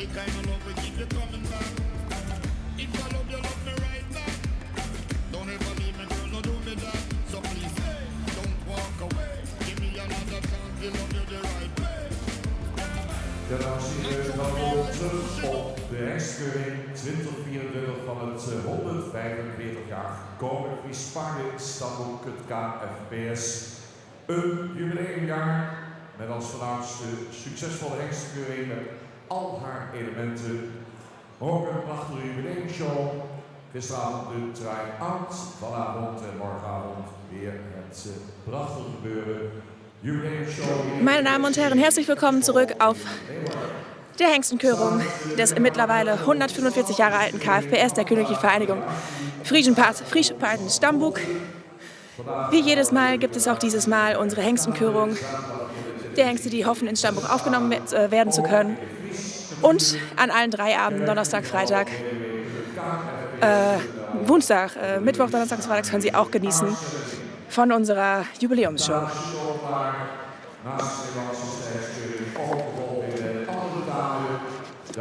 Ja, dames en heren, welkom terug op de hengstkeuring 2024 van het 145 jaar Koninklijk Stamboek, het KFPS. Een jubileumjaar met als vanouds de succesvolle hengstkeuring met al haar elementen. Maar ook een prachtige jubileumshow. Gisteravond de try-out, vanavond en morgenavond weer het prachtige gebeuren. Meine Damen und Herren, herzlich willkommen zurück auf der Hengstenkörung des mittlerweile 145 Jahre alten KFPS, der Königlichen Vereinigung Frieschen Stammbuch. Wie jedes Mal gibt es auch dieses Mal unsere Hengstenkörung der Hengste, die hoffen, ins Stammbuch aufgenommen werden zu können. Und an allen drei Abenden, Donnerstag, Freitag, Woensdag, Mittwoch, Donnerstag und Freitag, können Sie auch genießen von unserer Jubiläumsshow.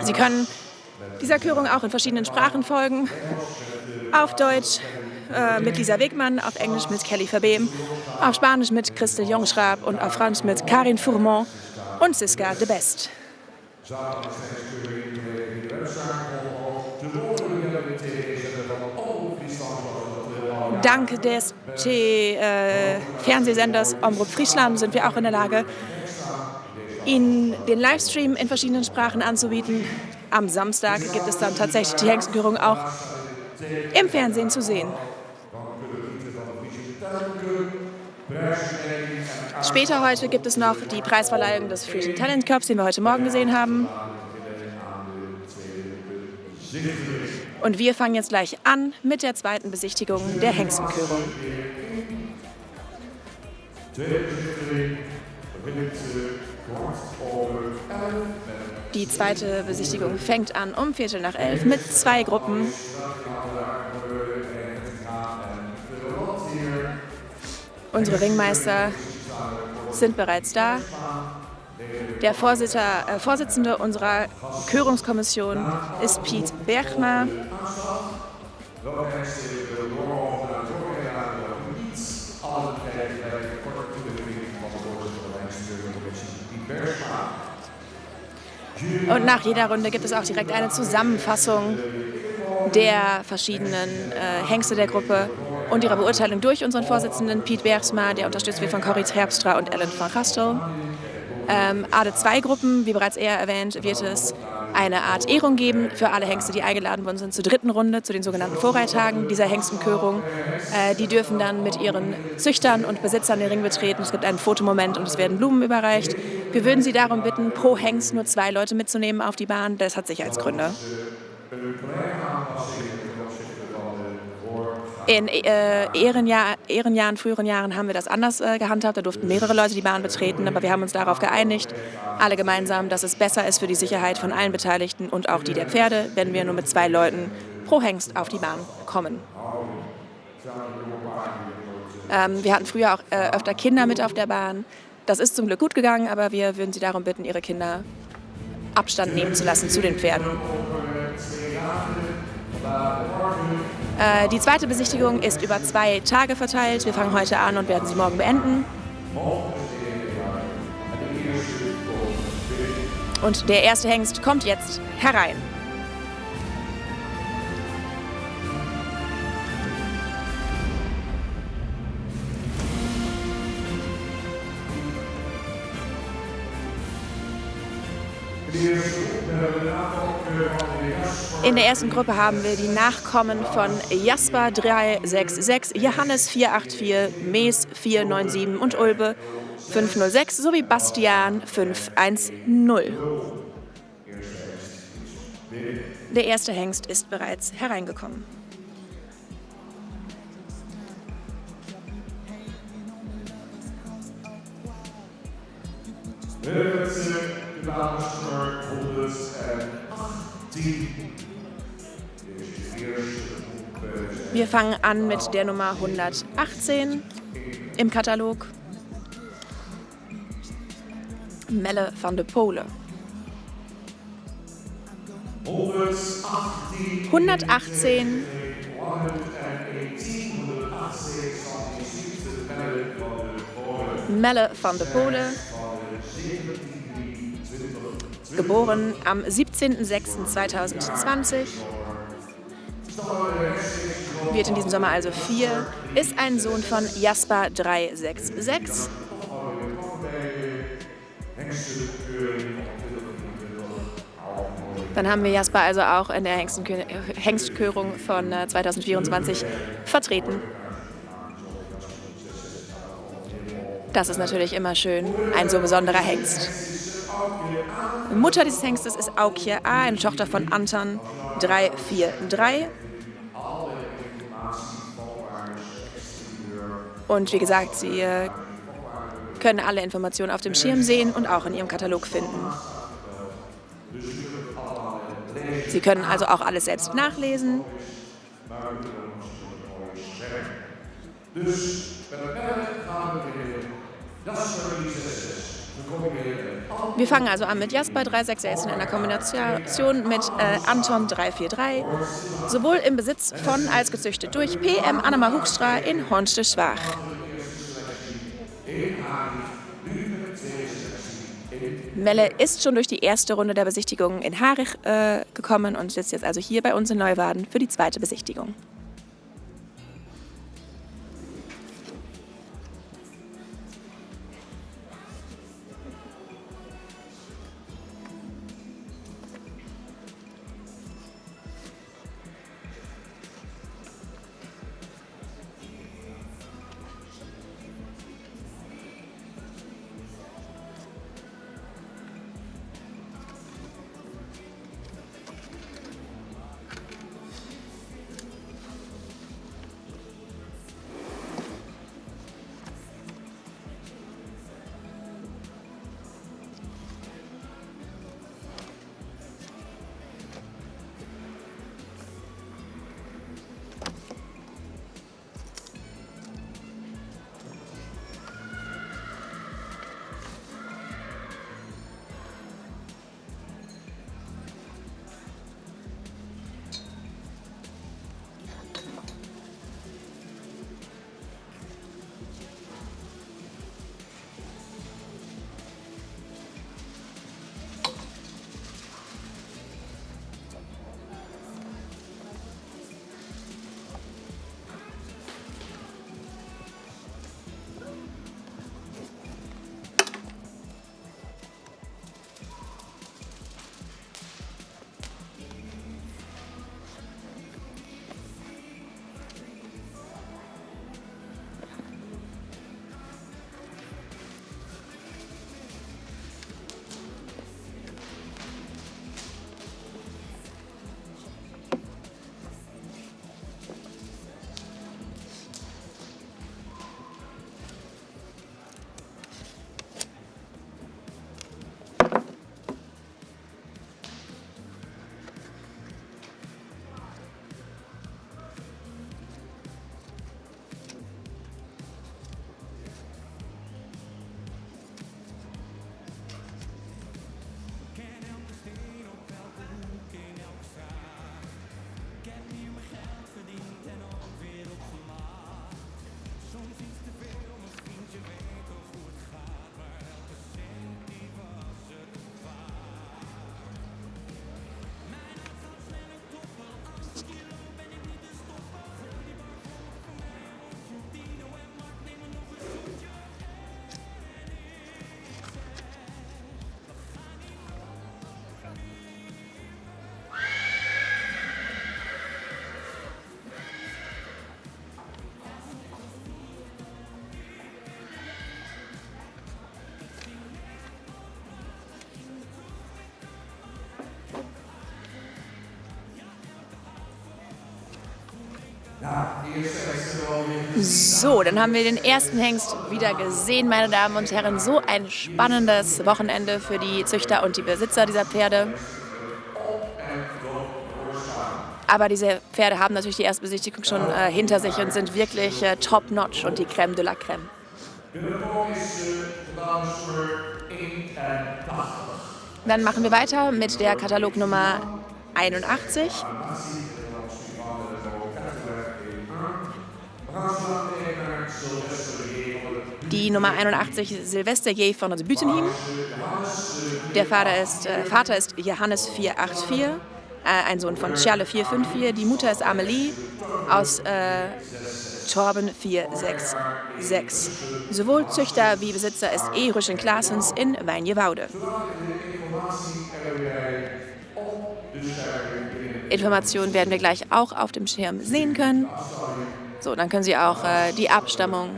Sie können dieser Körung auch in verschiedenen Sprachen folgen. Auf Deutsch mit Lisa Wegmann, auf Englisch mit Kelly Verbeem, auf Spanisch mit Christel Jongschrab und auf Französisch mit Karin Fourmont und Siska de Best. Dank des Fernsehsenders Omrop Fryslân sind wir auch in der Lage, Ihnen den Livestream in verschiedenen Sprachen anzubieten. Am Samstag gibt es dann tatsächlich die Hengstenkörung auch im Fernsehen zu sehen. Später heute gibt es noch die Preisverleihung des Frisian Talent Cups, den wir heute Morgen gesehen haben. Und wir fangen jetzt gleich an mit der zweiten Besichtigung der Hengstenkörung. Die zweite Besichtigung fängt an um 11:15 mit zwei Gruppen. Unsere Ringmeister sind bereits da. Der Vorsitzende unserer Körungskommission ist Piet Bergma. Und nach jeder Runde gibt es auch direkt eine Zusammenfassung der verschiedenen Hengste der Gruppe und ihrer Beurteilung durch unseren Vorsitzenden Piet Bergsma, der unterstützt wird von Corrie Terpstra und Ellen van Gastel. Alle zwei Gruppen, wie bereits eher erwähnt, wird es eine Art Ehrung geben für alle Hengste, die eingeladen worden sind zur dritten Runde, zu den sogenannten Vorreitagen dieser Hengstenkörung. Die dürfen dann mit ihren Züchtern und Besitzern den Ring betreten. Es gibt einen Fotomoment und es werden Blumen überreicht. Wir würden Sie darum bitten, pro Hengst nur zwei Leute mitzunehmen auf die Bahn. Das hat Sicherheitsgründe. In Ehrenjahren, früheren Jahren haben wir das anders gehandhabt. Da durften mehrere Leute die Bahn betreten, aber wir haben uns darauf geeinigt, alle gemeinsam, dass es besser ist für die Sicherheit von allen Beteiligten und auch die der Pferde, wenn wir nur mit zwei Leuten pro Hengst auf die Bahn kommen. Wir hatten früher auch öfter Kinder mit auf der Bahn. Das ist zum Glück gut gegangen, aber wir würden Sie darum bitten, Ihre Kinder Abstand nehmen zu lassen zu den Pferden. Die zweite Besichtigung ist über 2 Tage verteilt. Wir fangen heute an und werden sie morgen beenden. Und der erste Hengst kommt jetzt herein. In der ersten Gruppe haben wir die Nachkommen von Jasper 366, Johannes 484, Mees 497 und Ulbe 506 sowie Bastian 510. Der erste Hengst ist bereits hereingekommen. Wir fangen an mit der Nummer 118 im Katalog. Melle van de Pole. 118. Melle van de Pole, geboren am 17.06.2020, wird in diesem Sommer also 4, ist ein Sohn von Jasper 366. Dann haben wir Jasper also auch in der Hengstkörung von 2024 äh, vertreten. Das ist natürlich immer schön, ein so besonderer Hengst. Mutter dieses Hengstes ist Aukje A, eine Tochter von Anton 343. Und wie gesagt, Sie äh, können alle Informationen auf dem Schirm sehen und auch in Ihrem Katalog finden. Sie können also auch alles selbst nachlesen. Wir fangen also an mit Jasper 366 in einer Kombination mit äh, Anton 343, sowohl im Besitz von als gezüchtet durch PM Annema Hoekstra in Hornste-Schwach. Melle ist schon durch die erste Runde der Besichtigung in Harich äh, gekommen und sitzt jetzt also hier bei uns in Neuwarden für die zweite Besichtigung. So, dann haben wir den ersten Hengst wieder gesehen, meine Damen und Herren. So ein spannendes Wochenende für die Züchter und die Besitzer dieser Pferde. Aber diese Pferde haben natürlich die Erstbesichtigung schon äh, hinter sich und sind wirklich äh, top-notch und die Creme de la Creme. Dann machen wir weiter mit der Katalognummer 81. Die Nummer 81 Silvester J. von het Butenhiem. Der Vater ist, Vater ist Johannes 484, ein Sohn von Tjalle 454. Die Mutter ist Amelie aus Torben 466. Sowohl Züchter wie Besitzer ist E. Rüschen Klaasens in Wijnjewoude. Informationen werden wir gleich auch auf dem Schirm sehen können. So, dann können Sie auch die Abstammung,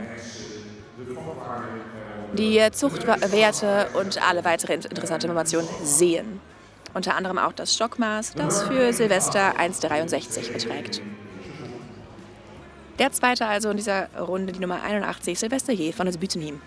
die Zuchtwerte und alle weitere interessante Informationen sehen. Unter anderem auch das Stockmaß, das für Silvester 1,63 beträgt. Der zweite also in dieser Runde, die Nummer 81, Silvester J. von het Butenhiem.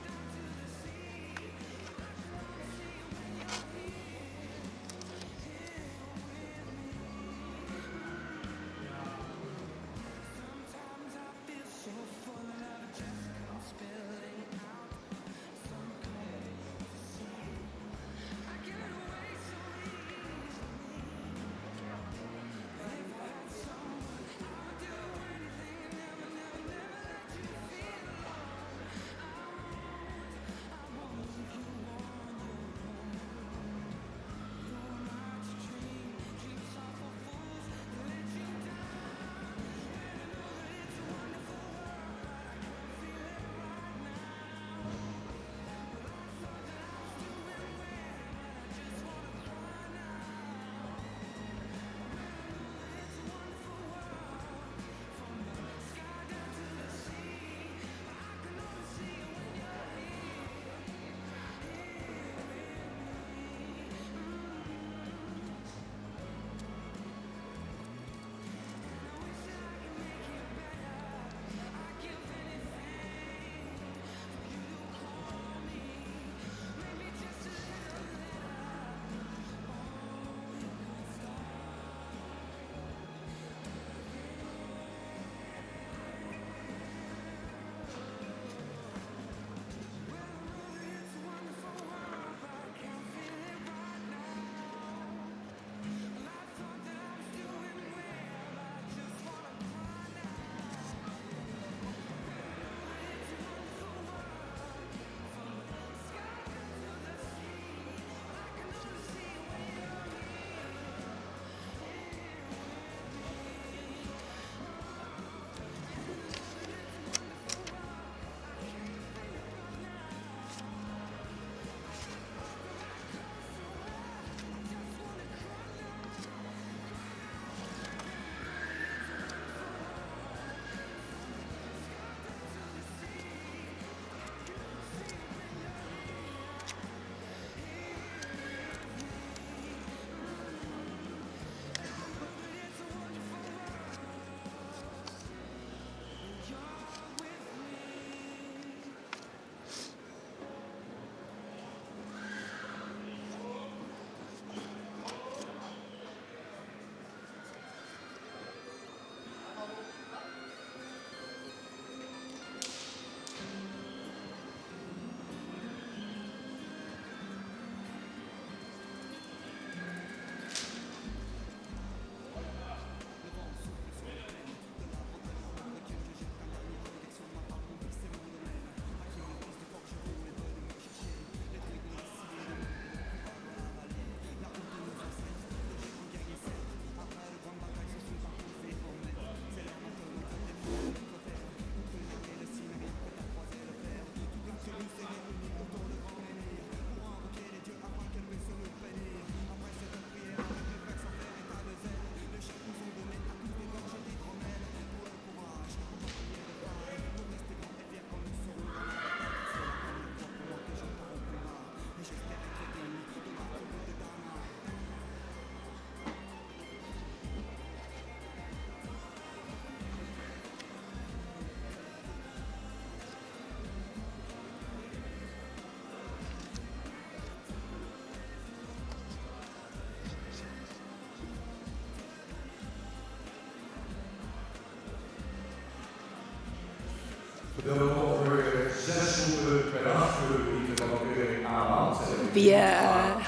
Verdeeld over 6 groepen per dag, de van de keuring aanhaalt. Wir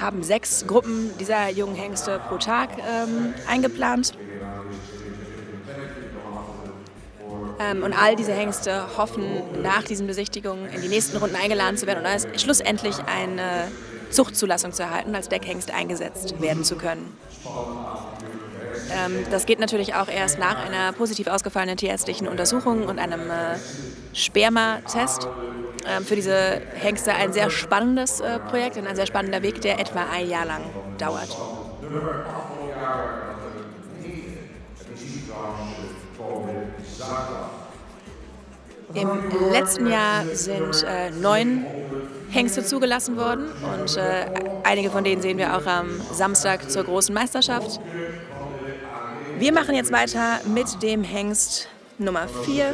haben sechs Gruppen dieser jungen Hengste pro Tag eingeplant. Und all diese Hengste hoffen, nach diesen Besichtigungen in die nächsten Runden eingeladen zu werden und schlussendlich eine Zuchtzulassung zu erhalten, als Deckhengst eingesetzt werden zu können. Das geht natürlich auch erst nach einer positiv ausgefallenen tierärztlichen Untersuchung und einem Spermatest. Für diese Hengste ein sehr spannendes Projekt und ein sehr spannender Weg, der etwa ein Jahr lang dauert. Im letzten Jahr sind 9 Hengste zugelassen worden und einige von denen sehen wir auch am Samstag zur großen Meisterschaft. Wir machen jetzt weiter mit dem Hengst Nummer 4.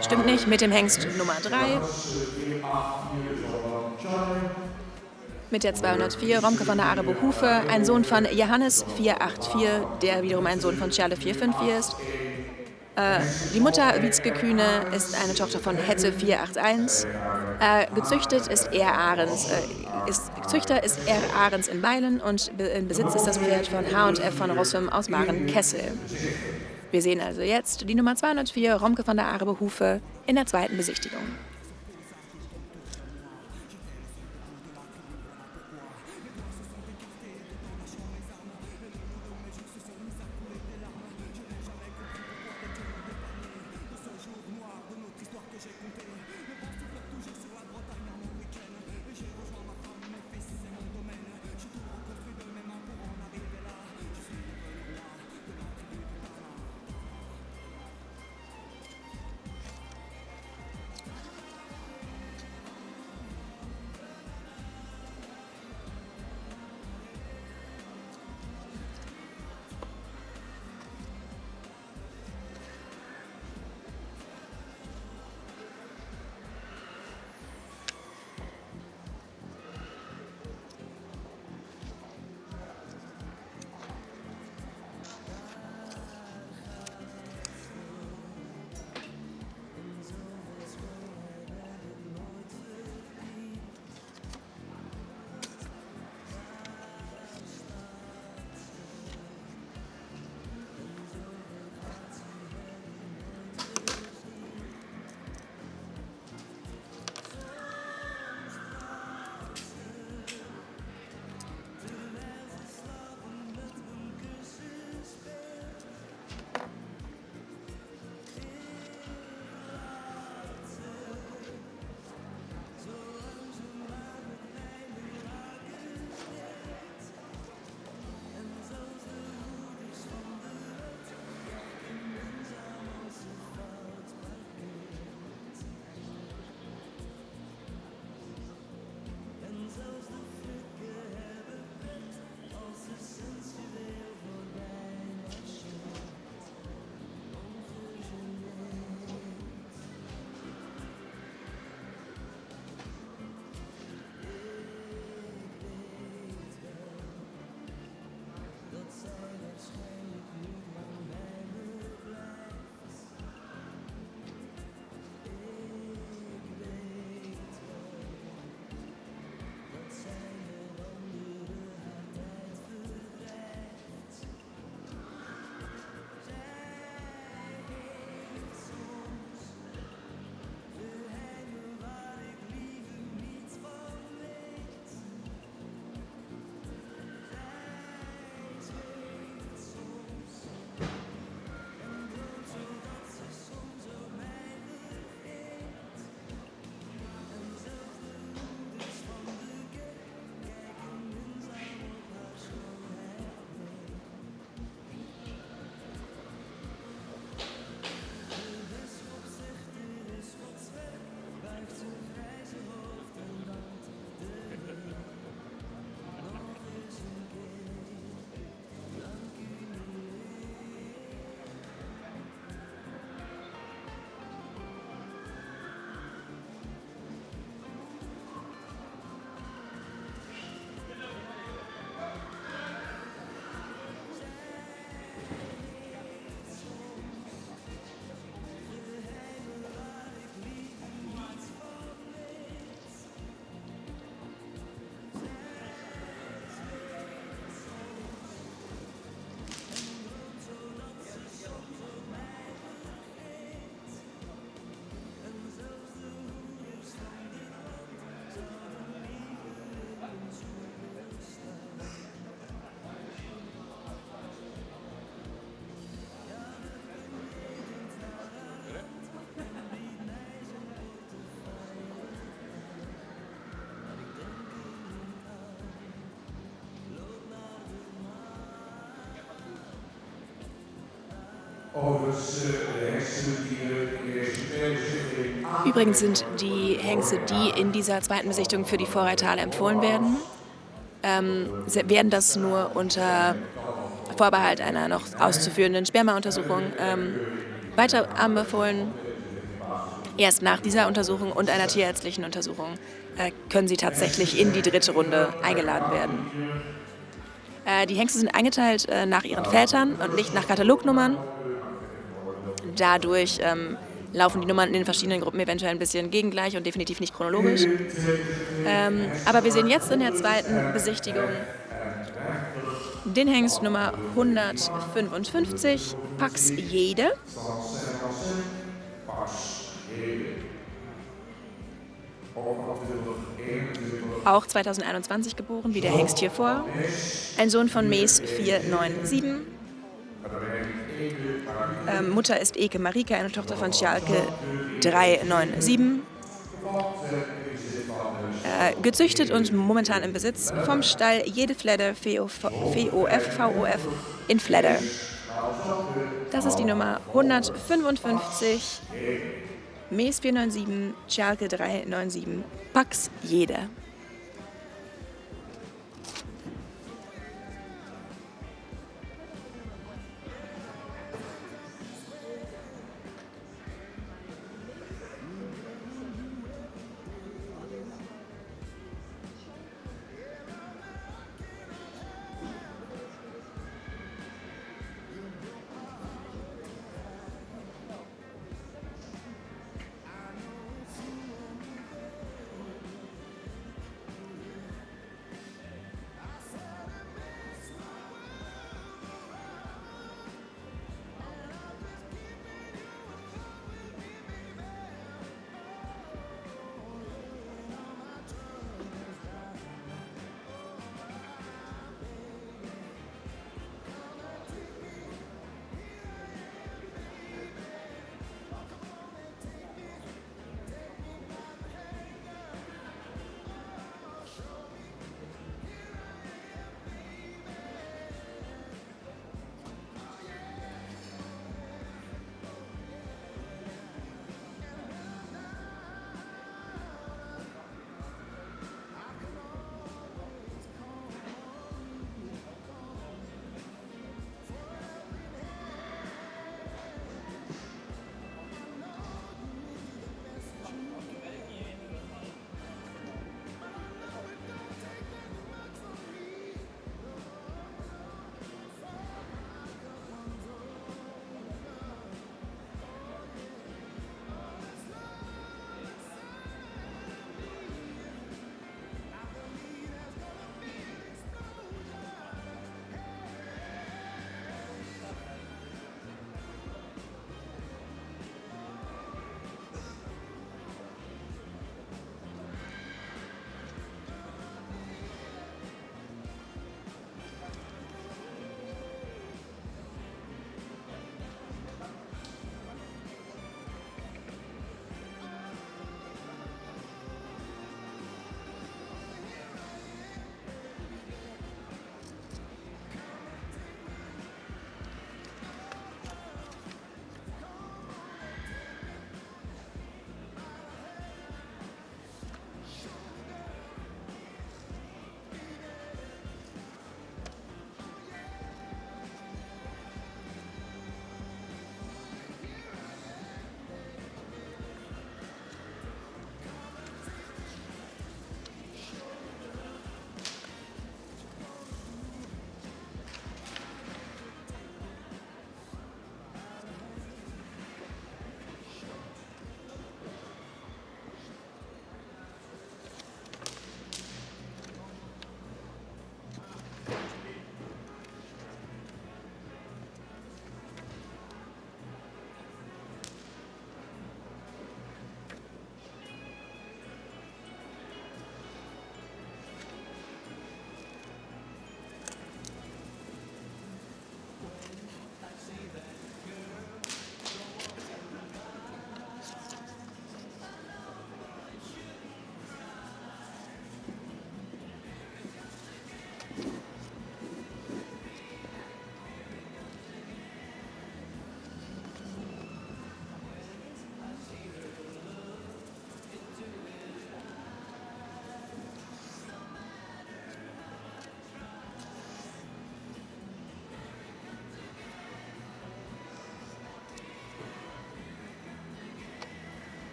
Stimmt nicht, mit dem Hengst Nummer 3. Mit der 204 Romke van der Arebe Hufe, ein Sohn von Johannes 484, der wiederum ein Sohn von Charle 454 ist. Die Mutter Wietske Kühne ist eine Tochter von Hette 481. Gezüchtet ist R. Ahrens, ist, Züchter ist R. Ahrens in Beilen und in Besitz ist das Pferd von H&F von Rossum aus Marenkessel. Wir sehen also jetzt die Nummer 204 Romke van der Arebe Hufe in der zweiten Besichtigung. Übrigens sind die Hengste, die in dieser zweiten Besichtigung für die Vorreiterhalle empfohlen werden, werden das nur unter Vorbehalt einer noch auszuführenden Spermauntersuchung weiter anbefohlen. Erst nach dieser Untersuchung und einer tierärztlichen Untersuchung können sie tatsächlich in die dritte Runde eingeladen werden. Die Hengste sind eingeteilt nach ihren Vätern und nicht nach Katalognummern. Dadurch laufen die Nummern in den verschiedenen Gruppen eventuell ein bisschen gegengleich und definitiv nicht chronologisch. Aber wir sehen jetzt in der zweiten Besichtigung den Hengst Nummer 155, Pax Jede. Auch 2021 geboren, wie der Hengst hier vor. Ein Sohn von Mees 497. Mutter ist Eke Marike, eine Tochter von Schalke 397. Gezüchtet und momentan im Besitz vom Stall Jede Fledder VOF VOF in Fledder. Das ist die Nummer 155, Mees 497, Schalke 397, Pax Jede.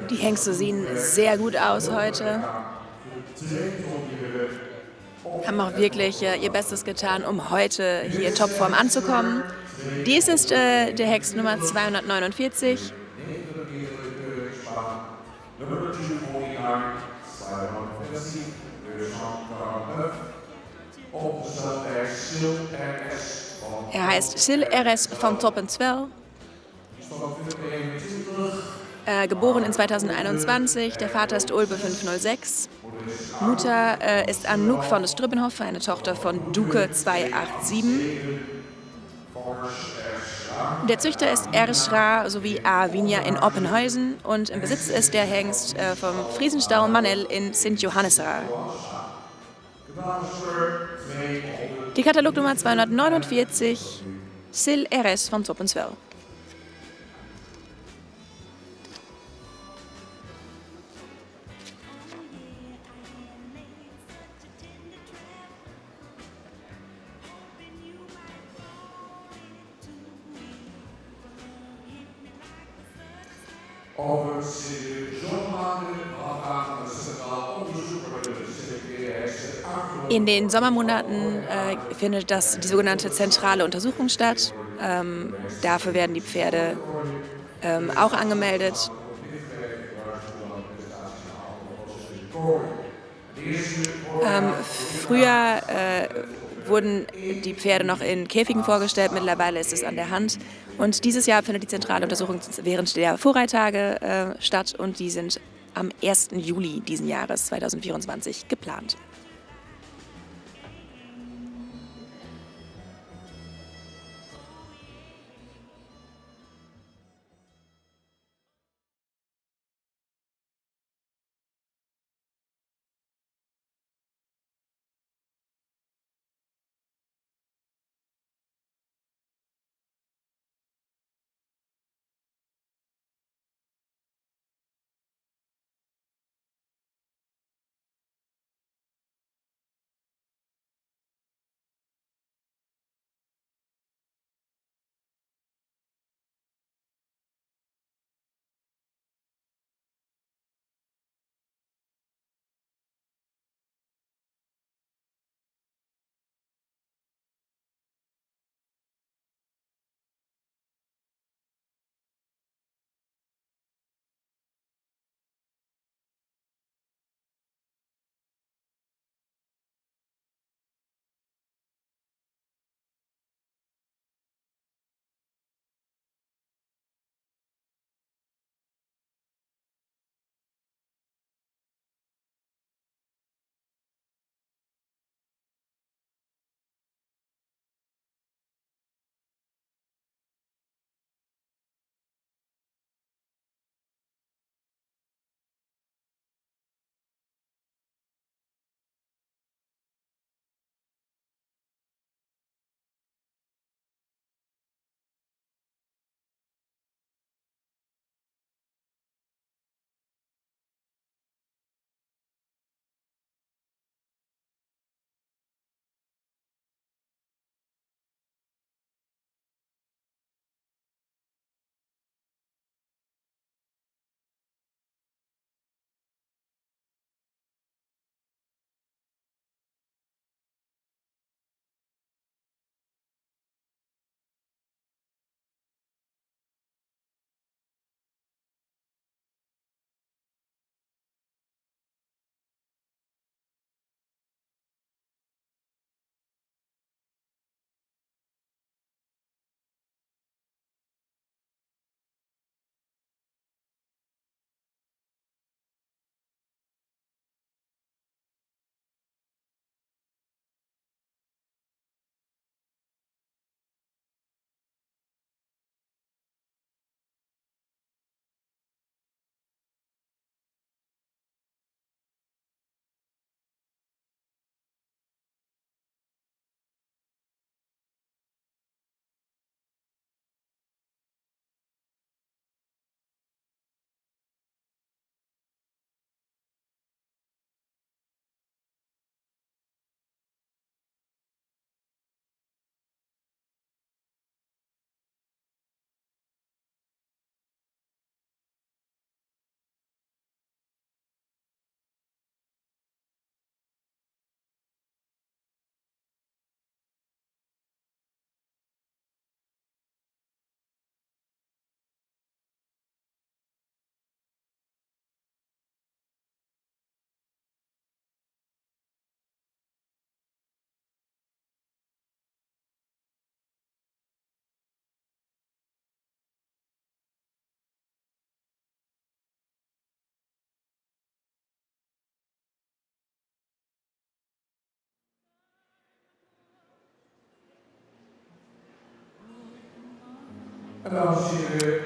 Die Hengste sehen sehr gut aus heute. Haben auch wirklich ihr Bestes getan, um heute hier in Topform anzukommen. Dies ist der Hengst Nummer 249. Er heißt Sil RS van Toppenzwel. Geboren in 2021. Der Vater ist Ulbe 506. Mutter ist Anouk von Strübbenhoff, eine Tochter von Duke 287. Der Züchter ist R. Schra sowie A. Vinja in Oppenhuizen und im Besitz ist der Hengst vom Friesenstall Manel in Sint Johannesra. Die Katalognummer 249, Sil RS van Toppenzwel. In den Sommermonaten findet die sogenannte zentrale Untersuchung statt. Dafür werden die Pferde auch angemeldet. Früher wurden die Pferde noch in Käfigen vorgestellt, mittlerweile ist es an der Hand. Und dieses Jahr findet die zentrale Untersuchung während der Vorreittage statt und die sind am 1. Juli diesen Jahres 2024 geplant.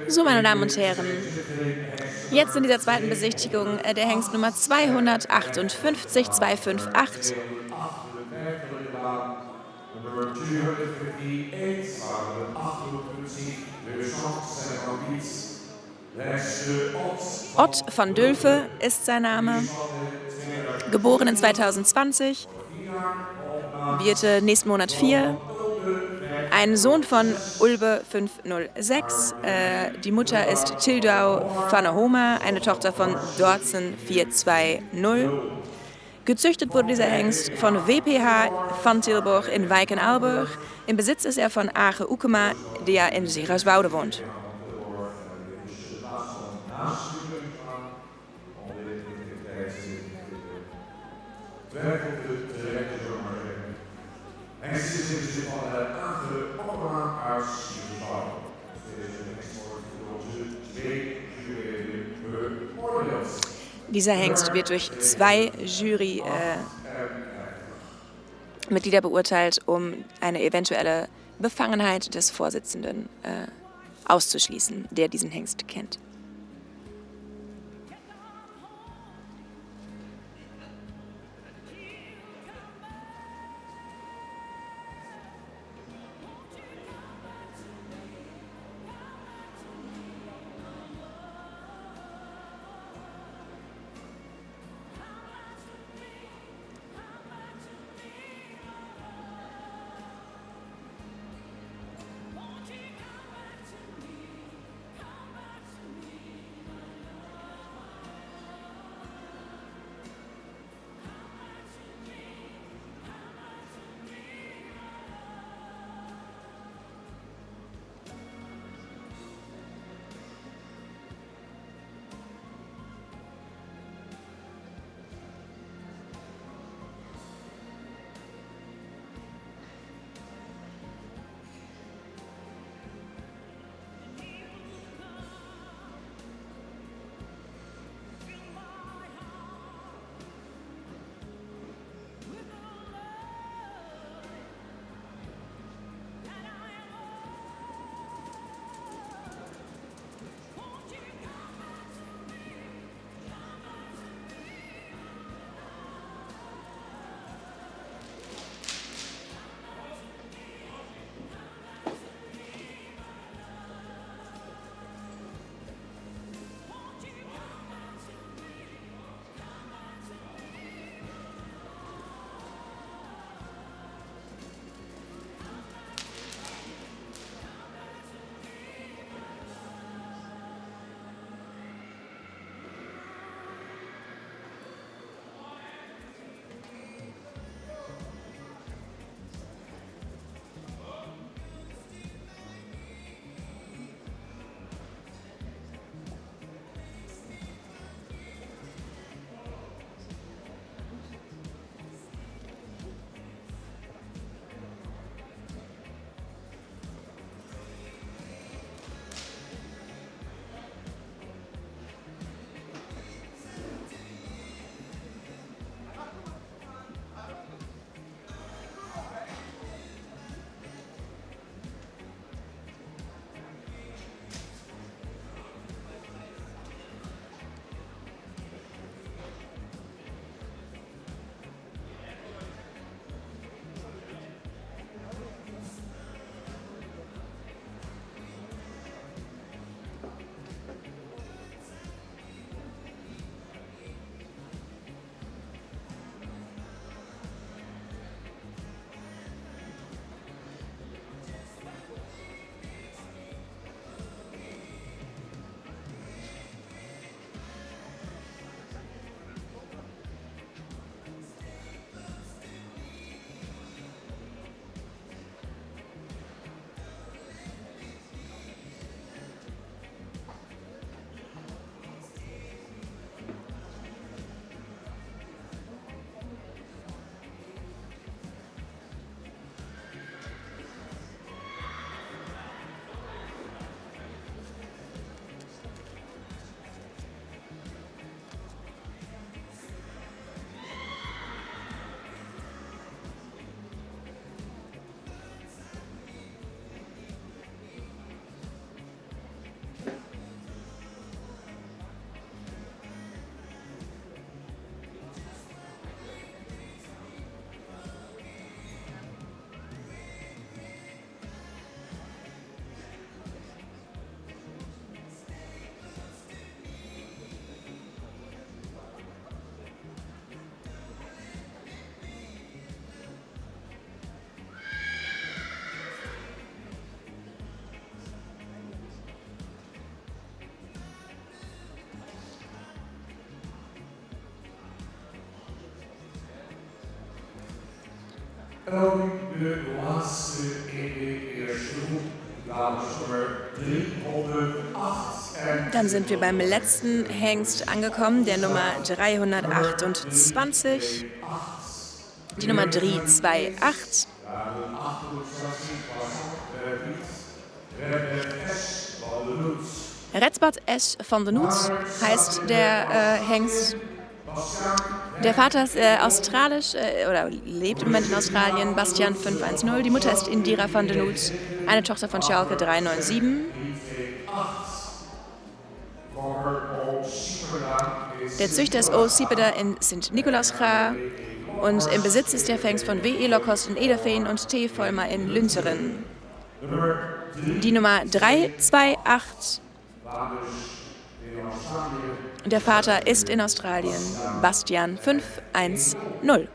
So, meine Damen und Herren, jetzt in dieser zweiten Besichtigung der Hengst Nummer 258, 258. Ott van Dülfe ist sein Name, geboren in 2020, wird nächsten Monat 4. Ein Sohn von Ulbe 506. Die Mutter ist Tildau Fanahoma, eine Tochter von Dorzen 420. Gezüchtet wurde dieser Hengst von WPH van Tilburg in Wijk en Aalburg. Im Besitz ist er von Age Ukema, der in Siegerswoude wohnt. Dieser Hengst wird durch zwei Jury-Mitglieder beurteilt, um eine eventuelle Befangenheit des Vorsitzenden auszuschließen, der diesen Hengst kennt. En dan nu de laatste in de eerste groep. Dames nummer 308. Dann sind wir beim letzten Hengst angekommen, der Nummer 328. Die Nummer 328. Retzbad S. van der Noot heißt der Hengst. Der Vater ist australisch oder lebt im Moment in Australien, Bastian 510. Die Mutter ist Indira van der Noot, eine Tochter von Schalke 397. Der Züchter ist O. Siepeder in Sint Nicolaasga und im Besitz ist der Hengst von W. E. Lockhorst in Ederveen und T. Vollmer in Lunteren. Die Nummer 328. Der Vater ist in Australien, Bastian 510.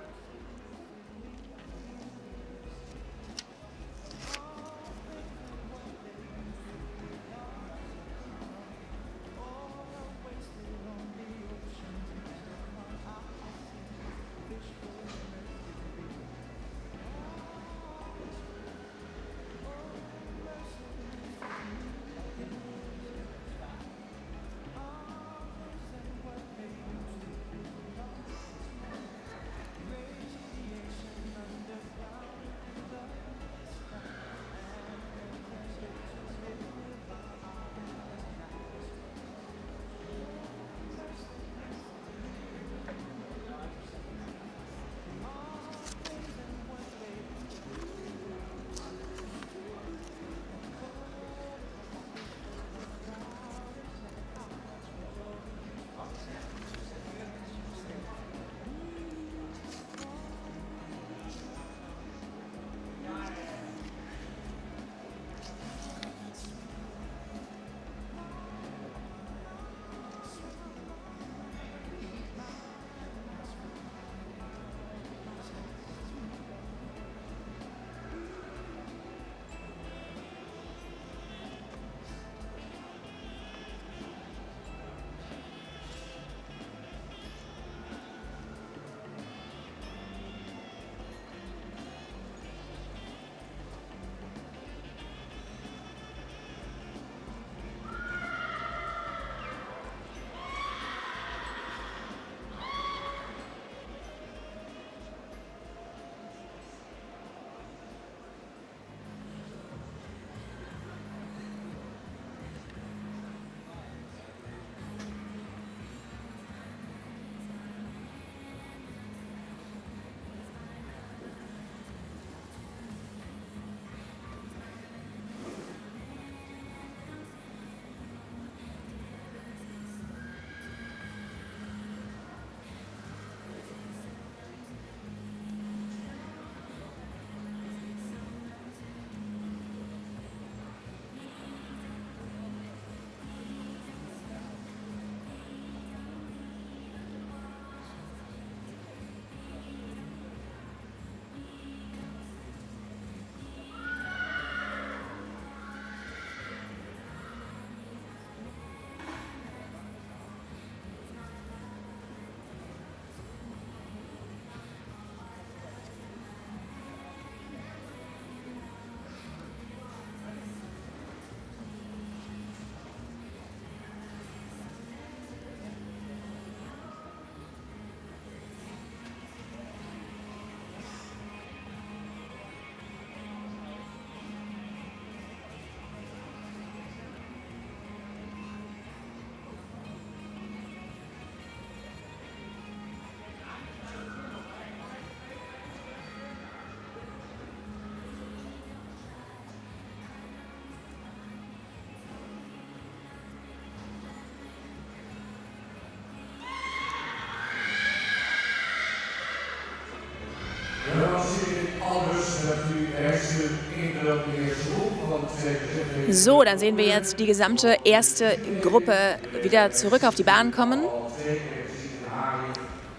So, dann sehen wir jetzt die gesamte erste Gruppe wieder zurück auf die Bahn kommen.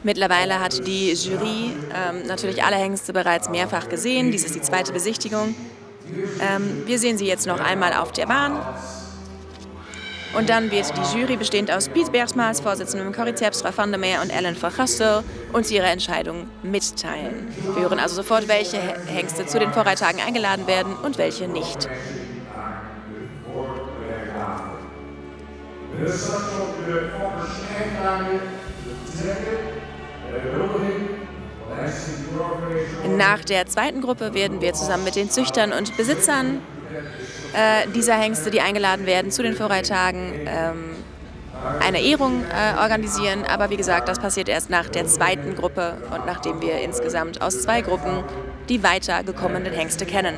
Mittlerweile hat die Jury natürlich alle Hengste bereits mehrfach gesehen. Dies ist die zweite Besichtigung. Wir sehen sie jetzt noch einmal auf der Bahn. Und dann wird die Jury bestehend aus Piet Bergsma als Vorsitzendem, Corrie Terpstra van der Meer und Ellen van Gastel uns ihre Entscheidung mitteilen. Wir hören also sofort, welche Hengste zu den Vorreitagen eingeladen werden und welche nicht. Nach der zweiten Gruppe werden wir zusammen mit den Züchtern und Besitzern dieser Hengste, die eingeladen werden zu den Vorreitagen, eine Ehrung organisieren. Aber wie gesagt, das passiert erst nach der zweiten Gruppe und nachdem wir insgesamt aus zwei Gruppen die weitergekommenen Hengste kennen.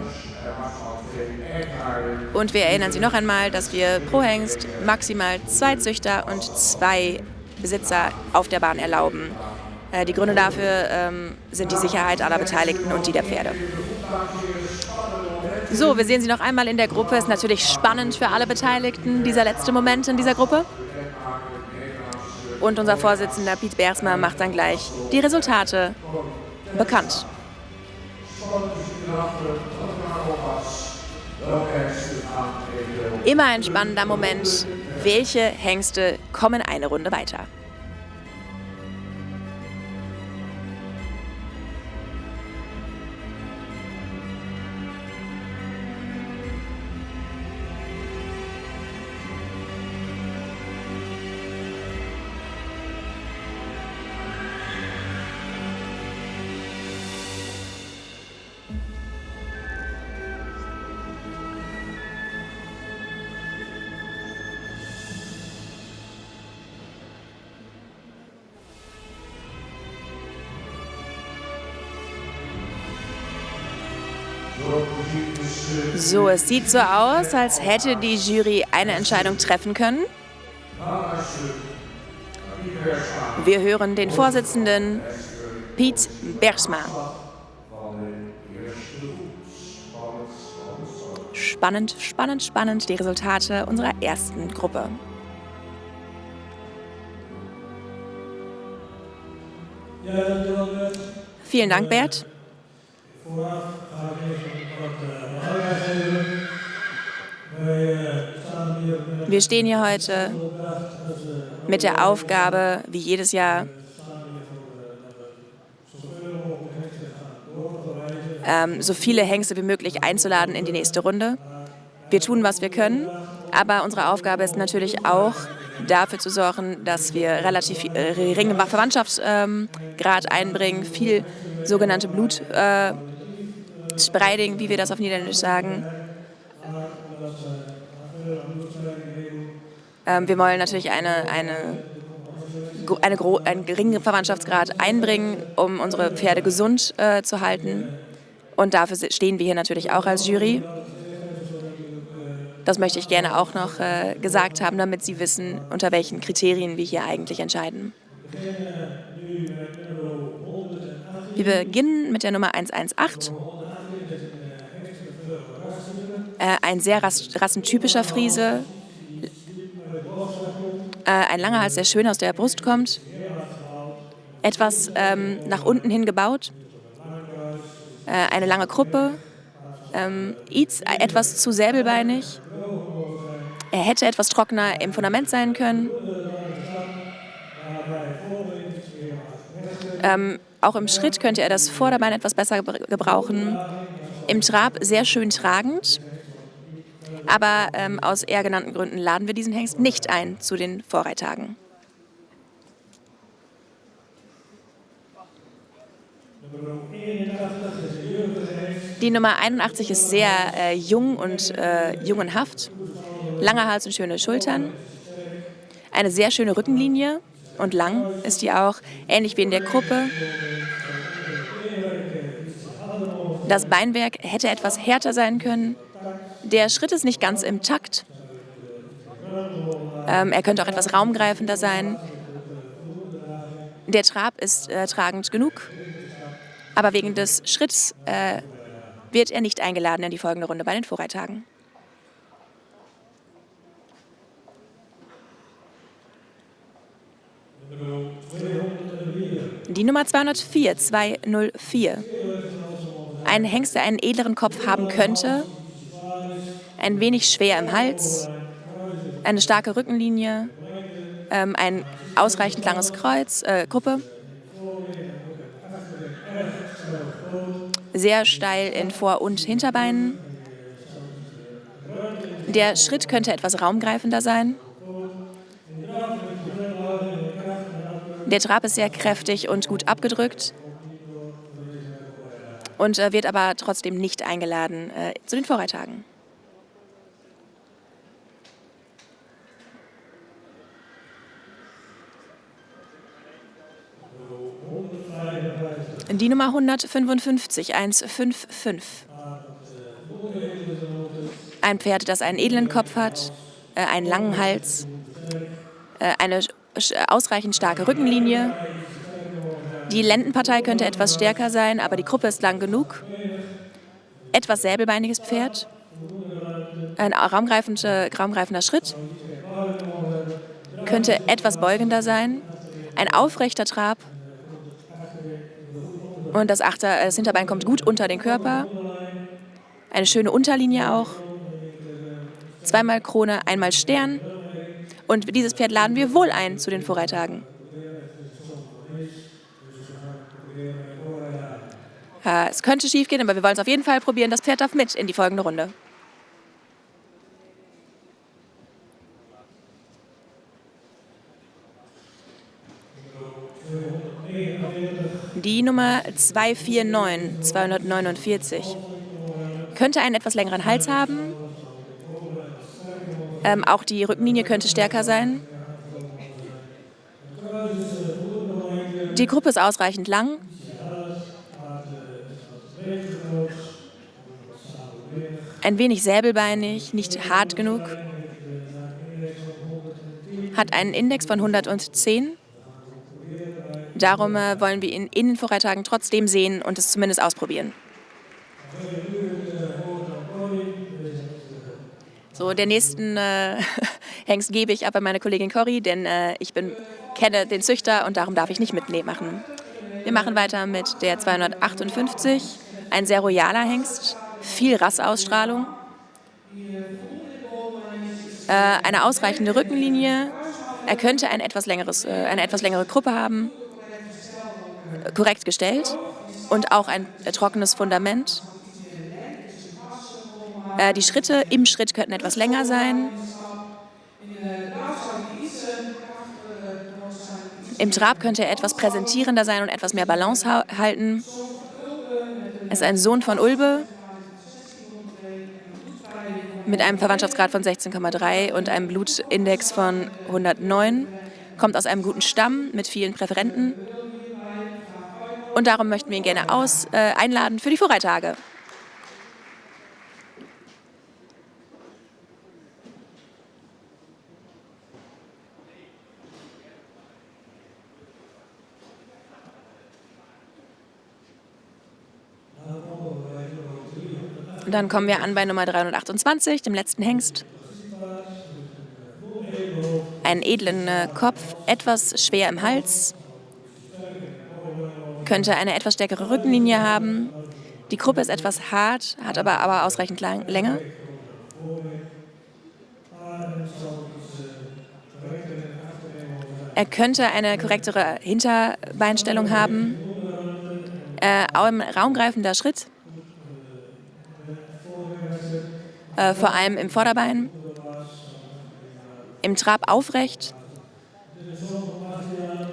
Und wir erinnern Sie noch einmal, dass wir pro Hengst maximal 2 Züchter und 2 Besitzer auf der Bahn erlauben. Die Gründe dafür sind die Sicherheit aller Beteiligten und die der Pferde. So, wir sehen Sie noch einmal in der Gruppe. Ist natürlich spannend für alle Beteiligten, dieser letzte Moment in dieser Gruppe. Und unser Vorsitzender Piet Bergsma macht dann gleich die Resultate bekannt. Immer ein spannender Moment. Welche Hengste kommen eine Runde weiter? So, es sieht so aus, als hätte die Jury eine Entscheidung treffen können. Wir hören den Vorsitzenden Piet Bergsma. Spannend, spannend, spannend, die Resultate unserer ersten Gruppe. Vielen Dank, Bert. Wir stehen hier heute mit der Aufgabe, wie jedes Jahr, so viele Hengste wie möglich einzuladen in die nächste Runde. Wir tun, was wir können, aber unsere Aufgabe ist natürlich auch, dafür zu sorgen, dass wir relativ geringen Verwandtschaftsgrad einbringen, viel sogenannte Blutspreiding, wie wir das auf Niederländisch sagen. Wir wollen natürlich einen geringen Verwandtschaftsgrad einbringen, um unsere Pferde gesund zu halten. Und dafür stehen wir hier natürlich auch als Jury. Das möchte ich gerne auch noch gesagt haben, damit Sie wissen, unter welchen Kriterien wir hier eigentlich entscheiden. Wir beginnen mit der Nummer 118. Ein sehr rassentypischer Friese. Ein langer Hals, der schön aus der Brust kommt. Etwas nach unten hin gebaut. Eine lange Kruppe. Etwas zu säbelbeinig. Er hätte etwas trockener im Fundament sein können. Auch im Schritt könnte er das Vorderbein etwas besser gebrauchen. Im Trab sehr schön tragend. Aber aus eher genannten Gründen laden wir diesen Hengst nicht ein zu den Vorreitagen. Die Nummer 81 ist sehr jung und jungenhaft. Langer Hals und schöne Schultern. Eine sehr schöne Rückenlinie und lang ist die auch, ähnlich wie in der Kruppe. Das Beinwerk hätte etwas härter sein können. Der Schritt ist nicht ganz im Takt. Er könnte auch etwas raumgreifender sein. Der Trab ist tragend genug, aber wegen des Schritts wird er nicht eingeladen in die folgende Runde bei den Vorreitagen. Die Nummer 204, 204. Ein Hengst, der einen edleren Kopf haben könnte, ein wenig schwer im Hals, Eine starke Rückenlinie, ähm, ein ausreichend langes Kreuz, äh, Kruppe. Sehr steil in Vor- und Hinterbeinen. Der Schritt könnte etwas raumgreifender sein. Der Trab ist sehr kräftig und gut abgedrückt und äh, wird aber trotzdem nicht eingeladen äh, zu den Vorreitagen. Die Nummer 155, 155. Ein Pferd, das einen edlen Kopf hat, äh, einen langen Hals, äh, eine ausreichend starke Rückenlinie. Die Lendenpartei könnte etwas stärker sein, aber die Kruppe ist lang genug. Etwas säbelbeiniges Pferd. Ein raumgreifender Schritt. Könnte etwas beugender sein. Ein aufrechter Trab. Und das, Achter, das Hinterbein kommt gut unter den Körper. Eine schöne Unterlinie auch. Zweimal Krone, einmal Stern. Und dieses Pferd laden wir wohl ein zu den Vorreitagen. Äh, es könnte schief gehen, aber wir wollen es auf jeden Fall probieren. Das Pferd darf mit in die folgende Runde. Die Nummer 249, 249, könnte einen etwas längeren Hals haben. Ähm, auch die Rückenlinie könnte stärker sein. Die Kruppe ist ausreichend lang. Ein wenig säbelbeinig, nicht hart genug. Hat einen Index von 110. Darum äh, wollen wir ihn in den Vorreitagen trotzdem sehen und es zumindest ausprobieren. So, den nächsten äh, Hengst gebe ich ab an meine Kollegin Corrie, denn äh, ich bin, kenne den Züchter und darum darf ich nicht mitmachen. Wir machen weiter mit der 258, ein sehr royaler Hengst, viel Rassausstrahlung, äh, eine ausreichende Rückenlinie. Er könnte ein etwas längeres, äh, eine etwas längere Kruppe haben, korrekt gestellt und auch ein äh, trockenes Fundament. Äh, die Schritte im Schritt könnten etwas länger sein. Im Trab könnte er etwas präsentierender sein und etwas mehr Balance halten. Er ist ein Sohn von Ulbe mit einem Verwandtschaftsgrad von 16,3 und einem Blutindex von 109. Kommt aus einem guten Stamm mit vielen Präferenten. Und darum möchten wir ihn gerne aus, äh, einladen für die Vorreittage. Und dann kommen wir an bei Nummer 328, dem letzten Hengst. Einen edlen äh, Kopf, etwas schwer im Hals. Könnte eine etwas stärkere Rückenlinie haben. Die Kruppe ist etwas hart, hat aber, aber ausreichend Lang Länge. Er könnte eine korrektere Hinterbeinstellung haben. Äh, raumgreifender Schritt. Äh, vor allem im Vorderbein. Im Trab aufrecht.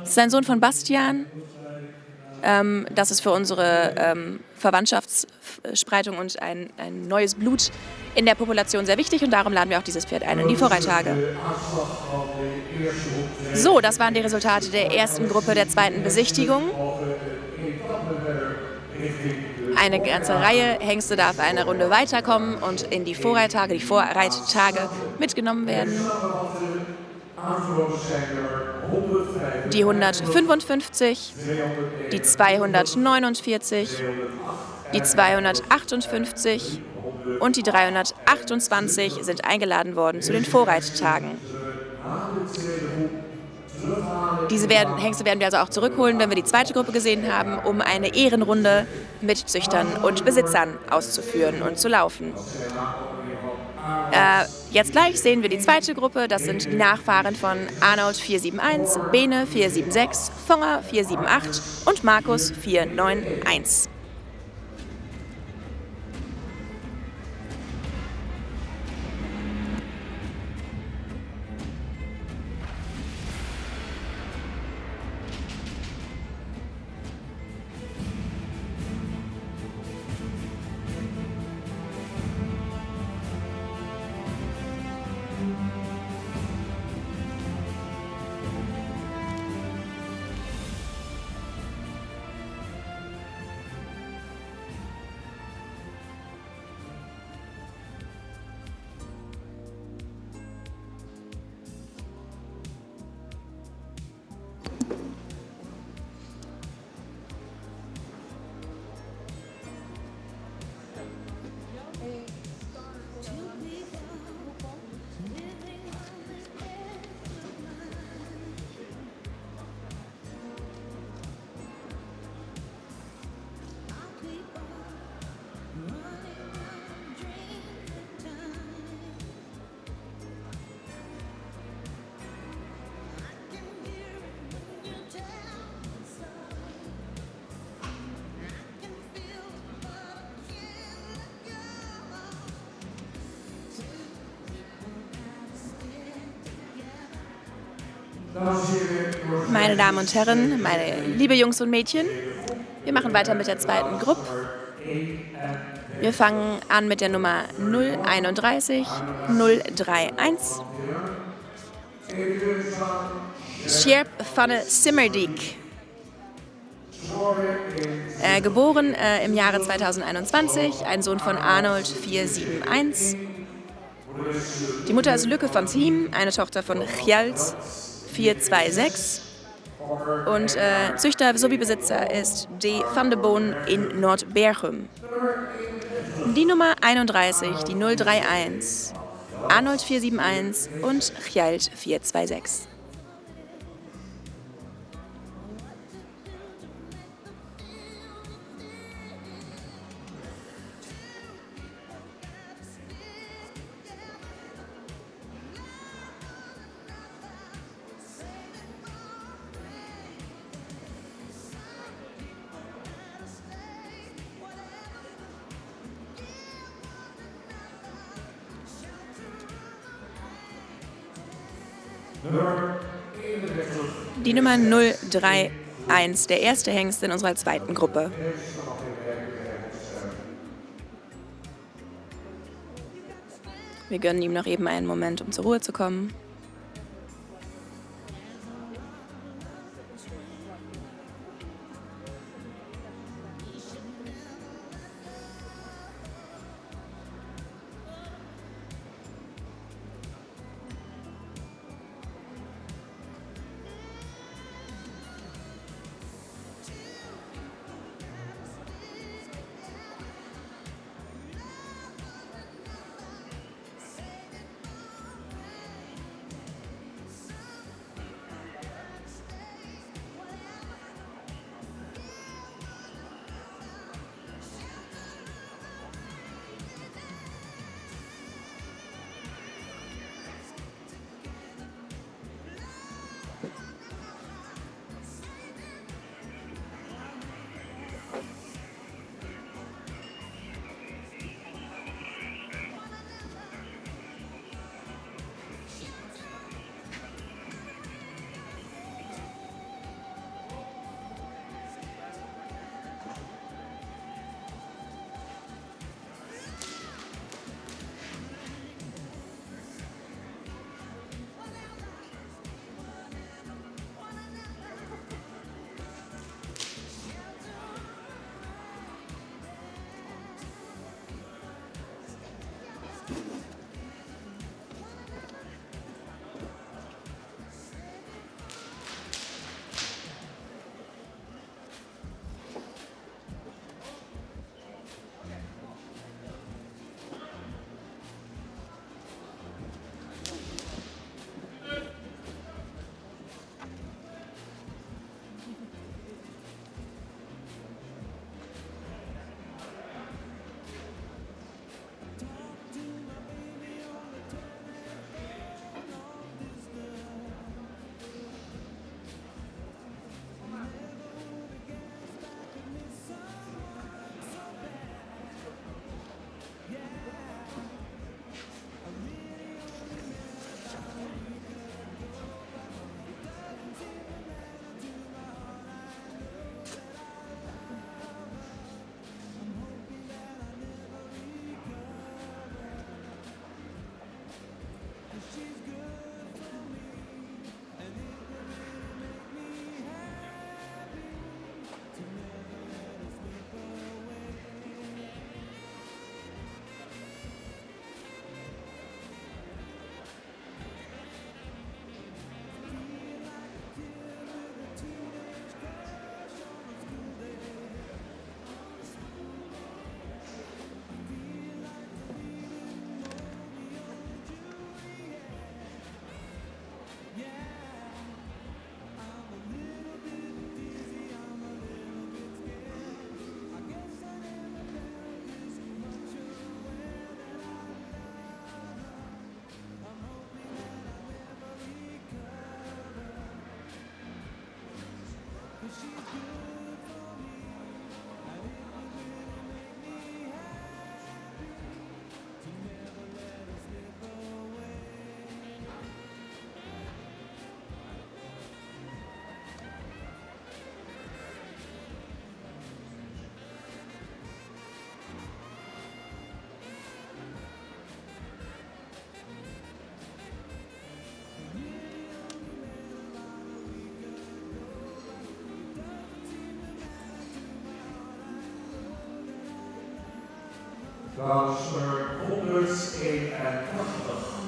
Es ist ein Sohn von Bastian. Ähm, das ist für unsere ähm, Verwandtschaftsspreitung und ein, ein neues Blut in der Population sehr wichtig und darum laden wir auch dieses Pferd ein in die Vorreittage. So, das waren die Resultate der ersten Gruppe der zweiten Besichtigung. Eine ganze Reihe Hengste darf eine Runde weiterkommen und in die Vorreittage, die Vorreittage mitgenommen werden. Die 155, die 249, die 258 und die 328 sind eingeladen worden zu den Vorreittagen. Diese werden, Hengste werden wir also auch zurückholen, wenn wir die zweite Gruppe gesehen haben, um eine Ehrenrunde mit Züchtern und Besitzern auszuführen und zu laufen. Jetzt gleich sehen wir die zweite Gruppe, das sind die Nachfahren von Arnold 471, Bene 476, Fonger 478 und Markus 491. Meine Damen und Herren, meine liebe Jungs und Mädchen, wir machen weiter mit der zweiten Gruppe. Wir fangen an mit der Nummer 031 031. Sjerp van de Simmerdijk. Geboren im Jahre 2021, ein Sohn von Arnold 471. Die Mutter ist Lücke van Thiem, eine Tochter von Gjalt 426. Und Züchter sowie Besitzer ist D. van de Boon in Nordbergum. Die Nummer 31, die 031, Arnold 471 und Gjalt 426. Die Nummer 031, der erste Hengst in unserer zweiten Gruppe. Wir gönnen ihm noch eben einen Moment, um zur Ruhe zu kommen.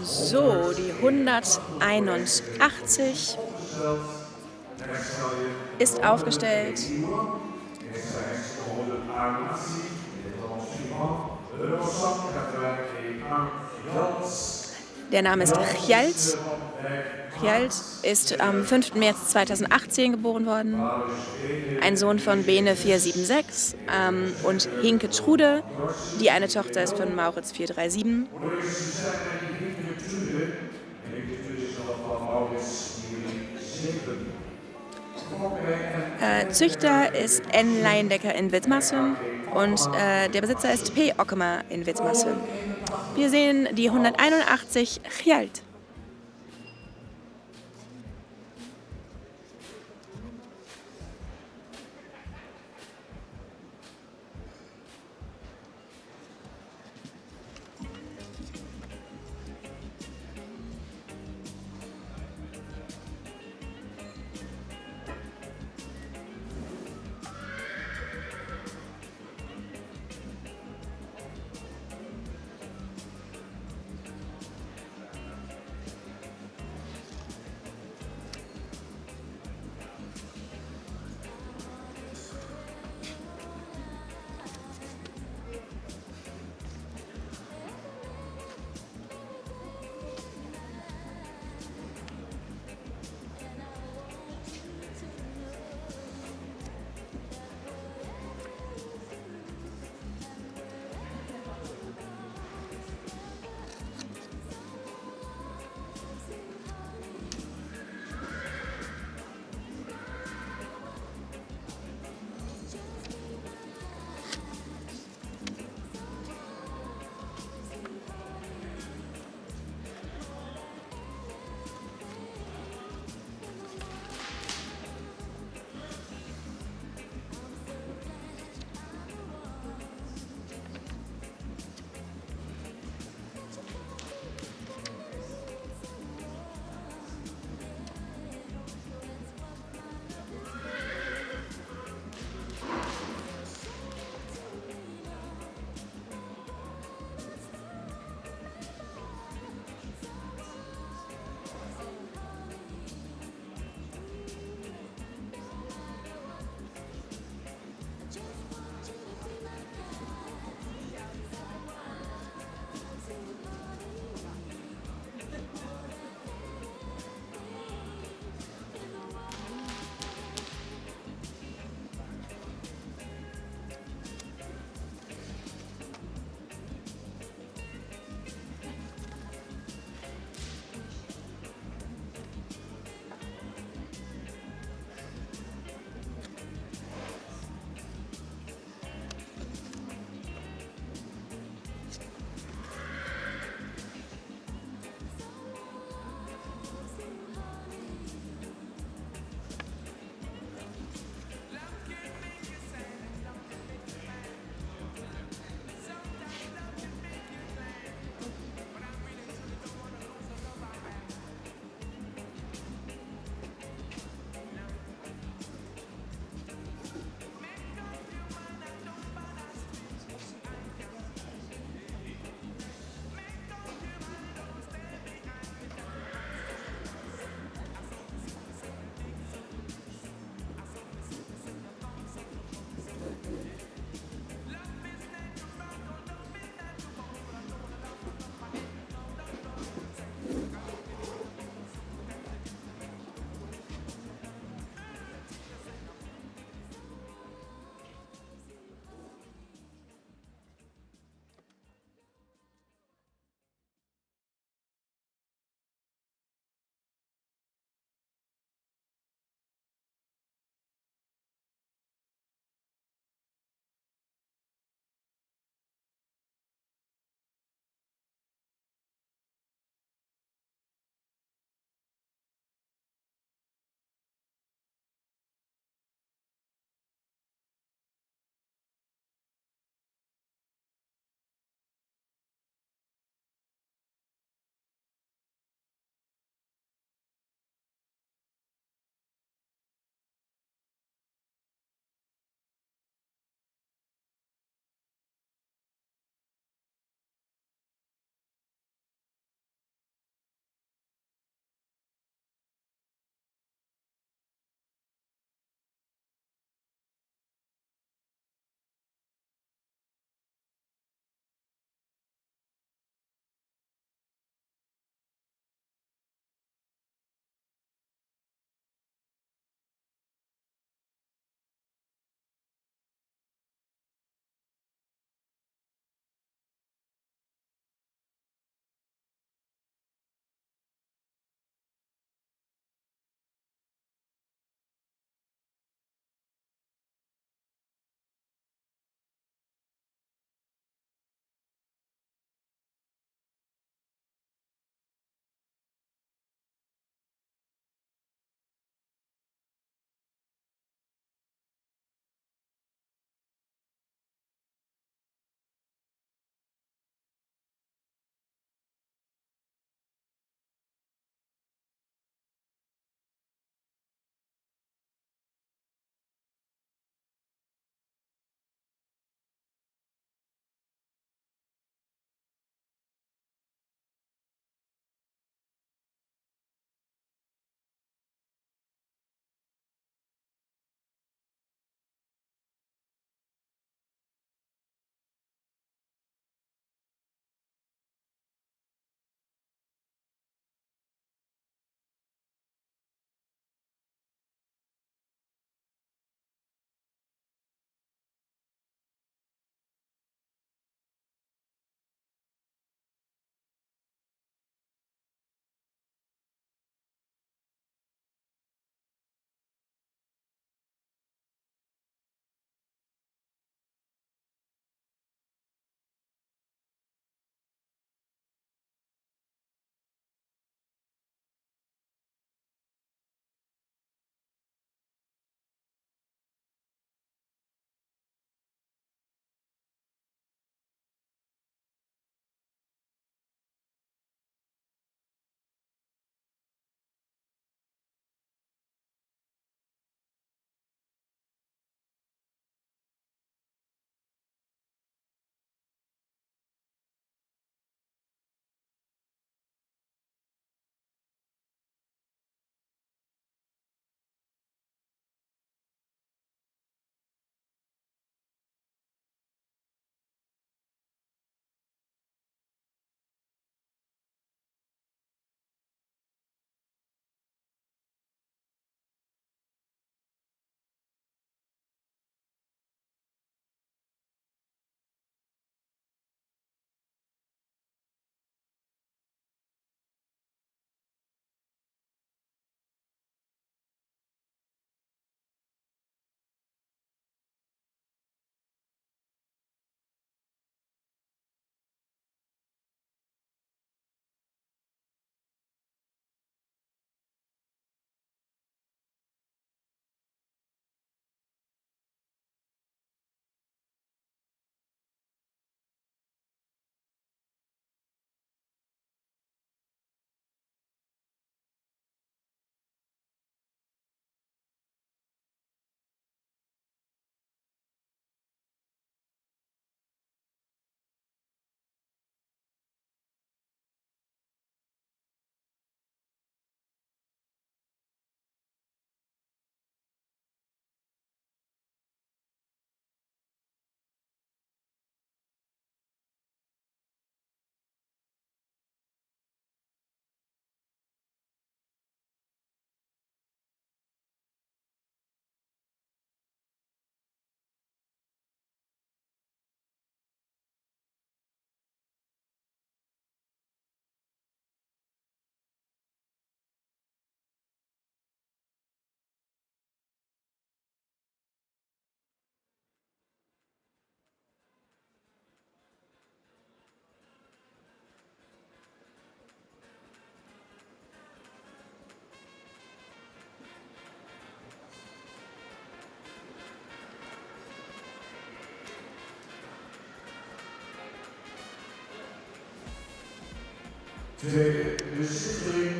So, die 181 ist aufgestellt. Der Name ist Gjalt. Gjalt ist am 5. März 2018 geboren worden. Ein Sohn von Bene 476 und Hinke Trude, die eine Tochter ist von Mauritz 437. Züchter ist N. Leyendecker in Witmarsum und der Besitzer ist P. Ockemer in Witmarsum. Wir sehen die 181 Gjalt.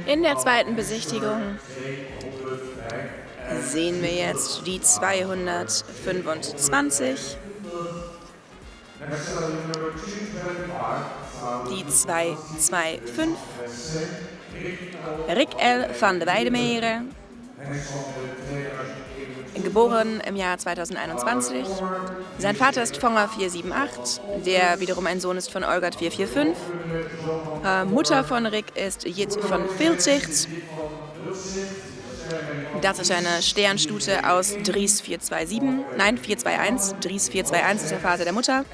In der zweiten Besichtigung sehen wir jetzt die 225. Die 225. Rick L. van de Weidemere. Geboren im Jahr 2021. Sein Vater ist Fonger 478, der wiederum ein Sohn ist von Olgert 445. Mutter von Rick ist Jit von Vilzicht. Das ist eine Sternstute aus Dries 427, nein 421. Dries 421 ist der Vater der Mutter.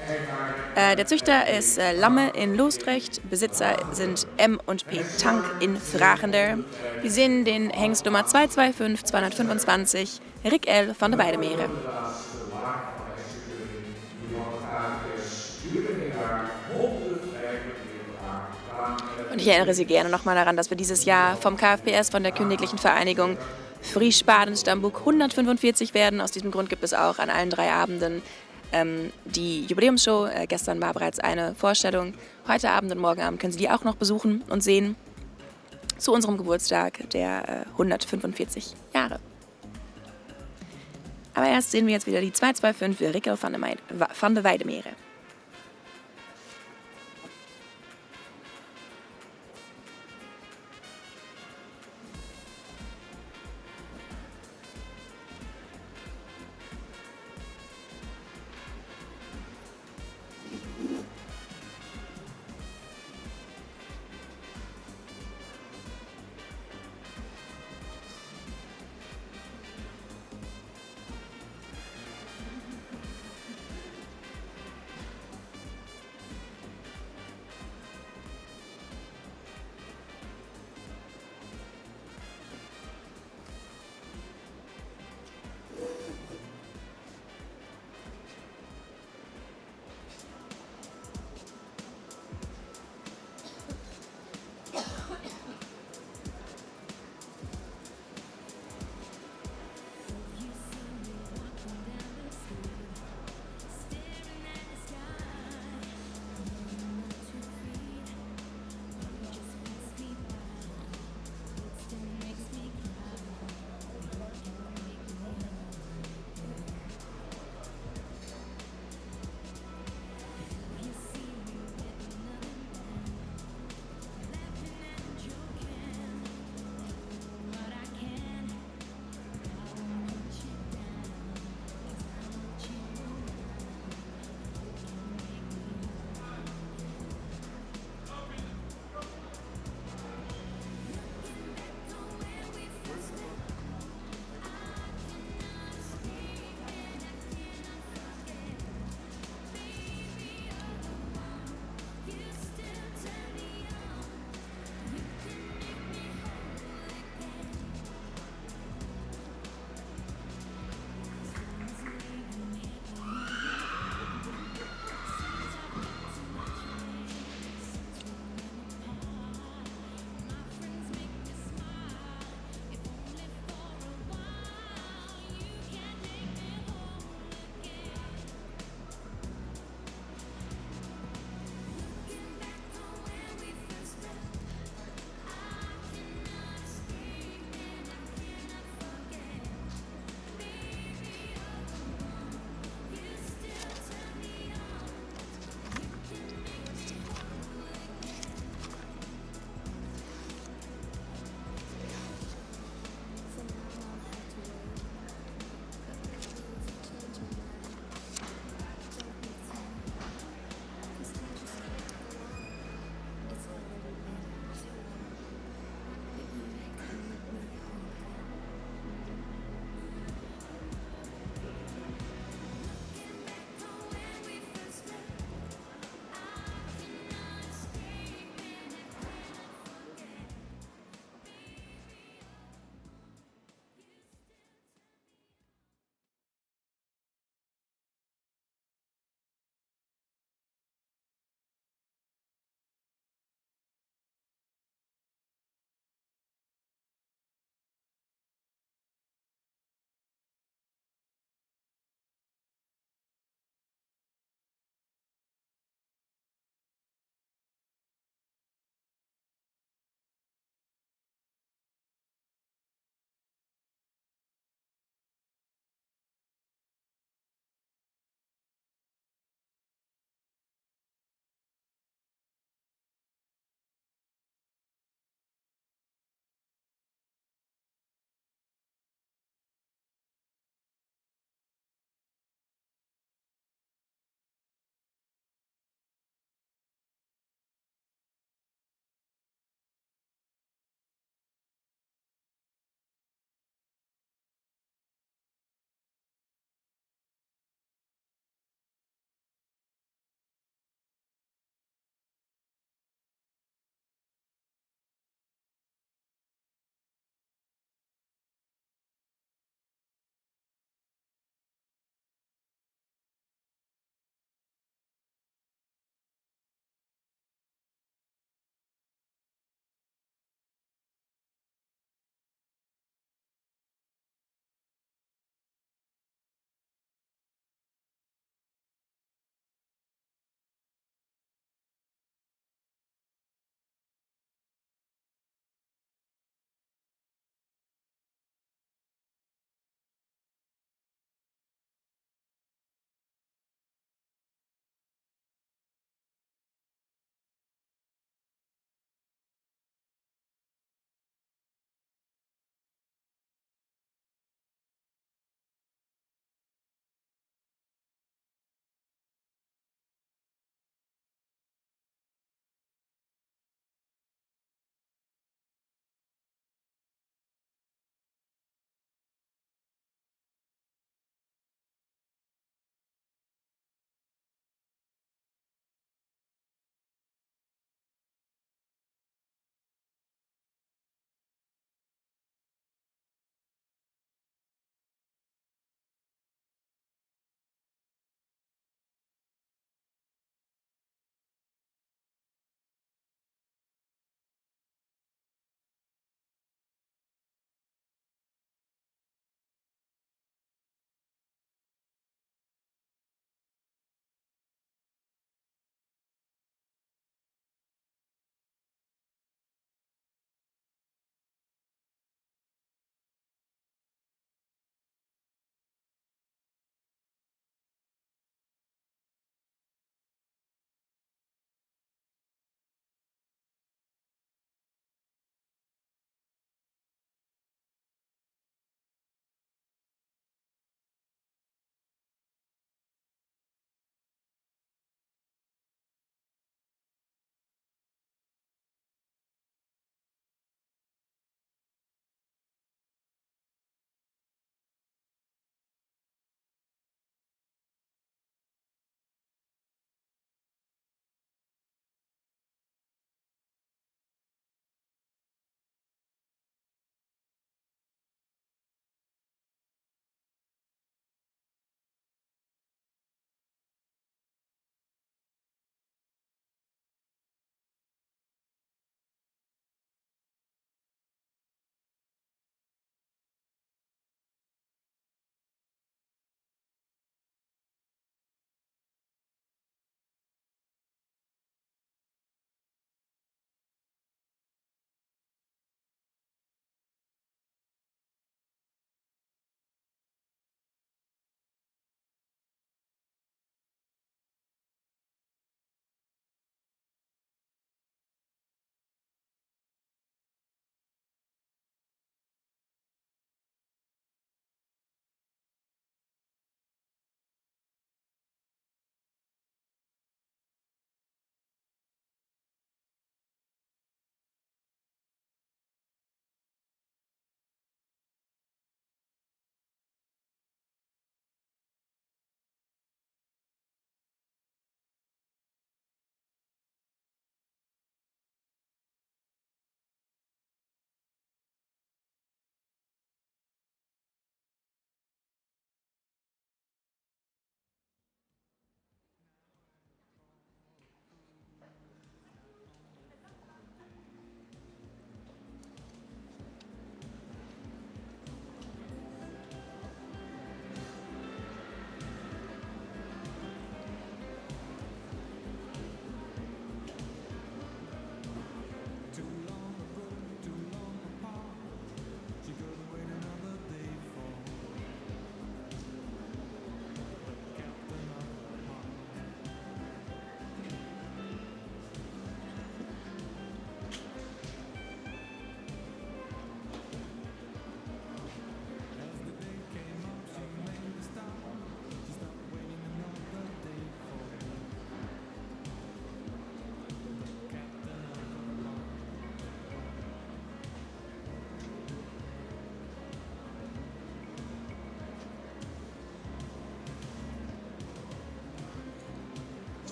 Der Züchter ist Lamme in Loosdrecht, Besitzer sind M und P Tank in Vragender. Wir sehen den Hengst Nummer 225 225, Rick L. van der Weidemere. Und ich erinnere Sie gerne nochmal daran, dass wir dieses Jahr vom KFPS, von der Königlichen Vereinigung Fries Paardenstamboek 145 werden. Aus diesem Grund gibt es auch an allen drei Abenden die Jubiläumsshow. Gestern war bereits eine Vorstellung. Heute Abend und morgen Abend können Sie die auch noch besuchen und sehen. Zu unserem Geburtstag der 145 Jahre. Aber erst sehen wir jetzt wieder die 225 Rick L. van de Weidemere.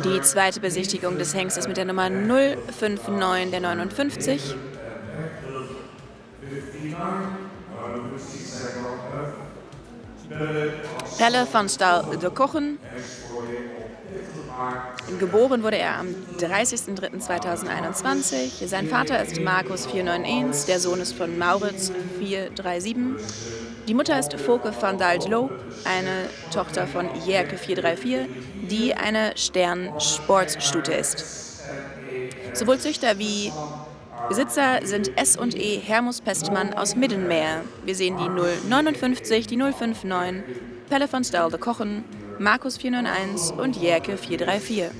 Die zweite Besichtigung des Hengstes mit der Nummer 059 der 59. Pelle van Stal de Kochen. Geboren wurde er am 30.03.2021. Sein Vater ist Markus 491, der Sohn ist von Maurits 437. Die Mutter ist Foke van Dalt-Loop, eine Tochter von Jerke 434, die eine Stern-Sportstute ist. Sowohl Züchter wie Besitzer sind S&E Hermus Pestmann aus Middenmeer. Wir sehen die 059, die 059, Pelle van Stal de Kochen, Markus 491 und Jerke 434.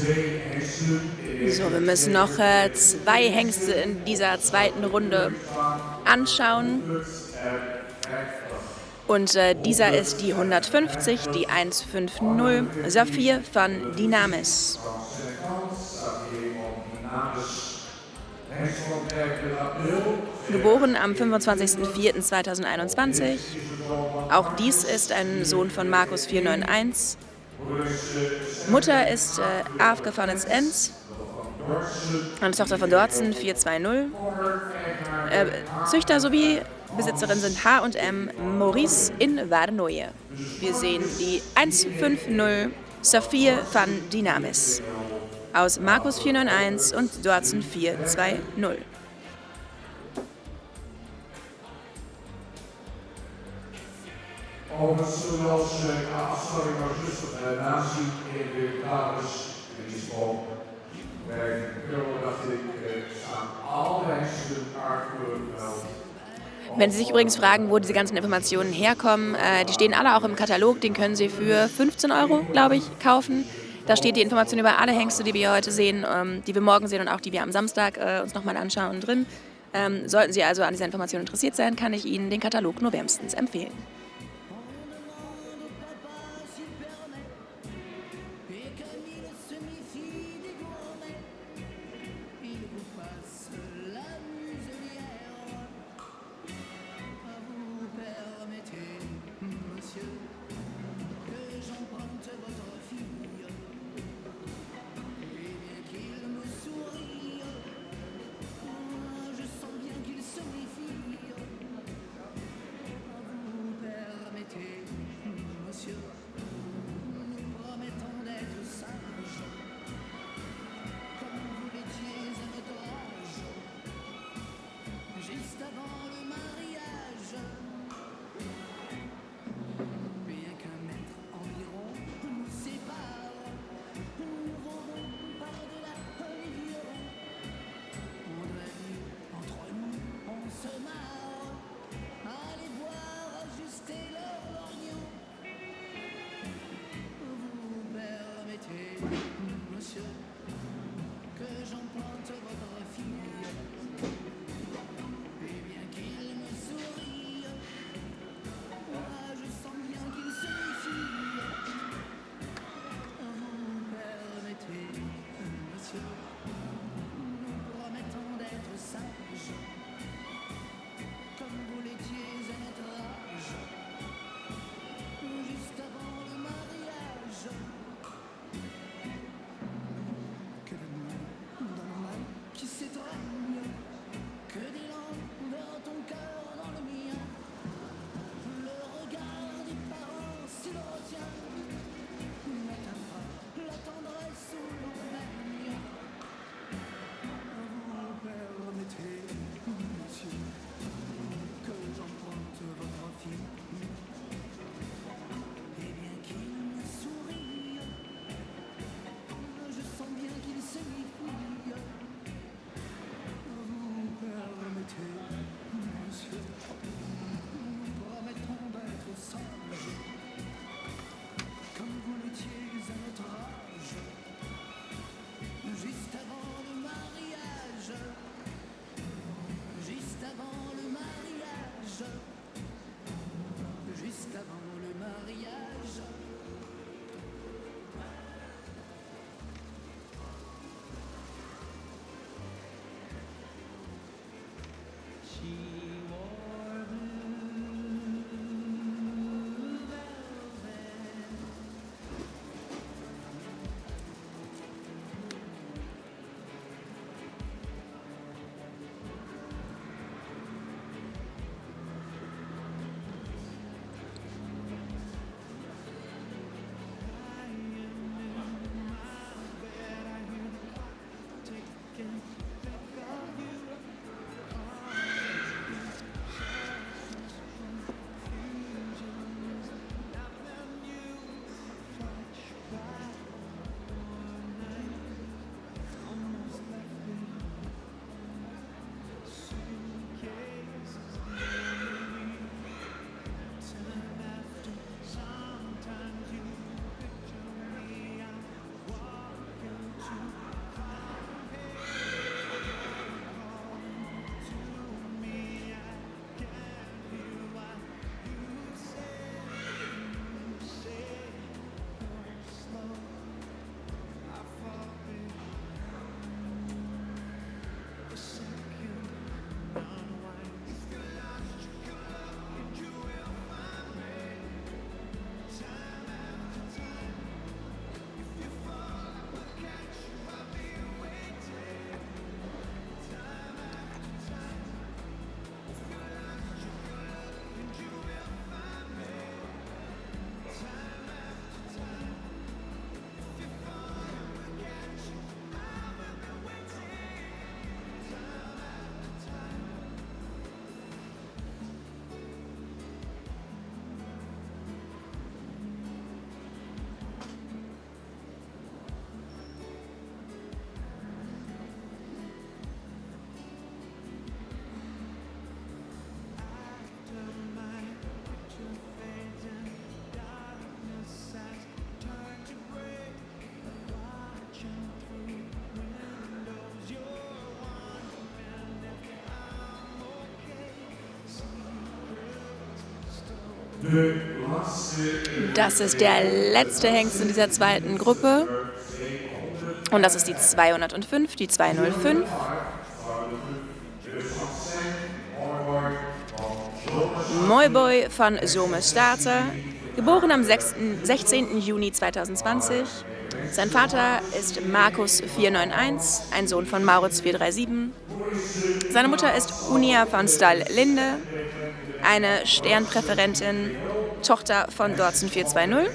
So, wir müssen noch zwei Hengste in dieser zweiten Runde anschauen. Und dieser ist die 150, die 150 Saphir van Dynamis. Geboren am 25.04.2021. Auch dies ist ein Sohn von Markus 491. Mutter ist Afke van het Ens, eine Tochter von Dorzen 420. Züchter sowie Besitzerin sind H&M Maurice in Wadenoje. Wir sehen die 150 Saphir van Dynamis aus Markus 491 und Dorzen 420. Overigens, zoals qua afstemming maar juist nazien in de dames in die sprong. Bij dacht ik, staan alle hengsten uitgevoerd. Wenn Sie sich übrigens fragen, wo diese ganzen Informationen herkommen, die stehen alle auch im Katalog, den können Sie für 15 Euro, glaube ich, kaufen. Da steht die Information über alle Hengste, die wir heute sehen, die wir morgen sehen und auch die wir am Samstag uns nochmal anschauen drin. Sollten Sie also an dieser Information interessiert sein, kann ich Ihnen den Katalog nur wärmstens empfehlen. Das ist der letzte Hengst in dieser zweiten Gruppe. Und das ist die 205, die 205. Moiboy van Somestate, geboren am 6, 16. Juni 2020. Sein Vater ist Markus 491, ein Sohn von Maurits 437. Seine Mutter ist Unia van Stall Linde, eine Sternpräferentin, Tochter von Dorzen 420.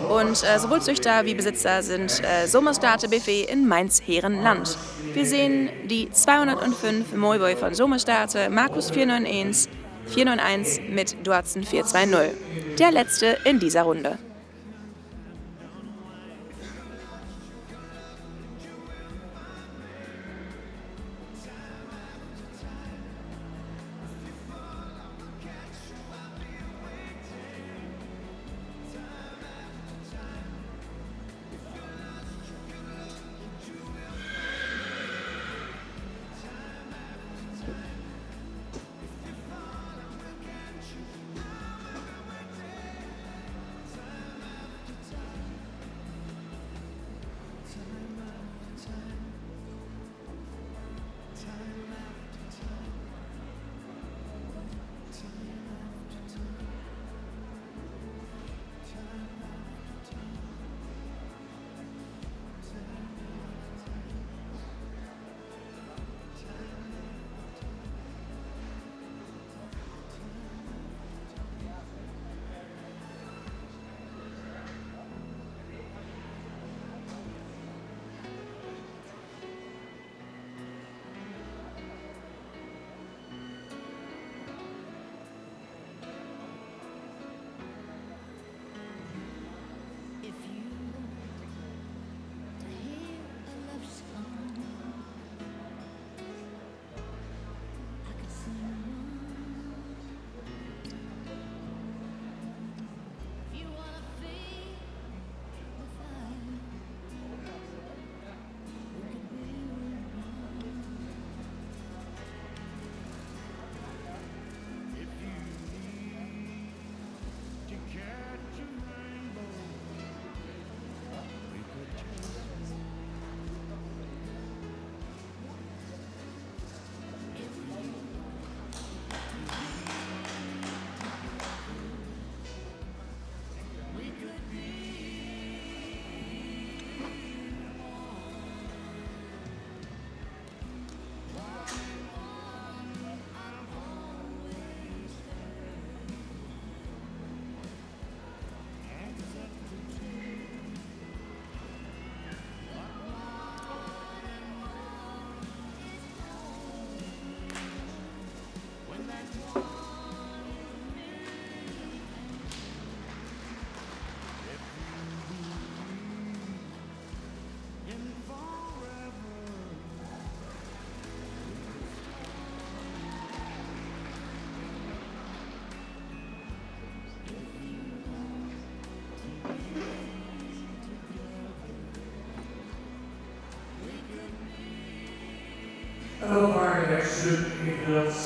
Und sowohl Züchter wie Besitzer sind Sommerstate BV in Mainz-Herenland. Wir sehen die 205 Moiboy von Sommerstate, Markus 491, 491 mit Dorzen 420. Der letzte in dieser Runde.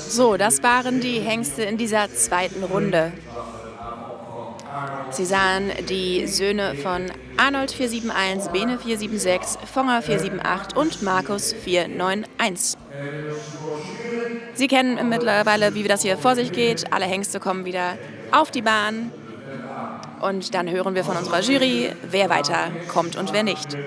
So, das waren die Hengste in dieser zweiten Runde. Sie sahen die Söhne von Arnold 471, Bene 476, Fonger 478 und Markus 491. Sie kennen mittlerweile, wie das hier vor sich geht. Alle Hengste kommen wieder auf die Bahn. Und dann hören wir von unserer Jury, wer weiterkommt und wer nicht.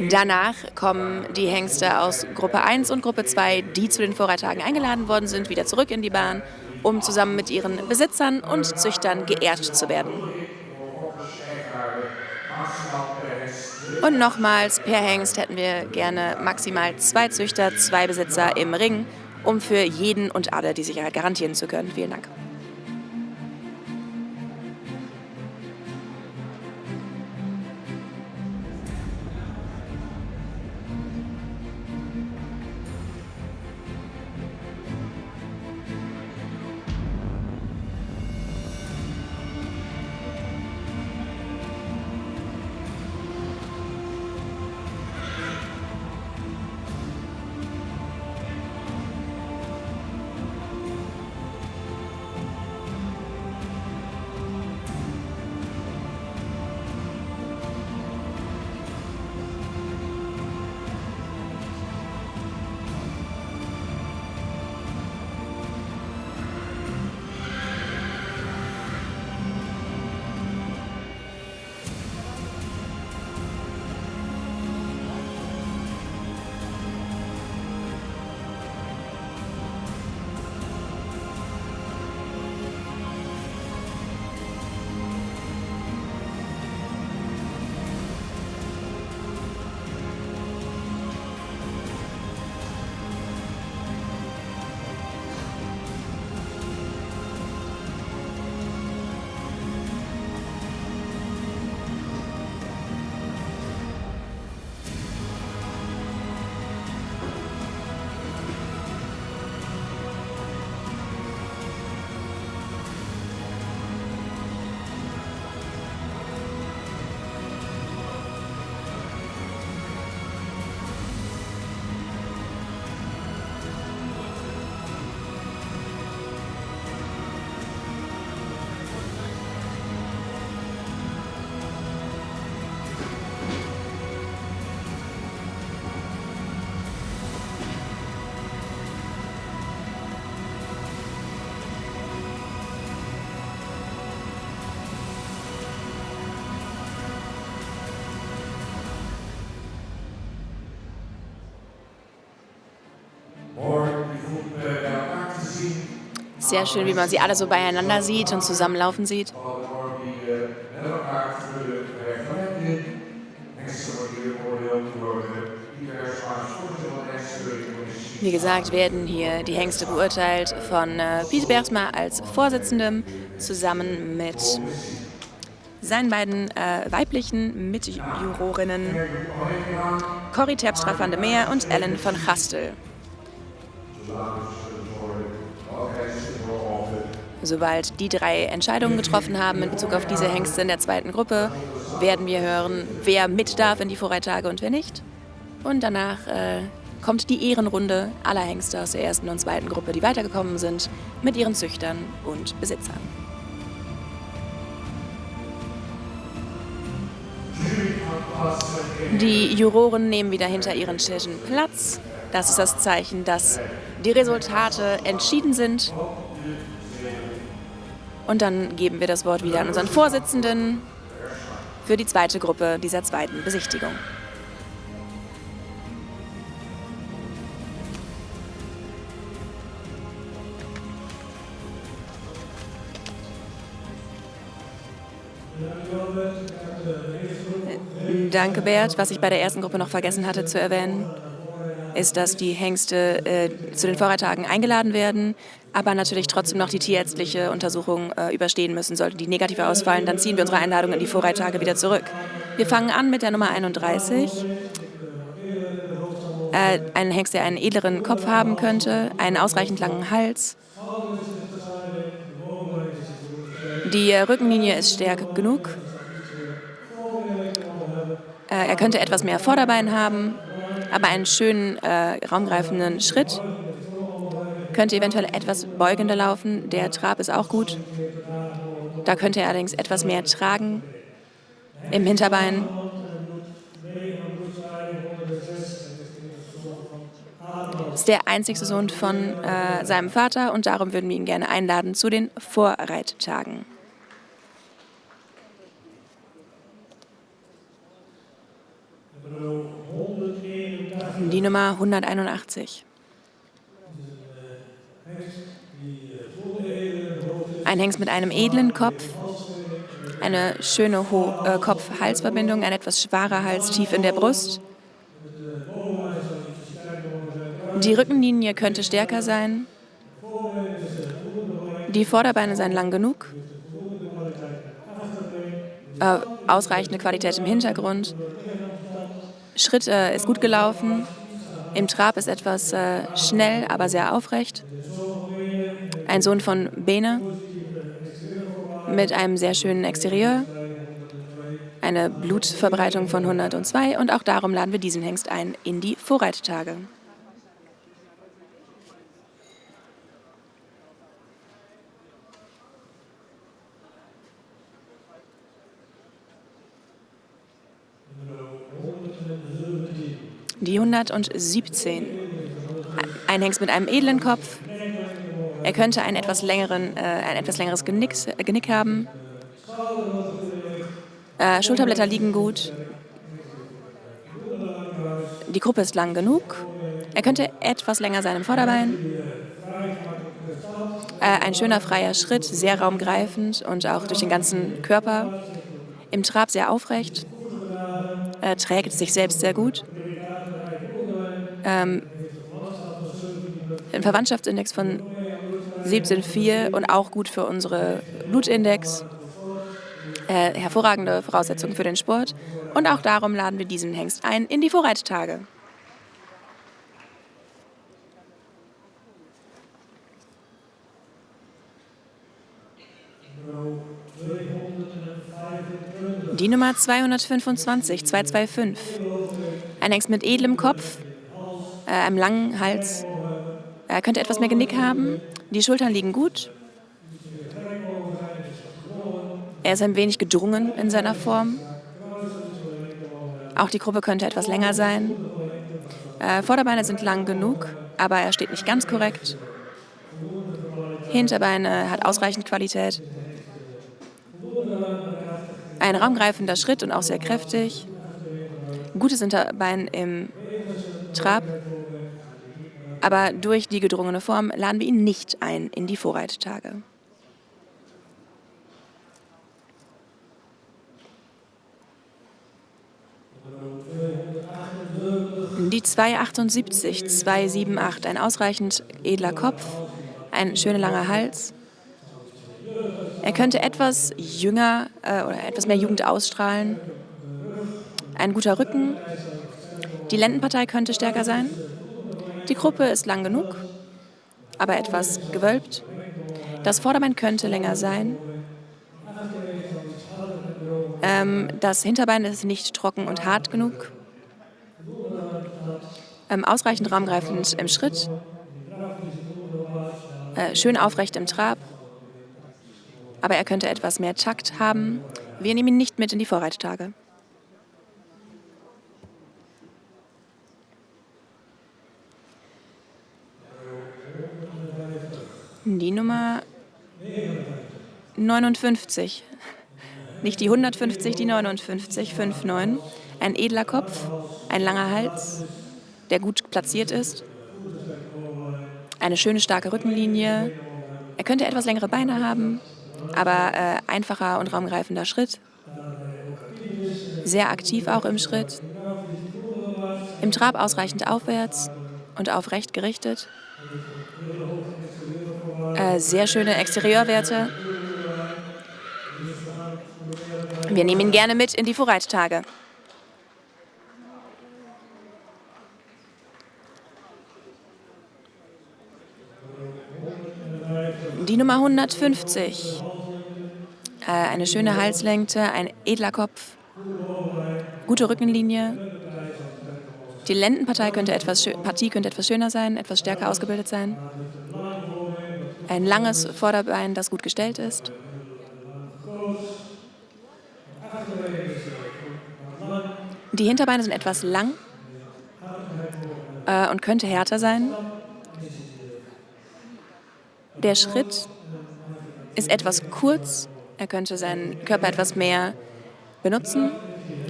Danach kommen die Hengste aus Gruppe 1 und Gruppe 2, die zu den Vorreitertagen eingeladen worden sind, wieder zurück in die Bahn, um zusammen mit ihren Besitzern und Züchtern geehrt zu werden. Und nochmals, per Hengst hätten wir gerne maximal 2 Züchter, 2 Besitzer im Ring, um für jeden und alle die Sicherheit garantieren zu können. Vielen Dank. Sehr schön, wie man sie alle so beieinander sieht und zusammenlaufen sieht. Wie gesagt, werden hier die Hengste beurteilt von Piet Bergsma als Vorsitzendem zusammen mit seinen beiden weiblichen Mitjurorinnen Corrie Terpstra van der Meer und Ellen van Gastel. Sobald die drei Entscheidungen getroffen haben in Bezug auf diese Hengste in der zweiten Gruppe, werden wir hören, wer mit darf in die Vorreittage und wer nicht. Und danach kommt die Ehrenrunde aller Hengste aus der ersten und zweiten Gruppe, die weitergekommen sind, mit ihren Züchtern und Besitzern. Die Juroren nehmen wieder hinter ihren Tischen Platz. Das ist das Zeichen, dass die Resultate entschieden sind. Und dann geben wir das Wort wieder an unseren Vorsitzenden für die zweite Gruppe dieser zweiten Besichtigung. Danke, Bert. Was ich bei der ersten Gruppe noch vergessen hatte zu erwähnen, ist, dass die Hengste zu den Vorreitertagen eingeladen werden, aber natürlich trotzdem noch die tierärztliche Untersuchung überstehen müssen. Sollten die negativ ausfallen, dann ziehen wir unsere Einladung in die Vorreittage wieder zurück. Wir fangen an mit der Nummer 31. Ein Hengst, der einen edleren Kopf haben könnte, einen ausreichend langen Hals. Die Rückenlinie ist stark genug. Er könnte etwas mehr Vorderbein haben, aber einen schönen, raumgreifenden Schritt. Könnte eventuell etwas beugender laufen. Der Trab ist auch gut. Da könnte er allerdings etwas mehr tragen im Hinterbein. Ist der einzigste Sohn von seinem Vater und darum würden wir ihn gerne einladen zu den Vorreittagen. Die Nummer 181. Ein Hengst mit einem edlen Kopf, eine schöne Kopf-Hals-Verbindung, ein etwas schwerer Hals tief in der Brust. Die Rückenlinie könnte stärker sein. Die Vorderbeine seien lang genug. Ausreichende Qualität im Hintergrund. Schritt ist gut gelaufen. Im Trab ist etwas schnell, aber sehr aufrecht. Ein Sohn von Bene mit einem sehr schönen Exterieur. Eine Blutverbreitung von 102 und auch darum laden wir diesen Hengst ein in die Vorreittage. Die 117. Ein Hengst mit einem edlen Kopf. Er könnte einen etwas ein etwas längeres Genick haben. Schulterblätter liegen gut. Die Kruppe ist lang genug. Er könnte etwas länger sein im Vorderbein. Ein schöner freier Schritt, sehr raumgreifend und auch durch den ganzen Körper. Im Trab sehr aufrecht. Trägt sich selbst sehr gut. Ein Verwandtschaftsindex von 17,4 und auch gut für unsere Blutindex. Hervorragende Voraussetzungen für den Sport. Und auch darum laden wir diesen Hengst ein in die Vorreittage. Die Nummer 225, 225. Ein Hengst mit edlem Kopf, einem langen Hals. Er könnte etwas mehr Genick haben. Die Schultern liegen gut. Er ist ein wenig gedrungen in seiner Form. Auch die Kruppe könnte etwas länger sein. Vorderbeine sind lang genug, aber er steht nicht ganz korrekt. Hinterbeine hat ausreichend Qualität. Ein raumgreifender Schritt und auch sehr kräftig. Gutes Hinterbein im Trab. Aber durch die gedrungene Form laden wir ihn nicht ein in die Vorreittage. Die 278, 278, ein ausreichend edler Kopf, ein schöner langer Hals. Er könnte etwas jünger oder etwas mehr Jugend ausstrahlen. Ein guter Rücken. Die Lendenpartei könnte stärker sein. Die Kruppe ist lang genug, aber etwas gewölbt. Das Vorderbein könnte länger sein. Das Hinterbein ist nicht trocken und hart genug. Ausreichend raumgreifend im Schritt. Schön aufrecht im Trab. Aber er könnte etwas mehr Takt haben. Wir nehmen ihn nicht mit in die Vorreittage. Die Nummer 59. Nicht die 150, die 59, 5,9. Ein edler Kopf, ein langer Hals, der gut platziert ist. Eine schöne, starke Rückenlinie. Er könnte etwas längere Beine haben, aber einfacher und raumgreifender Schritt. Sehr aktiv auch im Schritt. Im Trab ausreichend aufwärts und aufrecht gerichtet. Sehr schöne Exterieurwerte. Wir nehmen ihn gerne mit in die Vorreittage. Die Nummer 150. Eine schöne Halslänge, ein edler Kopf, gute Rückenlinie. Die Lendenpartie könnte etwas schöner sein, etwas stärker ausgebildet sein. Ein langes Vorderbein, das gut gestellt ist. Die Hinterbeine sind etwas lang und könnte härter sein. Der Schritt ist etwas kurz. Er könnte seinen Körper etwas mehr benutzen.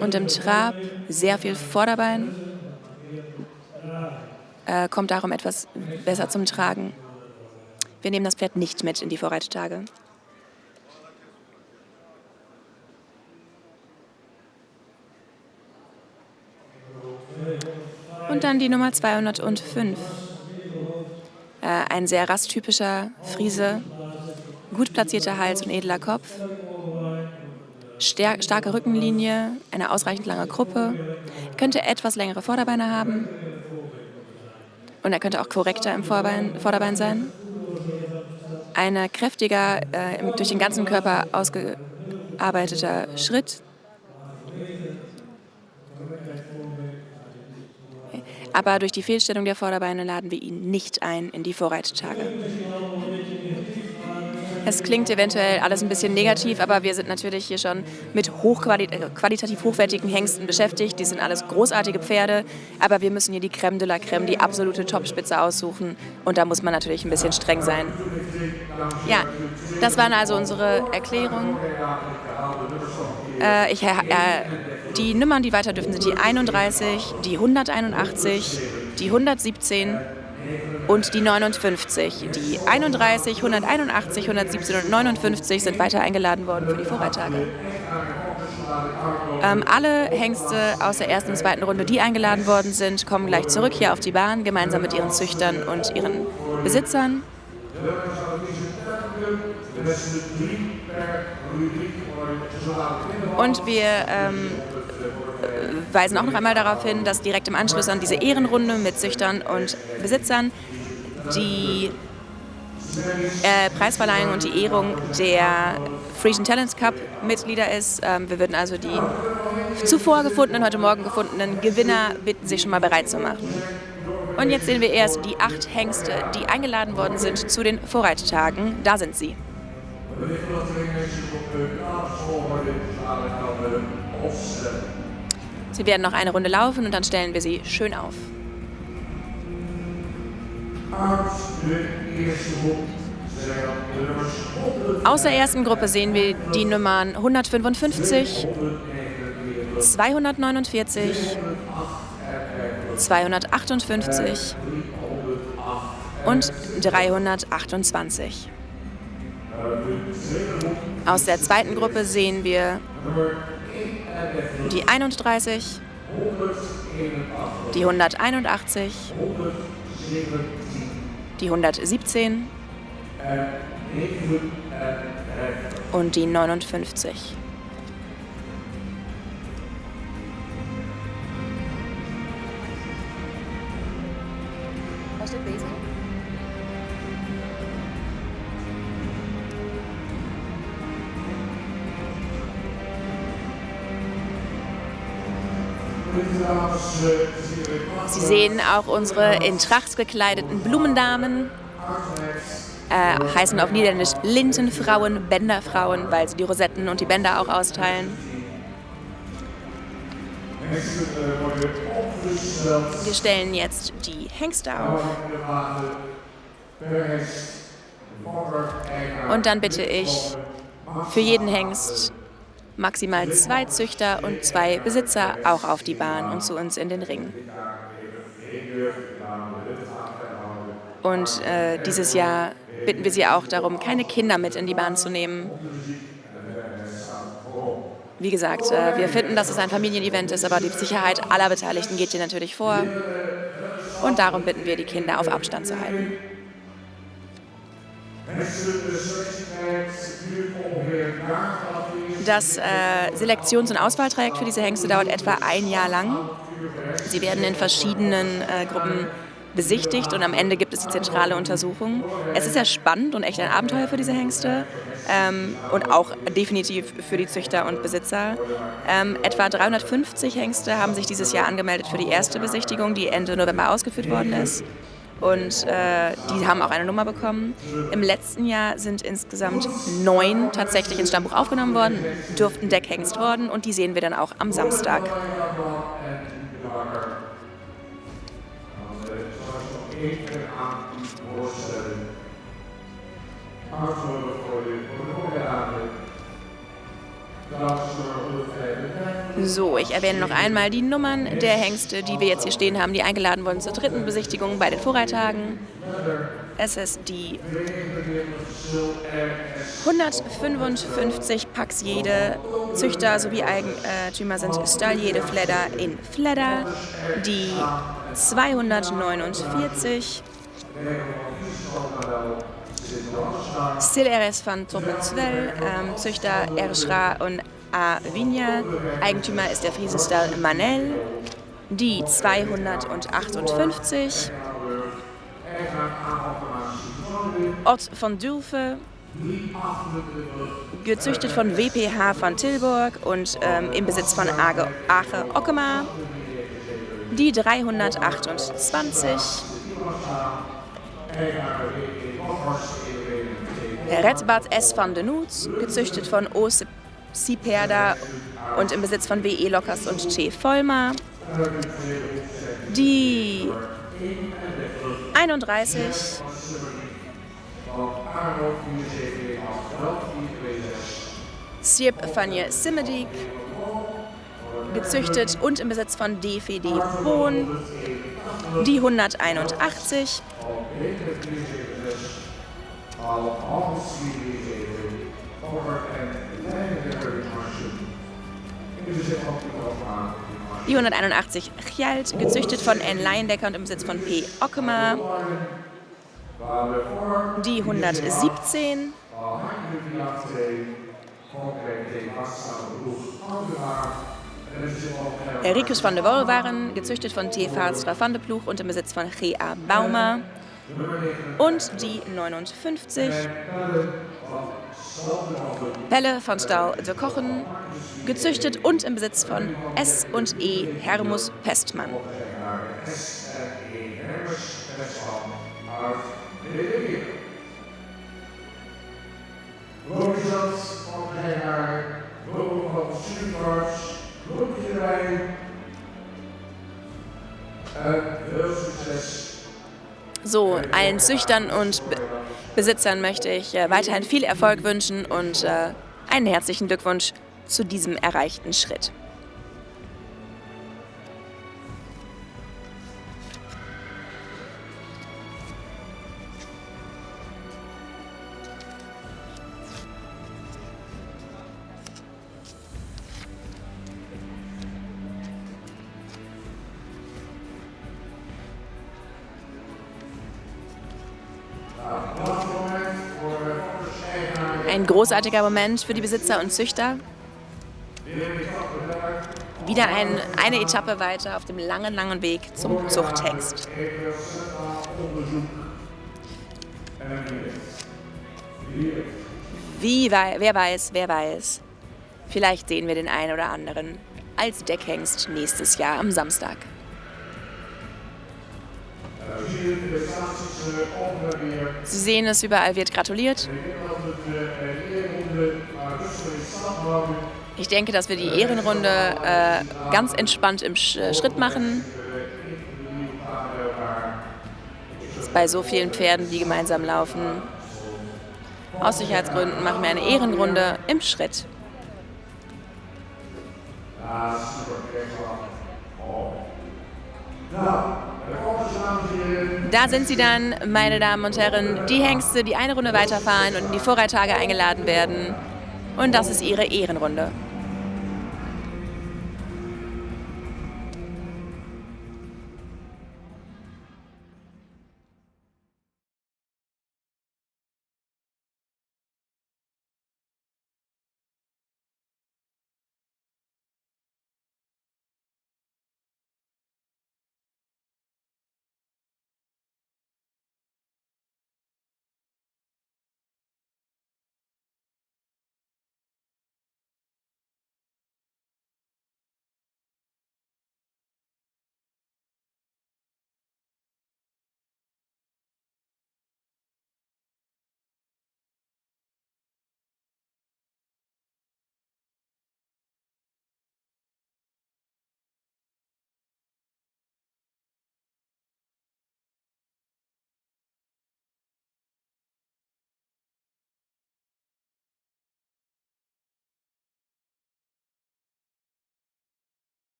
Und im Trab sehr viel Vorderbein. Kommt darum etwas besser zum Tragen. Wir nehmen das Pferd nicht mit in die Vorreittage. Und dann die Nummer 205. Ein sehr rasstypischer Friese, gut platzierter Hals und edler Kopf, starke Rückenlinie, eine ausreichend lange Kruppe. Er könnte etwas längere Vorderbeine haben und er könnte auch korrekter im Vorderbein sein. Ein kräftiger, durch den ganzen Körper ausgearbeiteter Schritt. Aber durch die Fehlstellung der Vorderbeine laden wir ihn nicht ein in die Vorreittage. Es klingt eventuell alles ein bisschen negativ, aber wir sind natürlich hier schon mit qualitativ hochwertigen Hengsten beschäftigt. Die sind alles großartige Pferde, aber wir müssen hier die Crème de la Crème, die absolute Topspitze aussuchen. Und da muss man natürlich ein bisschen streng sein. Ja, das waren also unsere Erklärungen. Die Nummern, die weiter dürfen, sind die 31, die 181, die 117 und die 59. Die 31, 181, 117 und 59 sind weiter eingeladen worden für die Vorreittage. Alle Hengste aus der ersten und zweiten Runde, die eingeladen worden sind, kommen gleich zurück hier auf die Bahn, gemeinsam mit ihren Züchtern und ihren Besitzern. Und wir weisen auch noch einmal darauf hin, dass direkt im Anschluss an diese Ehrenrunde mit Züchtern und Besitzern die Preisverleihung und die Ehrung der Frisian Talents Cup Mitglieder ist. Wir würden also die zuvor gefundenen, heute Morgen gefundenen Gewinner bitten, sich schon mal bereit zu machen. Und jetzt sehen wir erst die 8 Hengste, die eingeladen worden sind zu den Vorreittagen. Da sind sie. Sie werden noch eine Runde laufen und dann stellen wir sie schön auf. Aus der ersten Gruppe sehen wir die Nummern 155, 249, 258, Und 328. Aus der zweiten Gruppe sehen wir die 31, die 181, die 117 und die 59. Sie sehen auch unsere in Tracht gekleideten Blumendamen, heißen auf Niederländisch Lintenfrauen, Bänderfrauen, weil sie die Rosetten und die Bänder auch austeilen. Wir stellen jetzt die Hengste auf. Und dann bitte ich für jeden Hengst maximal 2 Züchter und 2 Besitzer auch auf die Bahn und zu uns in den Ring. Und dieses Jahr bitten wir Sie auch darum, keine Kinder mit in die Bahn zu nehmen. Wie gesagt, wir finden, dass es ein Familienevent ist, aber die Sicherheit aller Beteiligten geht hier natürlich vor. Und darum bitten wir, die Kinder auf Abstand zu halten. Das Selektions- und Auswahltrajekt für diese Hengste dauert etwa ein Jahr lang. Sie werden in verschiedenen Gruppen besichtigt und am Ende gibt es die zentrale Untersuchung. Es ist sehr spannend und echt ein Abenteuer für diese Hengste und auch definitiv für die Züchter und Besitzer. Etwa 350 Hengste haben sich dieses Jahr angemeldet für die erste Besichtigung, die Ende November ausgeführt worden ist. Und die haben auch eine Nummer bekommen. Im letzten Jahr sind insgesamt 9 tatsächlich ins Stammbuch aufgenommen worden, durften Deckhengst worden und die sehen wir dann auch am Samstag. So, ich erwähne noch einmal die Nummern der Hengste, die wir jetzt hier stehen haben, die eingeladen wurden zur dritten Besichtigung bei den Vorreitertagen. Es ist die 155 Pax Jede, Züchter sowie Eigentümer sind Stall Jede Fledder in Fledder, die 249 Sil RS van Toppenzwell, Züchter Erschra und A. Vigna, Eigentümer ist der Friesenstall Manel, die 258, Ott von Dülfe, gezüchtet von WPH van Tilburg und im Besitz von Ache Ockema, die 328, Redbad S. van de Noot, gezüchtet von O. Siperda und im Besitz von W.E. Lockers und T. Vollmer. Die 31 Sierp Fanje Simmedik, gezüchtet und im Besitz von DVD Bohn. Die 181 Die 181 Gjalt, gezüchtet von N. Leyendecker und im Besitz von P. Ockema. Die 117 Rikus van de Wolwaren, gezüchtet von T. Vaatstra van de Ploeg und im Besitz von G. A. Baumer. Und die 59 Pelle van Staal de Kochen, gezüchtet und im Besitz von S. und E. Hermus Pestmann. So, allen Züchtern und Besitzern möchte ich weiterhin viel Erfolg wünschen und einen herzlichen Glückwunsch zu diesem erreichten Schritt. Ein großartiger Moment für die Besitzer und Züchter. Wieder eine Etappe weiter auf dem langen, langen Weg zum Zuchthengst. Wer weiß, wer weiß. Vielleicht sehen wir den einen oder anderen als Deckhengst nächstes Jahr am Samstag. Sie sehen es, überall wird gratuliert. Ich denke, dass wir die Ehrenrunde ganz entspannt im Schritt machen. Bei so vielen Pferden, die gemeinsam laufen. Aus Sicherheitsgründen machen wir eine Ehrenrunde im Schritt. Da sind sie dann, meine Damen und Herren, die Hengste, die eine Runde weiterfahren und in die Vorreittage eingeladen werden. Und das ist ihre Ehrenrunde.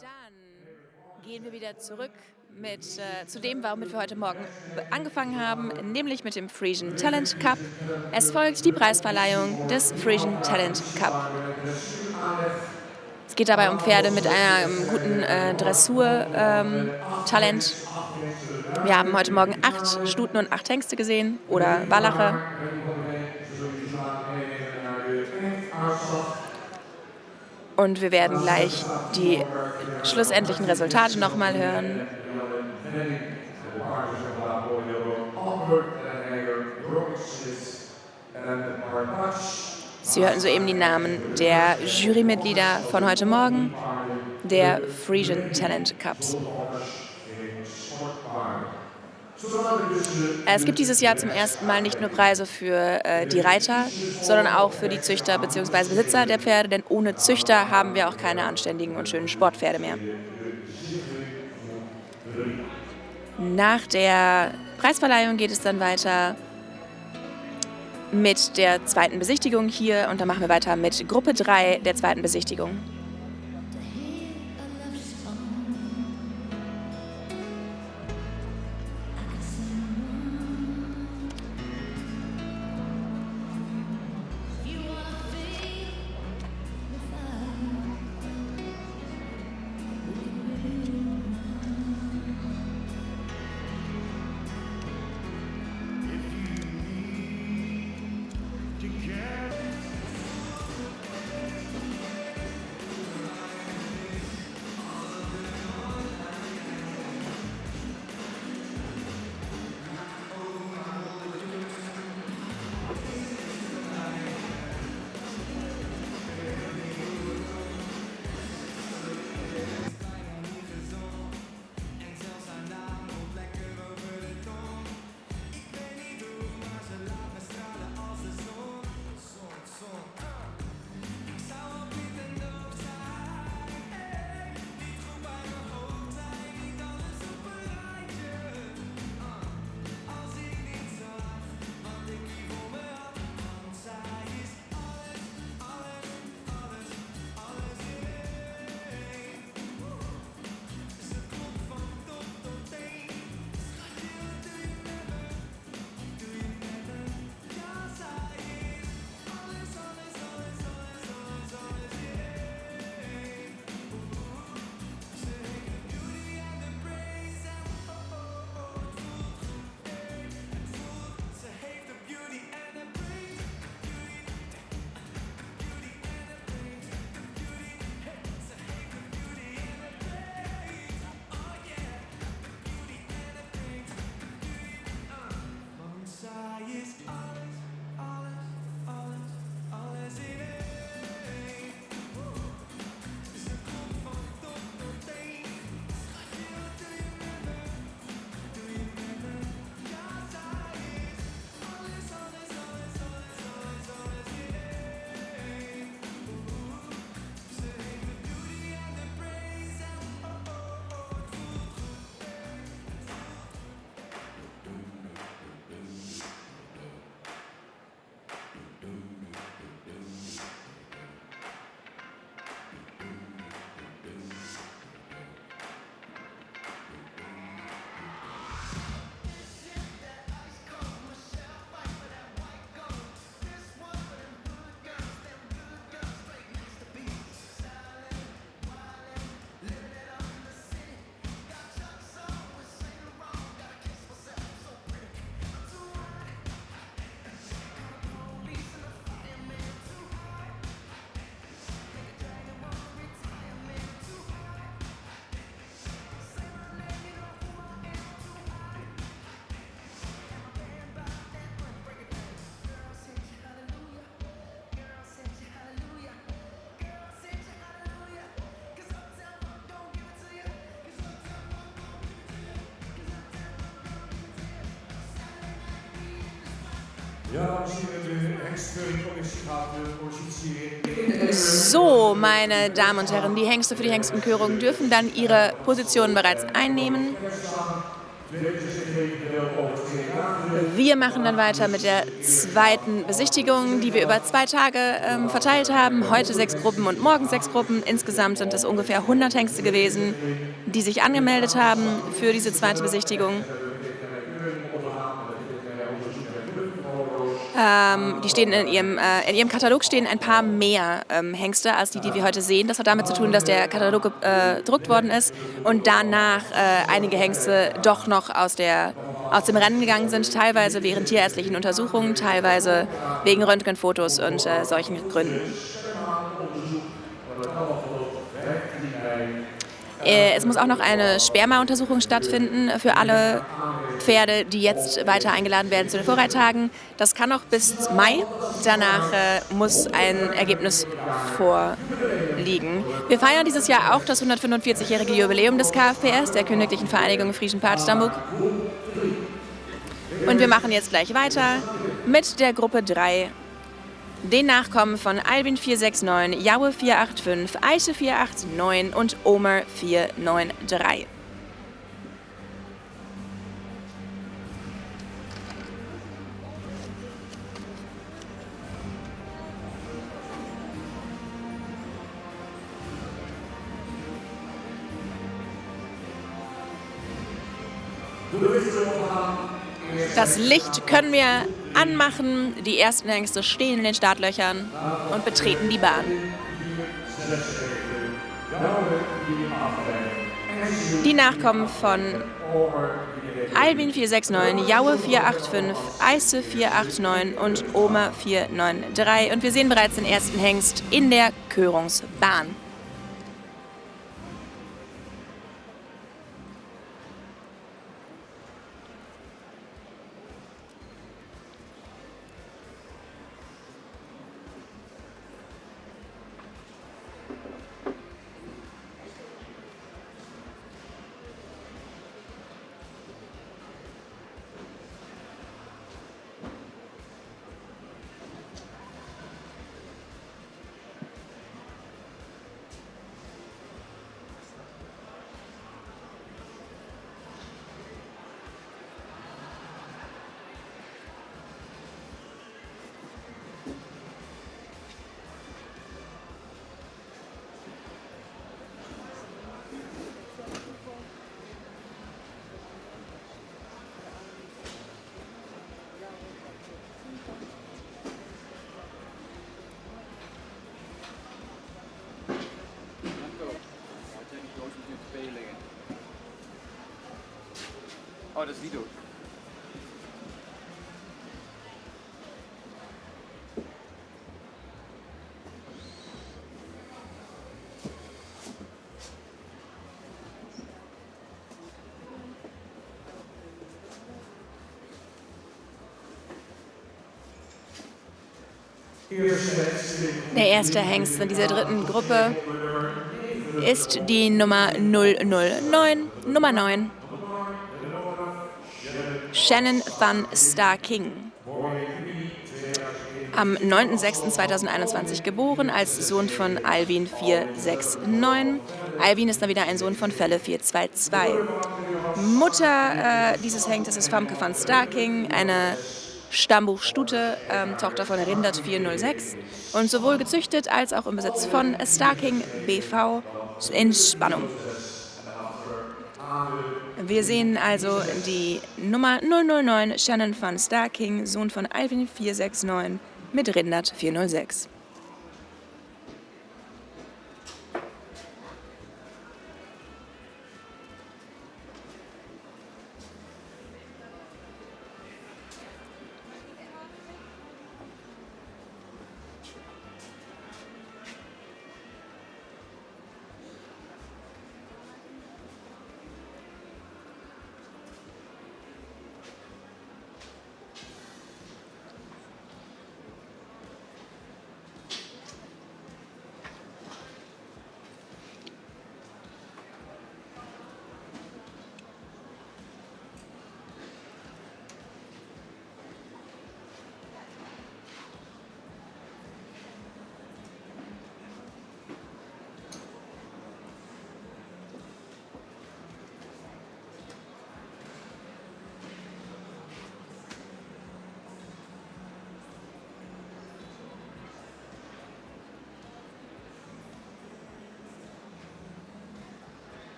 Dann gehen wir wieder zurück zu dem, womit wir heute Morgen angefangen haben, nämlich mit dem Frisian Talent Cup. Es folgt die Preisverleihung des Frisian Talent Cup. Es geht dabei um Pferde mit einem guten Dressur-Talent. Wir haben heute Morgen 8 Stuten und 8 Hengste gesehen oder Wallache. Und wir werden gleich die schlussendlichen Resultate nochmal hören. Sie hörten soeben die Namen der Jurymitglieder von heute Morgen, der Frisian Talent Cups. Es gibt dieses Jahr zum ersten Mal nicht nur Preise für die Reiter, sondern auch für die Züchter bzw. Besitzer der Pferde, denn ohne Züchter haben wir auch keine anständigen und schönen Sportpferde mehr. Nach der Preisverleihung geht es dann weiter mit der zweiten Besichtigung hier und dann machen wir weiter mit Gruppe 3 der zweiten Besichtigung. So, meine Damen und Herren, die Hengste für die Hengstenkörung dürfen dann ihre Positionen bereits einnehmen. Wir machen dann weiter mit der zweiten Besichtigung, die wir über 2 Tage verteilt haben. Heute 6 Gruppen und morgen 6 Gruppen. Insgesamt sind es ungefähr 100 Hengste gewesen, die sich angemeldet haben für diese zweite Besichtigung. Die stehen in ihrem Katalog stehen ein paar mehr Hengste als die, die wir heute sehen. Das hat damit zu tun, dass der Katalog gedruckt worden ist und danach einige Hengste doch noch aus dem Rennen gegangen sind, teilweise während tierärztlichen Untersuchungen, teilweise wegen Röntgenfotos und solchen Gründen. Es muss auch noch eine Sperma-Untersuchung stattfinden für alle Pferde, die jetzt weiter eingeladen werden zu den Vorreittagen. Das kann noch bis Mai. Danach muss ein Ergebnis vorliegen. Wir feiern dieses Jahr auch das 145-jährige Jubiläum des KFPS, der Königlichen Vereinigung Frieschen Paardstammbuk. Und wir machen jetzt gleich weiter mit der Gruppe 3. Den Nachkommen von Albin 469, Jaue 485, Eiche 489 und Omer 493. Das Licht können wir anmachen. Die ersten Hengste stehen in den Startlöchern und betreten die Bahn. Die Nachkommen von Albin 469, Jaue 485, Eisse 489 und Oma 493. Und wir sehen bereits den ersten Hengst in der Körungsbahn. Oh, dat is Lido. Der erste Hengst in dieser dritten Gruppe ist die Nummer 009, Nummer 9. Shannon van Star King. Am 9.06.2021 geboren, als Sohn von Alwin 469. Alwin ist dann wieder ein Sohn von Felle 422. Mutter dieses Hengstes ist Famke van Star King, eine Stammbuchstute, Tochter von Rindert 406 und sowohl gezüchtet als auch im Besitz von Star King BV in Spannung. Wir sehen also die Nummer 009 Shannon van Star King, Sohn von Alwin 469 mit Rindert 406.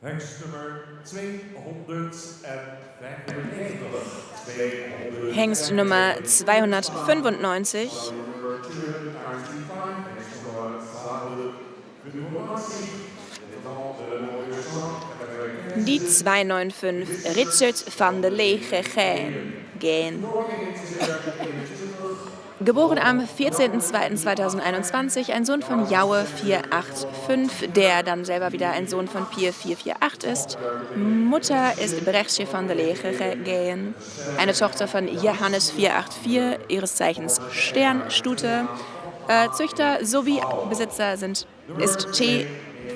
Hengst nummer 295. Hengst Nummer 295. Die 295 Richard van de Lege Gehen. Geboren am 14.02.2021, ein Sohn von Jaue 485, der dann selber wieder ein Sohn von Pier 448 ist. Mutter ist Brechtje van der Lege Gehen, eine Tochter von Johannes 484, ihres Zeichens Sternstute. Züchter sowie Besitzer ist T.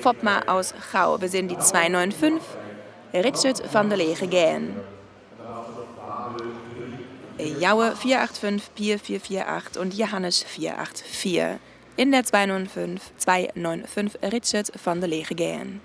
Fopma aus Gau. Wir sehen die 295, Richard van der Lege Gehen. Jaue 485, Pier 448 und Johannes 484. In der 295 Richard van der Lege Gehen.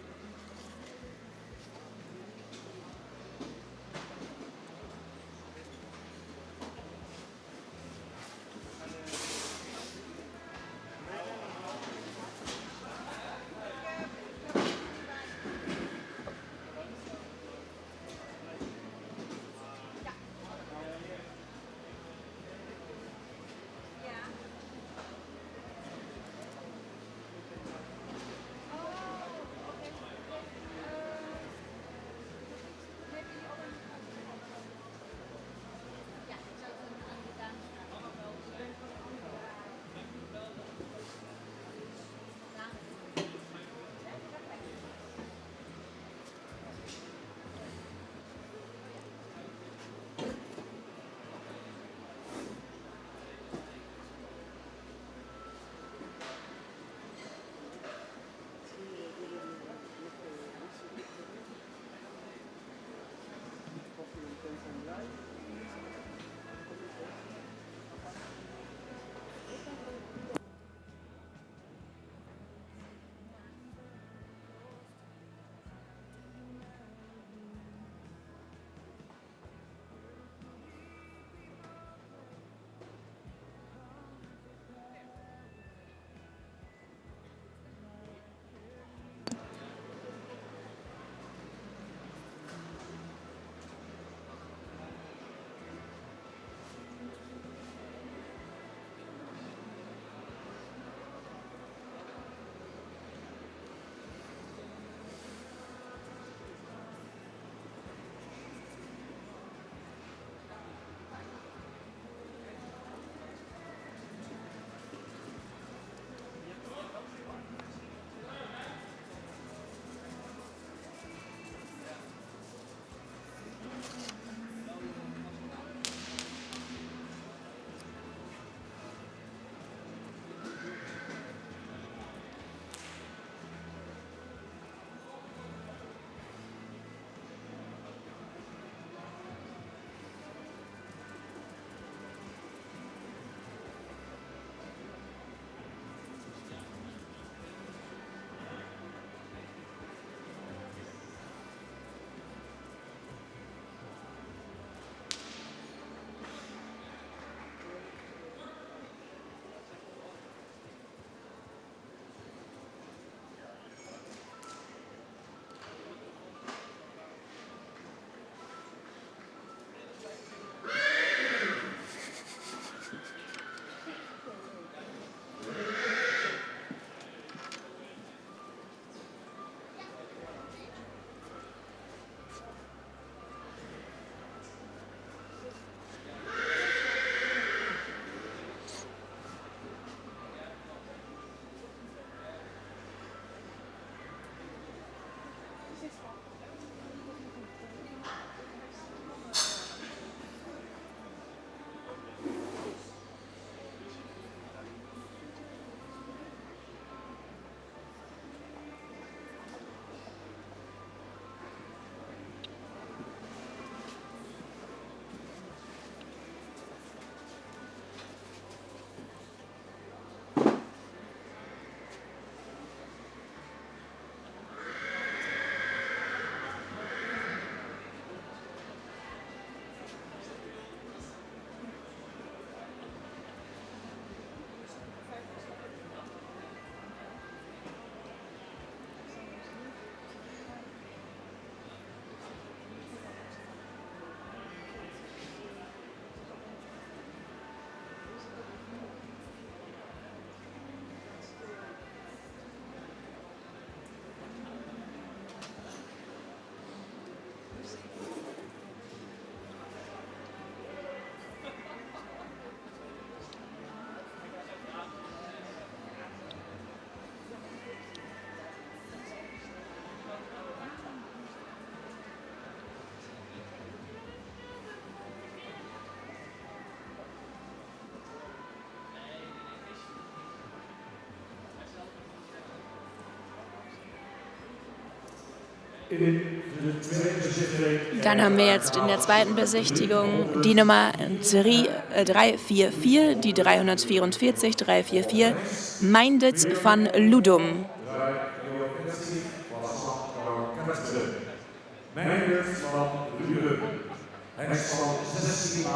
Dann haben wir jetzt in der zweiten Besichtigung die Nummer 344, die 344, 344, Meindert van Ludum.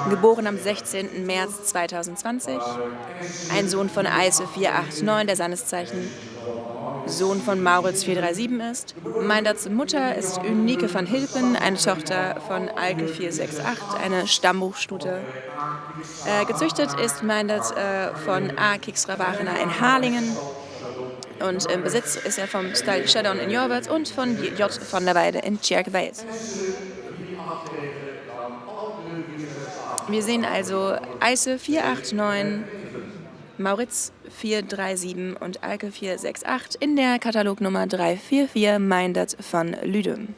Geboren am 16. März 2020, ein Sohn von Eise 489, der seines Zeichen Sohn von Maurits 437 ist. Meinderts Mutter ist Unike van Hilpen, eine Tochter von Alke 468, eine Stammbuchstute. Gezüchtet ist Meindert von A. Kiksra-Wagener in Harlingen. Und im Besitz ist er vom Stall Shadow in Jorwert und von J. von der Weide in Tjerkweit. Wir sehen also Eise 489, Mauritz 437 und Alke 468 in der Katalognummer 344 Meindert van Ludum.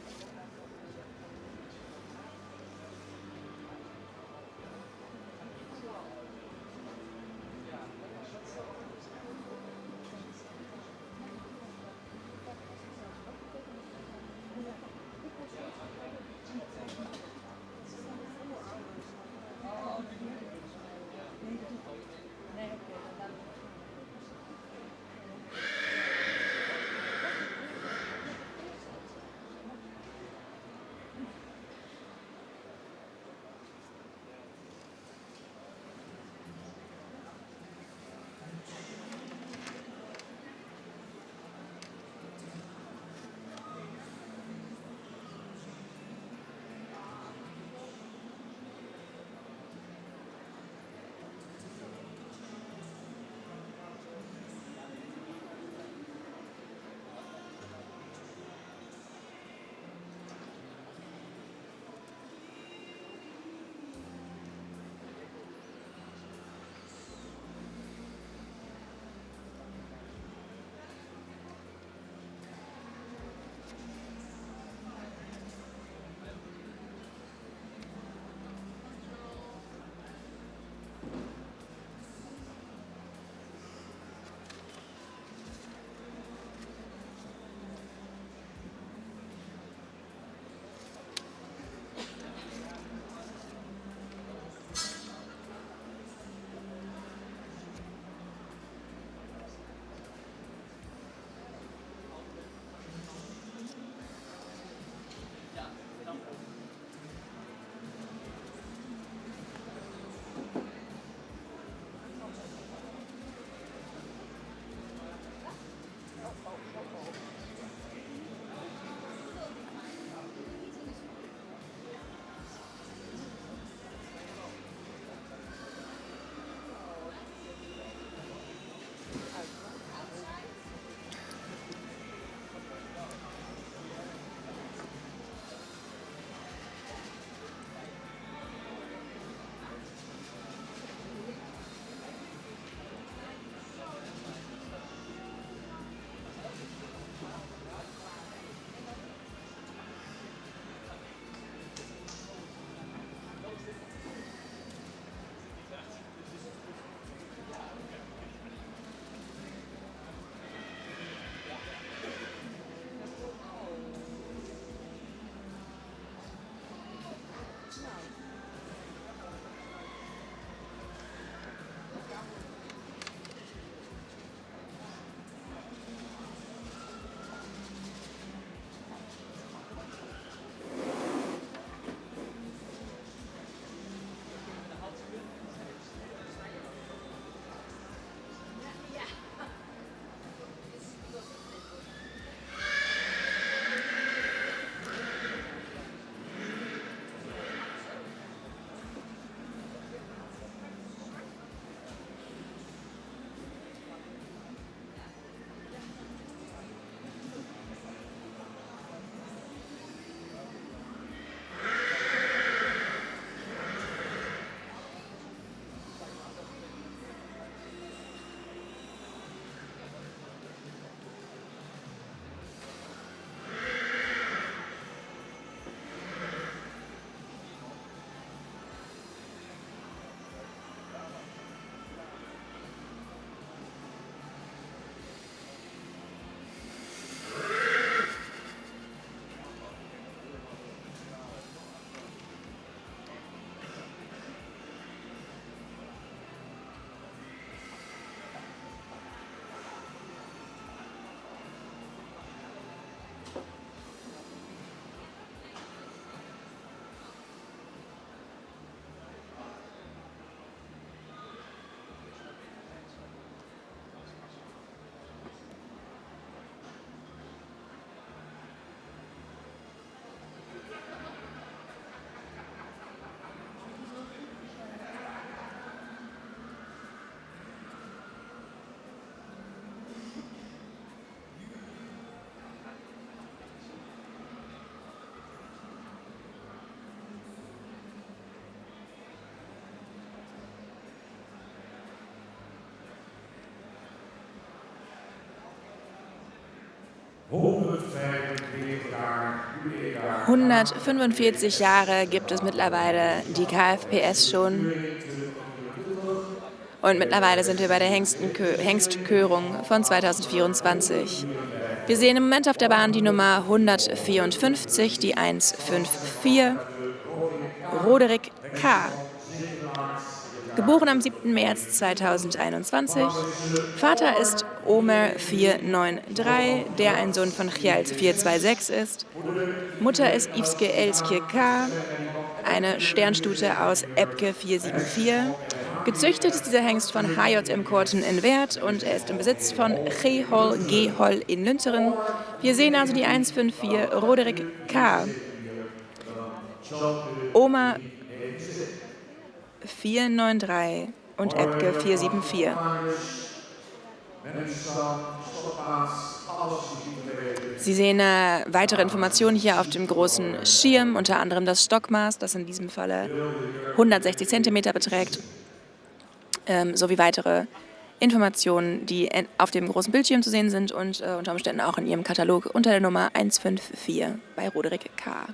145 Jahre gibt es mittlerweile die KFPS schon. Und mittlerweile sind wir bei der Hengstkörung von 2024. Wir sehen im Moment auf der Bahn die Nummer 154, die 154, Roderick K. Geboren am 7. März 2021. Vater ist Omer 493, der ein Sohn von Kjeld 426 ist. Mutter ist Ivske Elske K., eine Sternstute aus Epke 474. Gezüchtet ist dieser Hengst von HJM Korten in Weert und er ist im Besitz von G. Hol G. Hol in Lunteren. Wir sehen also die 154 Roderick K. Oma 493 und Epke 474. Sie sehen weitere Informationen hier auf dem großen Schirm, unter anderem das Stockmaß, das in diesem Falle 160 Zentimeter beträgt, sowie weitere Informationen, die auf dem großen Bildschirm zu sehen sind und unter Umständen auch in Ihrem Katalog unter der Nummer 154 bei Roderick K.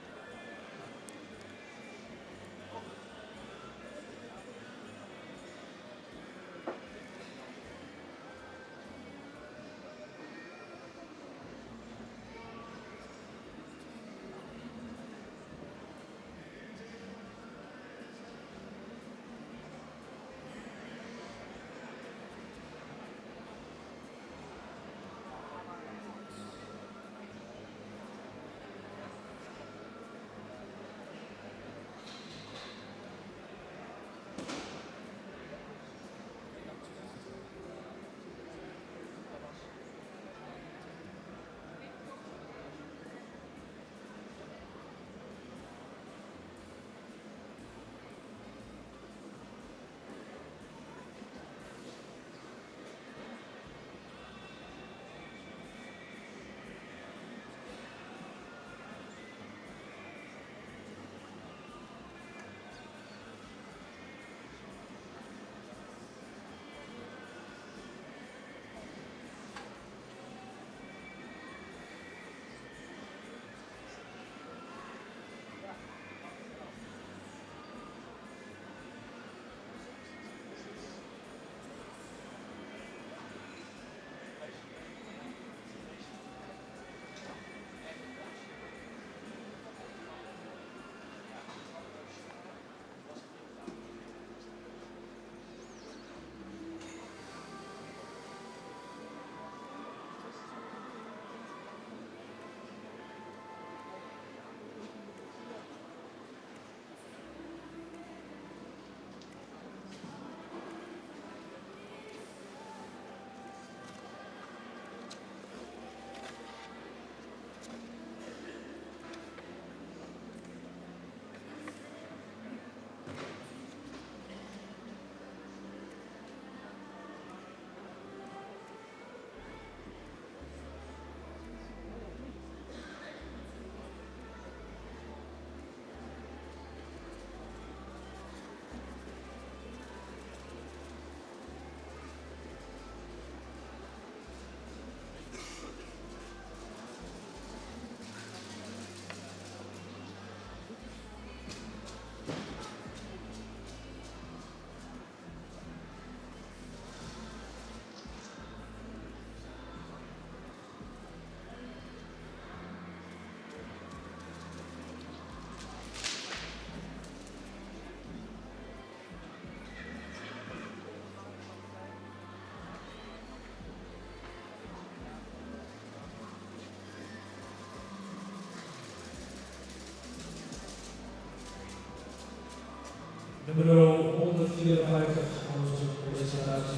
Nummer 154 onze presentatie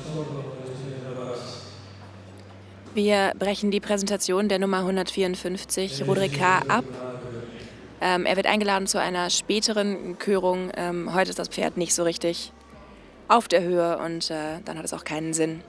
Wir brechen die Präsentation der Nummer 154, Roderick K., ab. Er wird eingeladen zu einer späteren Körung. Heute ist das Pferd nicht so richtig auf der Höhe und dann hat es auch keinen Sinn.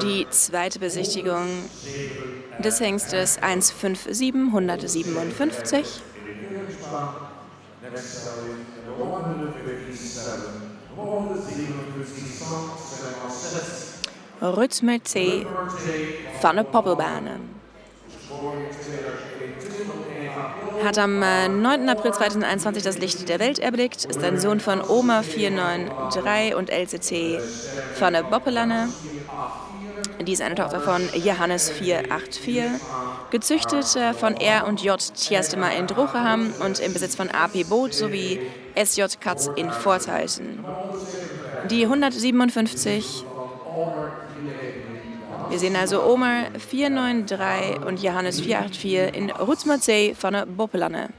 Die zweite Besichtigung des Hengstes 157 157. Rutmer C. Van de Poppelbanen. Hat am 9. April 2021 das Licht der Welt erblickt, ist ein Sohn von Oma 493 und LCC van de Boppelanne. Die ist eine Tochter von Johannes 484, gezüchtet von R und J Tjestema in Drocheham und im Besitz von AP Boot sowie SJ Katz in Voorthuizen. Die 157. Wir sehen also Omar 493 und Johannes 484 in Rutmerzee van de Boppelanne.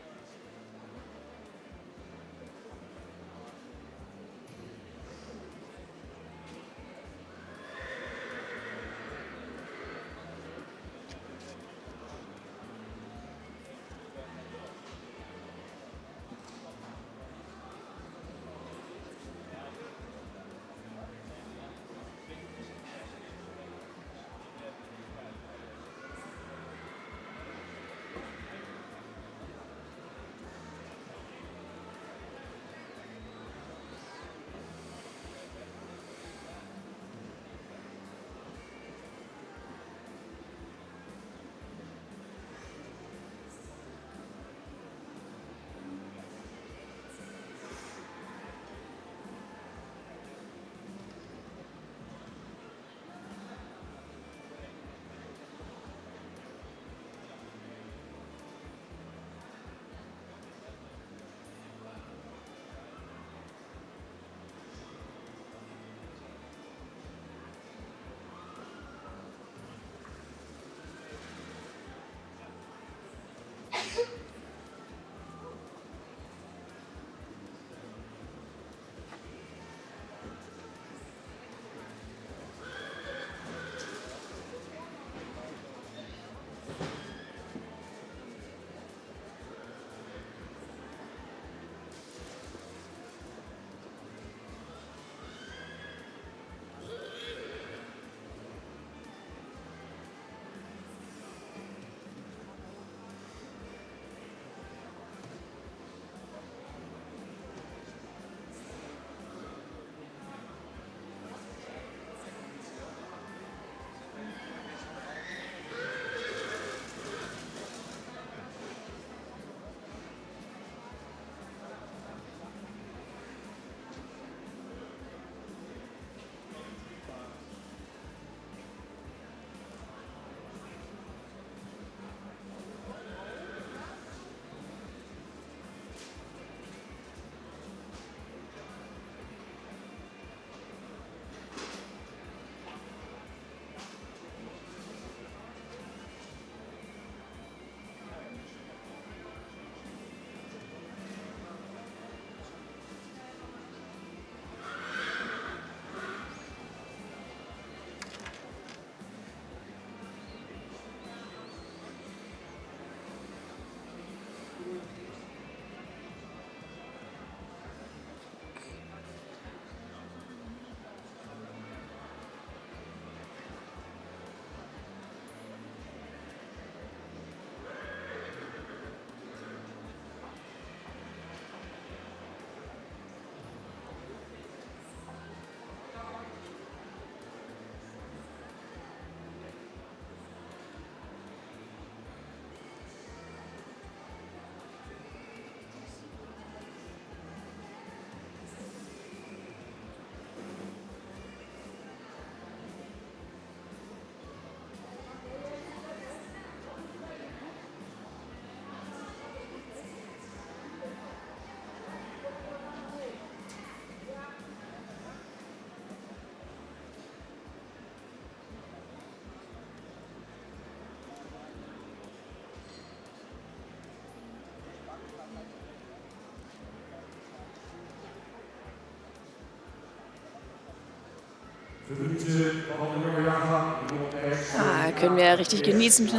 Ah, können wir richtig genießen,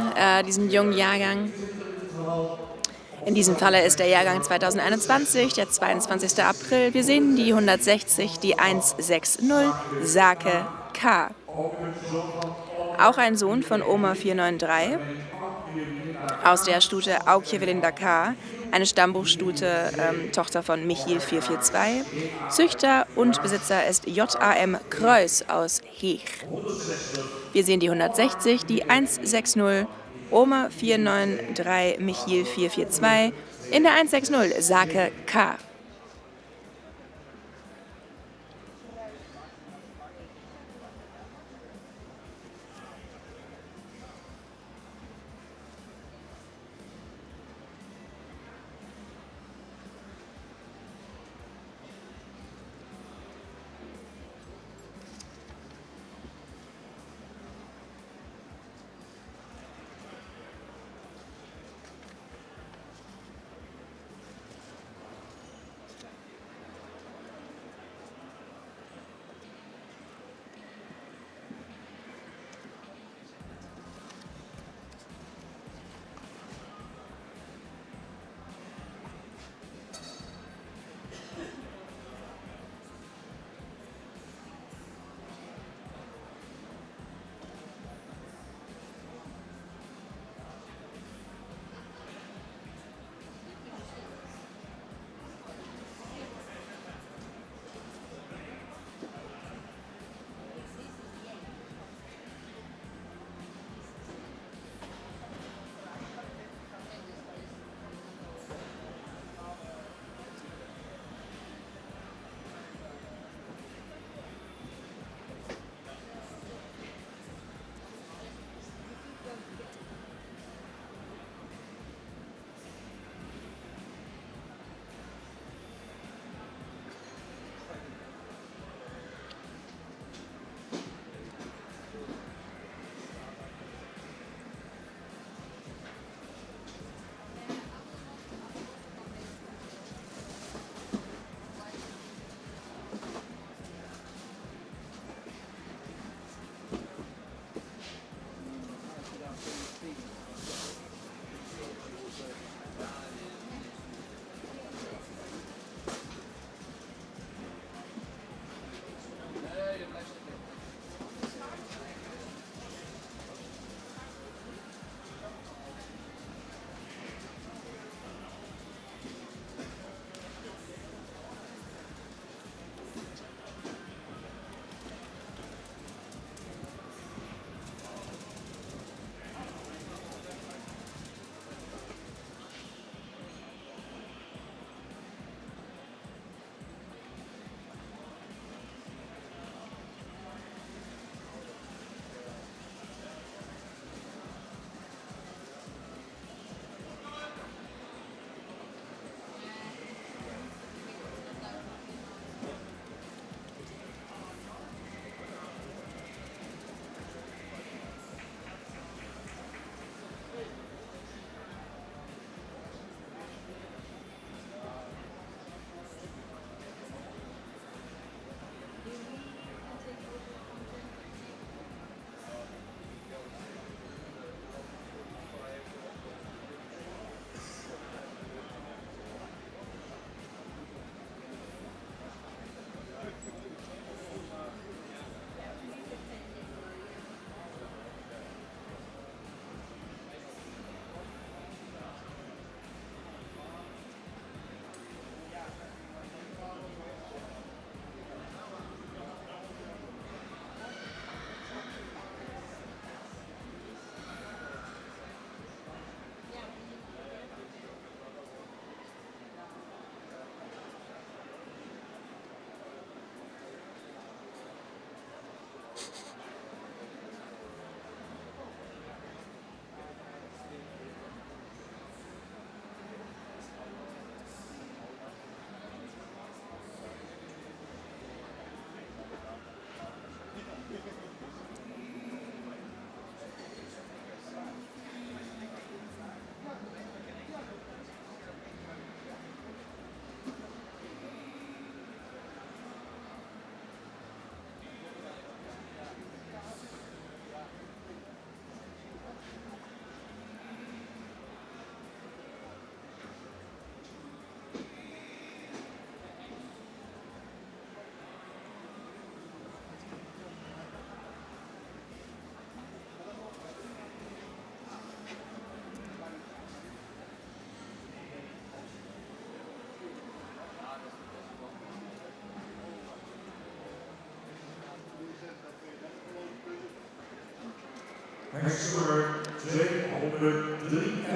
diesen jungen Jahrgang. In diesem Falle ist der Jahrgang 2021, der 22. April. Wir sehen die 160, die 160, Sake K. Auch ein Sohn von Oma 493 aus der Stute Aukje Welinda K., eine Stammbuchstute, Tochter von Michiel 442. Züchter und Besitzer ist JAM Kreuz aus Heeg. Wir sehen die 160, die 160, Oma 493, Michiel 442, in der 160, Sake K.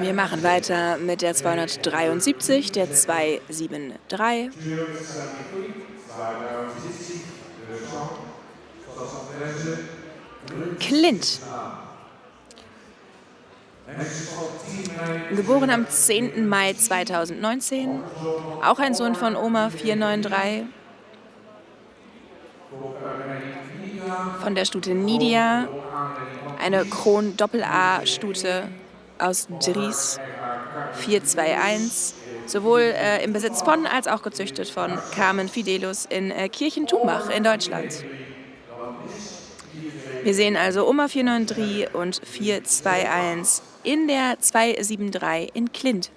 Wir machen weiter mit der 273, der 273. Clint. Geboren am 10. Mai 2019, auch ein Sohn von Oma 493. Von der Stute Nidia, eine Kron-Doppel-A-Stute aus Dries 421, sowohl im Besitz von als auch gezüchtet von Carmen Fidelus in Kirchenthumbach in Deutschland. Wir sehen also Oma 493 und 421 in der 273 in Clint.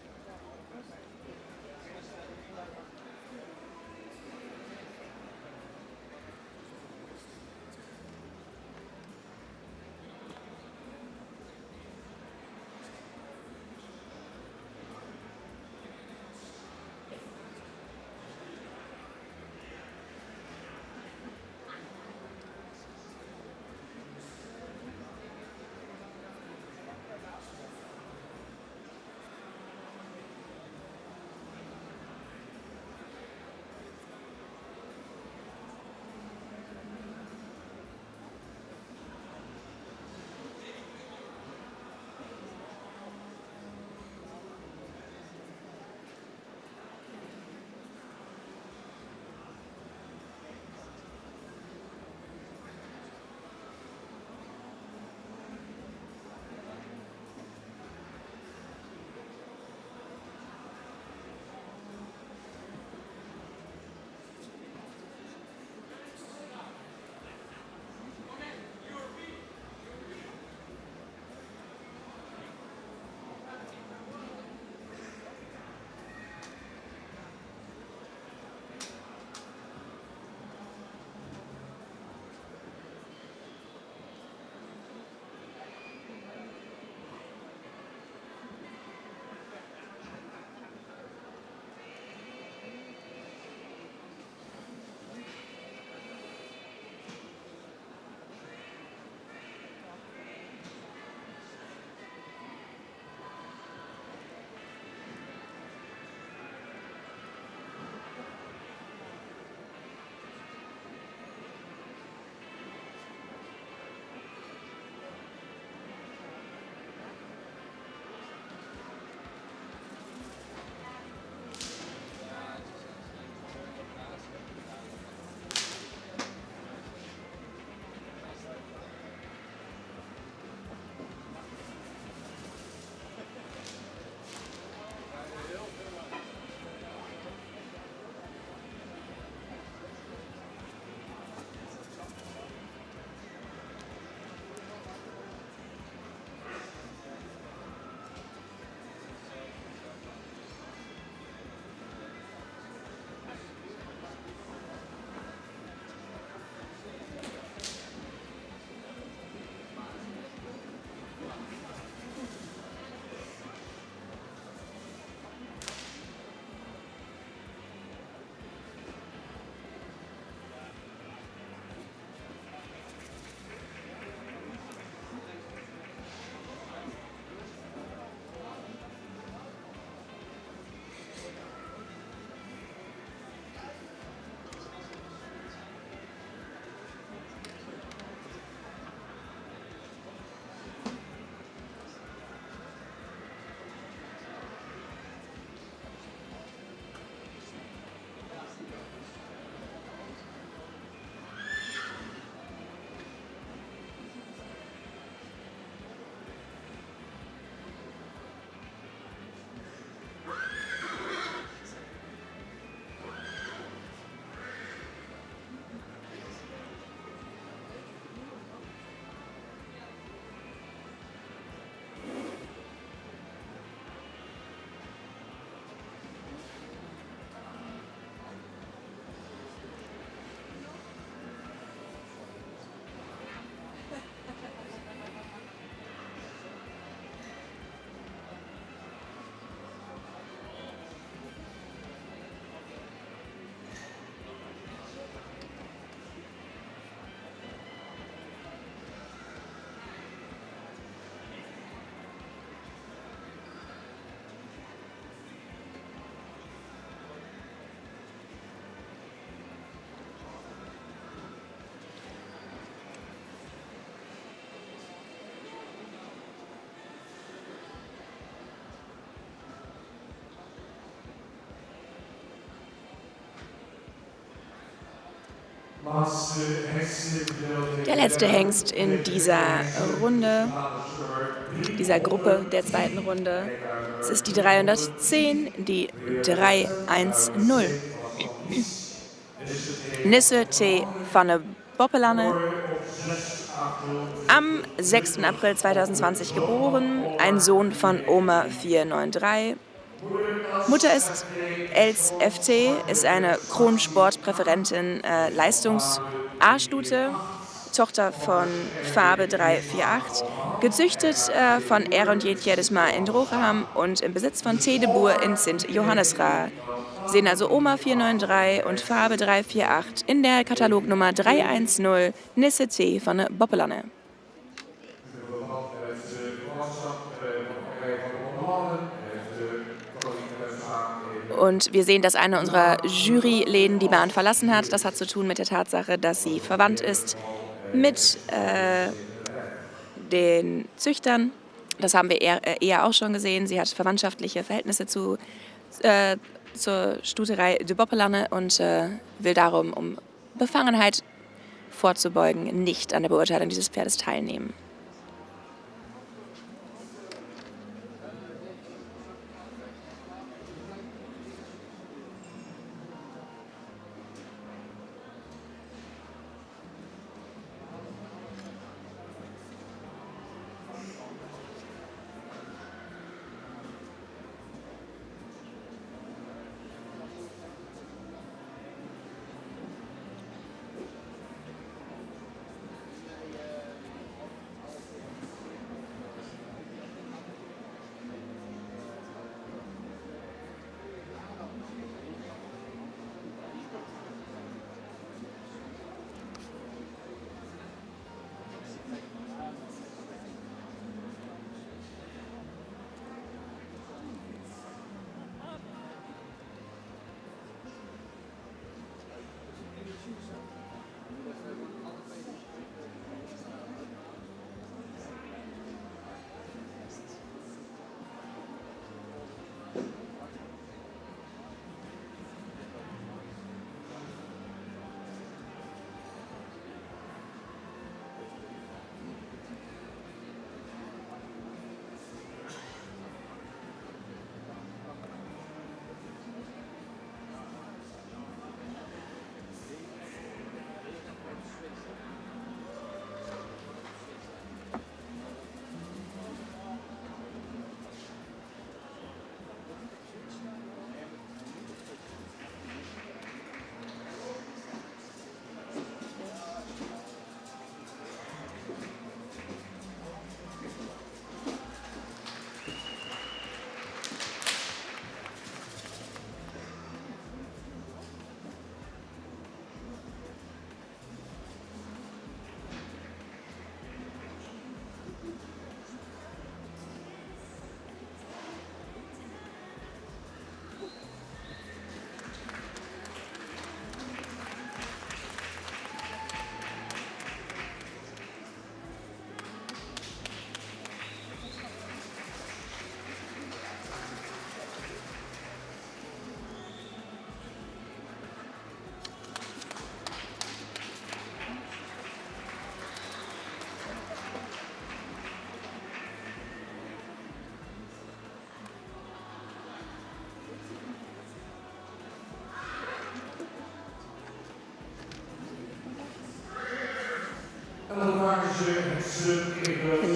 Der letzte Hengst in dieser Runde, dieser Gruppe der zweiten Runde. Es ist die 310, die 310. Nisse T. van Boppelanne. Am 6. April 2020 geboren, ein Sohn von Oma 493. Mutter ist Els FT, ist eine Kronsportpräferentin, Leistungs-A-Stute, Tochter von Farbe 348, gezüchtet von R und J Tjeerdesma in Droogeham und im Besitz von T. de Boer in Sint Johannesra. Sehen also Oma 493 und Farbe 348 in der Katalognummer 310 Nisse T von Boppelanne. Und wir sehen, dass eine unserer Juryläden die Bahn verlassen hat. Das hat zu tun mit der Tatsache, dass sie verwandt ist mit den Züchtern. Das haben wir eher auch schon gesehen. Sie hat verwandtschaftliche Verhältnisse zur Stuterei de Boppelanne und will darum, um Befangenheit vorzubeugen, nicht an der Beurteilung dieses Pferdes teilnehmen.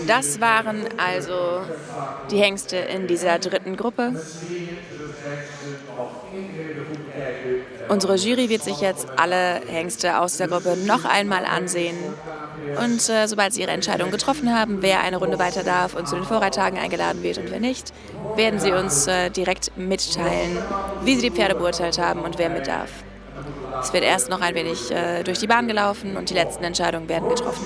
Das waren also die Hengste in dieser dritten Gruppe. Unsere Jury wird sich jetzt alle Hengste aus der Gruppe noch einmal ansehen. Und sobald sie ihre Entscheidung getroffen haben, wer eine Runde weiter darf und zu den Vorreittagen eingeladen wird und wer nicht, werden sie uns direkt mitteilen, wie sie die Pferde beurteilt haben und wer mit darf. Es wird erst noch ein wenig durch die Bahn gelaufen und die letzten Entscheidungen werden getroffen.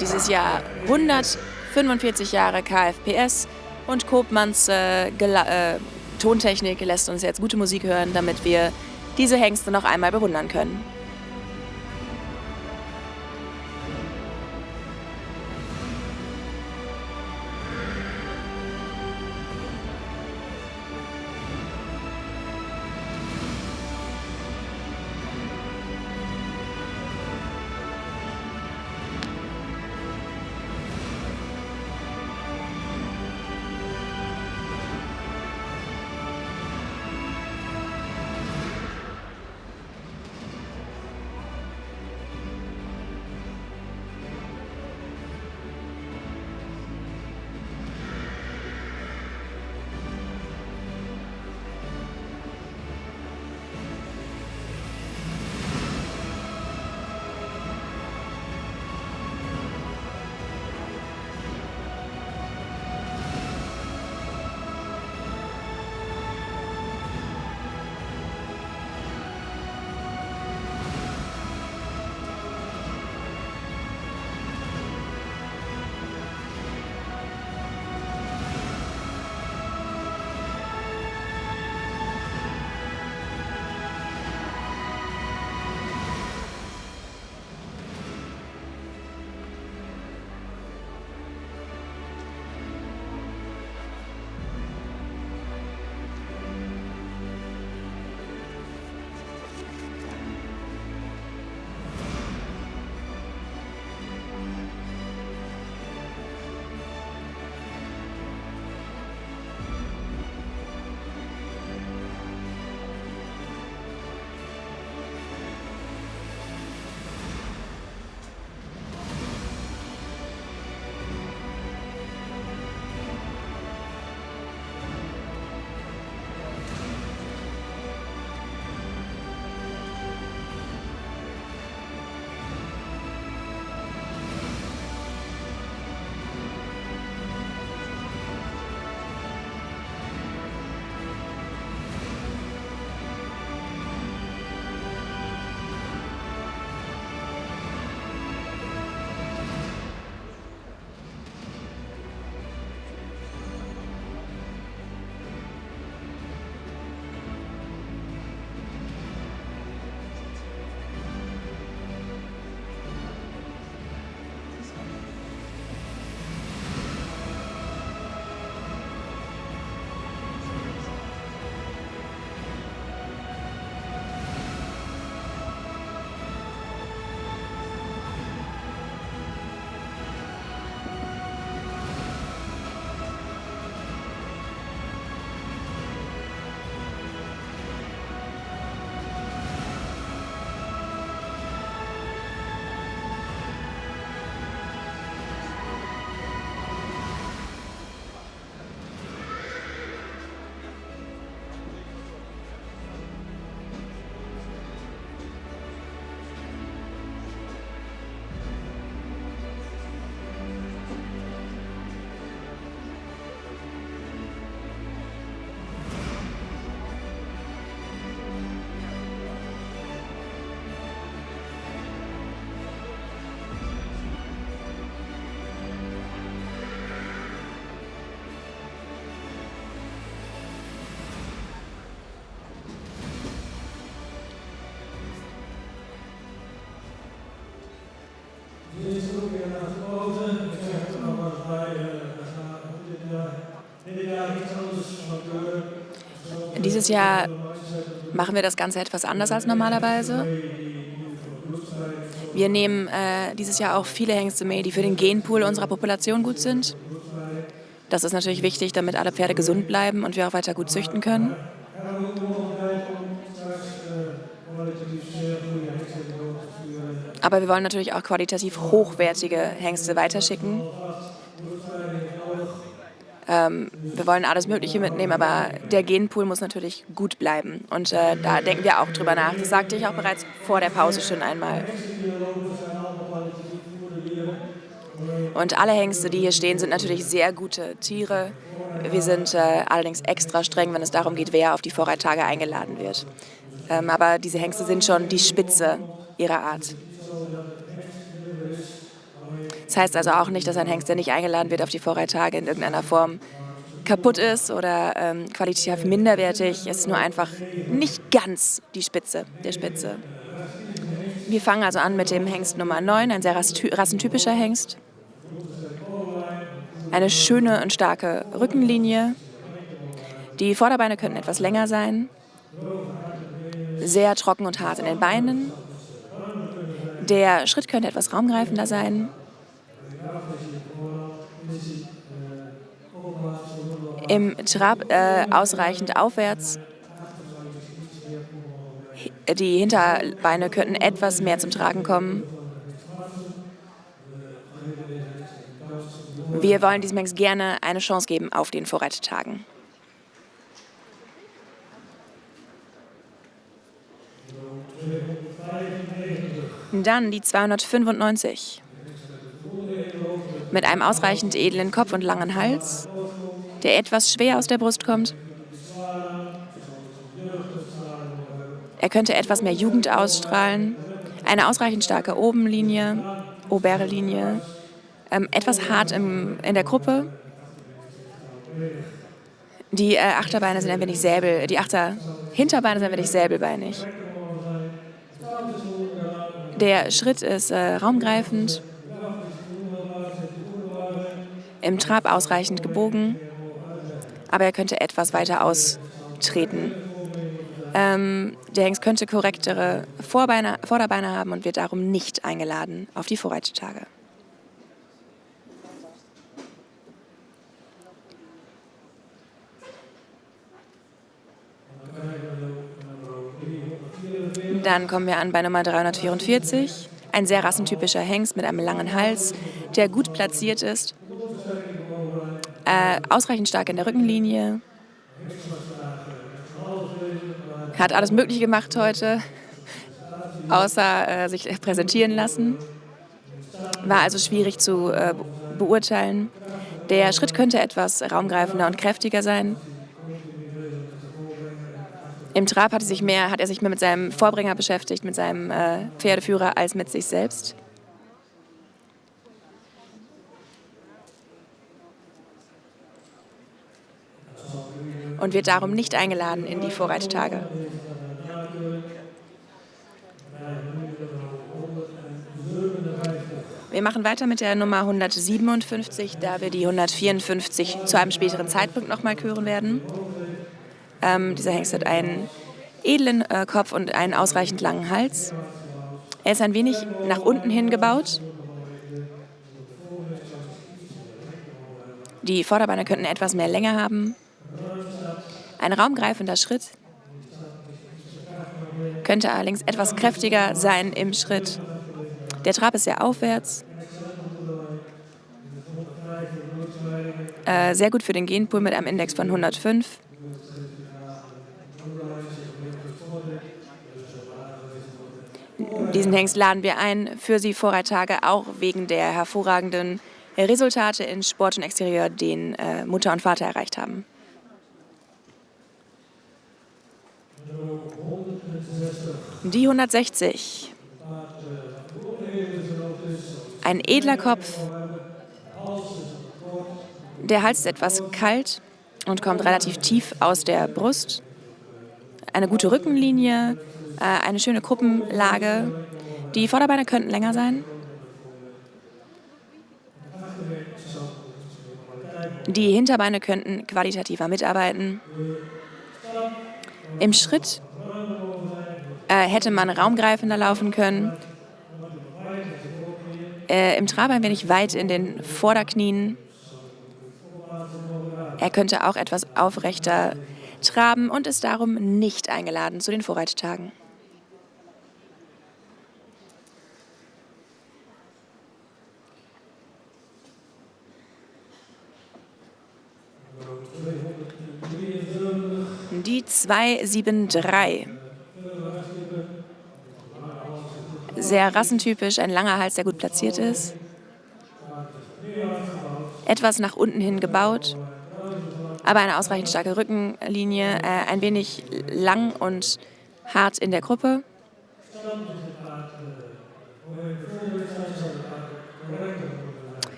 Dieses Jahr 145 Jahre KFPS und Koopmans Tontechnik lässt uns jetzt gute Musik hören, damit wir diese Hengste noch einmal bewundern können. Dieses Jahr machen wir das Ganze etwas anders als normalerweise. Wir nehmen dieses Jahr auch viele Hengste mee, die für den Genpool unserer Population gut sind. Das ist natürlich wichtig, damit alle Pferde gesund bleiben und wir auch weiter gut züchten können. Aber wir wollen natürlich auch qualitativ hochwertige Hengste weiterschicken. Wir wollen alles Mögliche mitnehmen, aber der Genpool muss natürlich gut bleiben. Und da denken wir auch drüber nach. Das sagte ich auch bereits vor der Pause schon einmal. Und alle Hengste, die hier stehen, sind natürlich sehr gute Tiere. Wir sind allerdings extra streng, wenn es darum geht, wer auf die Vorreittage eingeladen wird. Aber diese Hengste sind schon die Spitze ihrer Art. Das heißt also auch nicht, dass ein Hengst, der nicht eingeladen wird auf die Vorreittage, in irgendeiner Form kaputt ist oder qualitativ minderwertig. Es ist nur einfach nicht ganz die Spitze der Spitze. Wir fangen also an mit dem Hengst Nummer 9, ein sehr rassentypischer Hengst. Eine schöne und starke Rückenlinie. Die Vorderbeine könnten etwas länger sein. Sehr trocken und hart in den Beinen. Der Schritt könnte etwas raumgreifender sein. Im Trab ausreichend aufwärts. Die Hinterbeine könnten etwas mehr zum Tragen kommen. Wir wollen diesem Hengst gerne eine Chance geben auf den Vorreittagen. Dann die 295. Mit einem ausreichend edlen Kopf und langen Hals, der etwas schwer aus der Brust kommt. Er könnte etwas mehr Jugend ausstrahlen. Eine ausreichend starke Obenlinie, Oberlinie, etwas hart in der Kruppe. Die Achterbeine sind ein wenig säbel, die Achter, Hinterbeine sind ein wenig säbelbeinig. Der Schritt ist raumgreifend, im Trab ausreichend gebogen, aber er könnte etwas weiter austreten. Der Hengst könnte korrektere Vorderbeine haben und wird darum nicht eingeladen auf die Vorreittage. Dann kommen wir an bei Nummer 344. Ein sehr rassentypischer Hengst mit einem langen Hals, der gut platziert ist. Ausreichend stark in der Rückenlinie. Hat alles Mögliche gemacht heute, außer sich präsentieren lassen. War also schwierig zu beurteilen. Der Schritt könnte etwas raumgreifender und kräftiger sein. Im Trab hat er sich mehr mit seinem Vorbringer beschäftigt, mit seinem Pferdeführer, als mit sich selbst. Und wird darum nicht eingeladen in die Vorreittage. Wir machen weiter mit der Nummer 157, da wir die 154 zu einem späteren Zeitpunkt nochmal küren werden. Dieser Hengst hat einen edlen Kopf und einen ausreichend langen Hals. Er ist ein wenig nach unten hin gebaut. Die Vorderbeine könnten etwas mehr Länge haben. Ein raumgreifender Schritt. Könnte allerdings etwas kräftiger sein im Schritt. Der Trab ist sehr aufwärts. Sehr gut für den Genpool mit einem Index von 105. Diesen Hengst laden wir ein für die Vorreittage, auch wegen der hervorragenden Resultate in Sport und Exterieur, den Mutter und Vater erreicht haben. Die 160. Ein edler Kopf. Der Hals ist etwas kalt und kommt relativ tief aus der Brust. Eine gute Rückenlinie, eine schöne Kruppenlage. Die Vorderbeine könnten länger sein. Die Hinterbeine könnten qualitativer mitarbeiten. Im Schritt hätte man raumgreifender laufen können. Im Trab ein wenig weit in den Vorderknien. Er könnte auch etwas aufrechter traben und ist darum nicht eingeladen zu den Vorreitetagen. Die 273. Sehr rassentypisch, ein langer Hals, der gut platziert ist. Etwas nach unten hin gebaut, aber eine ausreichend starke Rückenlinie, ein wenig lang und hart in der Gruppe.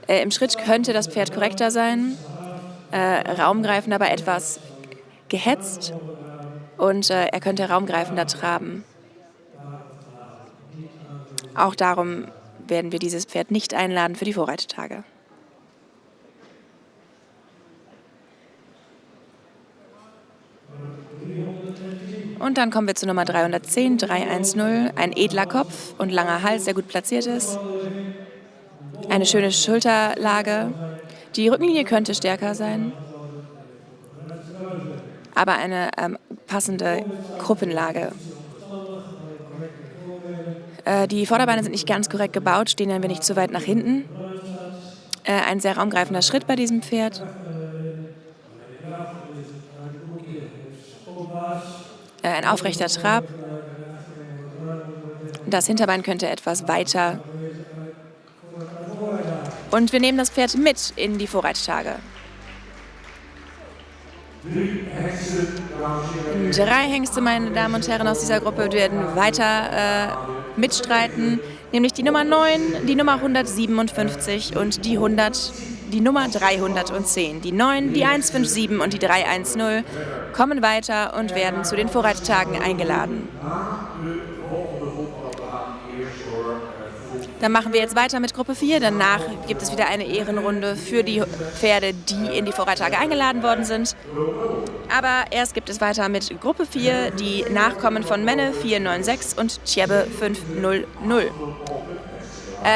Im Schritt könnte das Pferd korrekter sein, raumgreifend, aber etwas gehetzt und er könnte raumgreifender traben. Auch darum werden wir dieses Pferd nicht einladen für die Vorreittage. Und dann kommen wir zu Nummer 310, 310, ein edler Kopf und langer Hals, der gut platziert ist. Eine schöne Schulterlage. Die Rückenlinie könnte stärker sein, aber eine passende Gruppenlage. Die Vorderbeine sind nicht ganz korrekt gebaut, stehen ein wenig zu weit nach hinten. Ein sehr raumgreifender Schritt bei diesem Pferd. Ein aufrechter Trab. Das Hinterbein könnte etwas weiter. Und wir nehmen das Pferd mit in die Vorreittage. 3 Hengste, meine Damen und Herren, aus dieser Gruppe werden weiter mitstreiten, nämlich die Nummer 9, die Nummer 157 und die Nummer 310. Die 9, die 157 und die 310 kommen weiter und werden zu den Vorreitetagen eingeladen. Dann machen wir jetzt weiter mit Gruppe 4. Danach gibt es wieder eine Ehrenrunde für die Pferde, die in die Vorreittage eingeladen worden sind. Aber erst gibt es weiter mit Gruppe 4, die Nachkommen von Menne 496 und Tjebbe 500.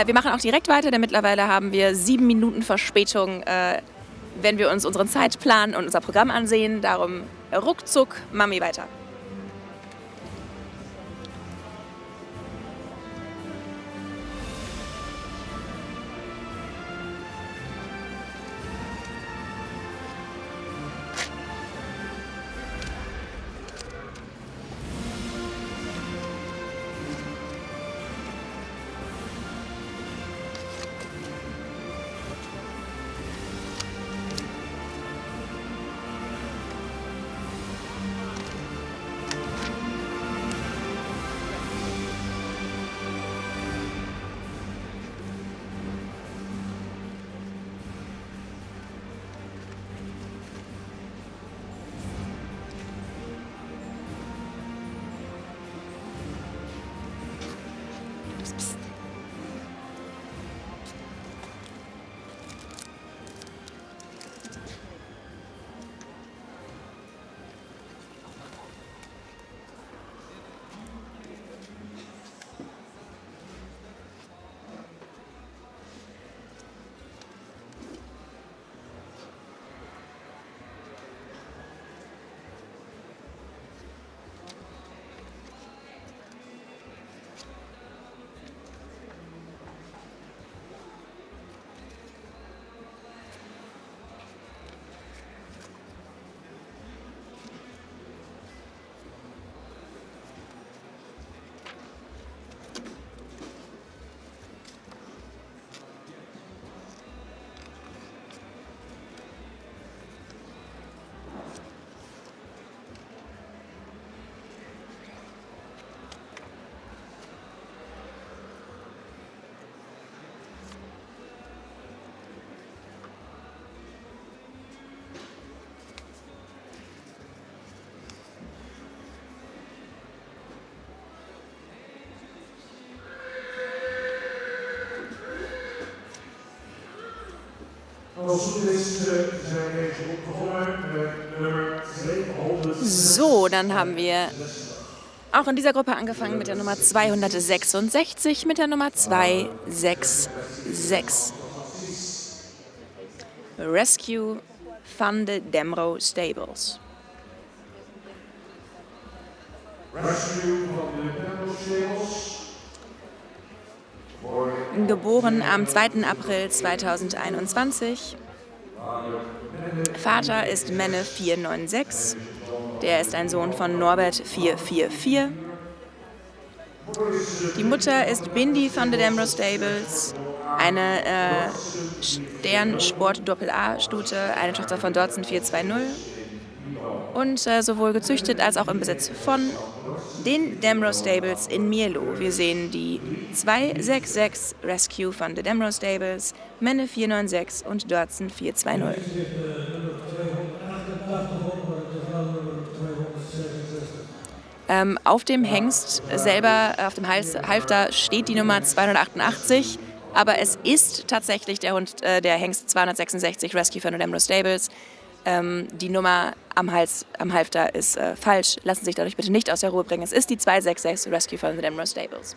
Wir machen auch direkt weiter, denn mittlerweile haben wir 7 Minuten Verspätung, wenn wir uns unseren Zeitplan und unser Programm ansehen. Darum ruckzuck, Mami weiter. Als het goed is, zijn deze groep begonnen met nummer 266. So, dann haben wir auch in dieser Gruppe angefangen mit der Nummer 266, mit der Nummer 266. Rescue van de Demro Stables. Rescue van de Demro Stables. Geboren am 2. April 2021. Vater ist Menne 496. Der ist ein Sohn von Norbert 444. Die Mutter ist Bindi van de Demro Stables, eine Stern-Sport Doppel-A-Stute, eine Tochter von Dodson 420 und sowohl gezüchtet als auch im Besitz von den Demro Stables in Mierlo. Wir sehen die 266 Rescue van de Demro Stables, Menne 496 und Dodson 420. Heeft nummer 288 op, maar het is wel nummer 266. Auf dem Hengst selber, auf dem Halfter steht die Nummer 288, aber es ist tatsächlich der Hund, der Hengst 266 Rescue von Demro Stables. Die Nummer am Halfter ist falsch. Lassen Sie sich dadurch bitte nicht aus der Ruhe bringen. Es ist die 266 Rescue von Demro Stables.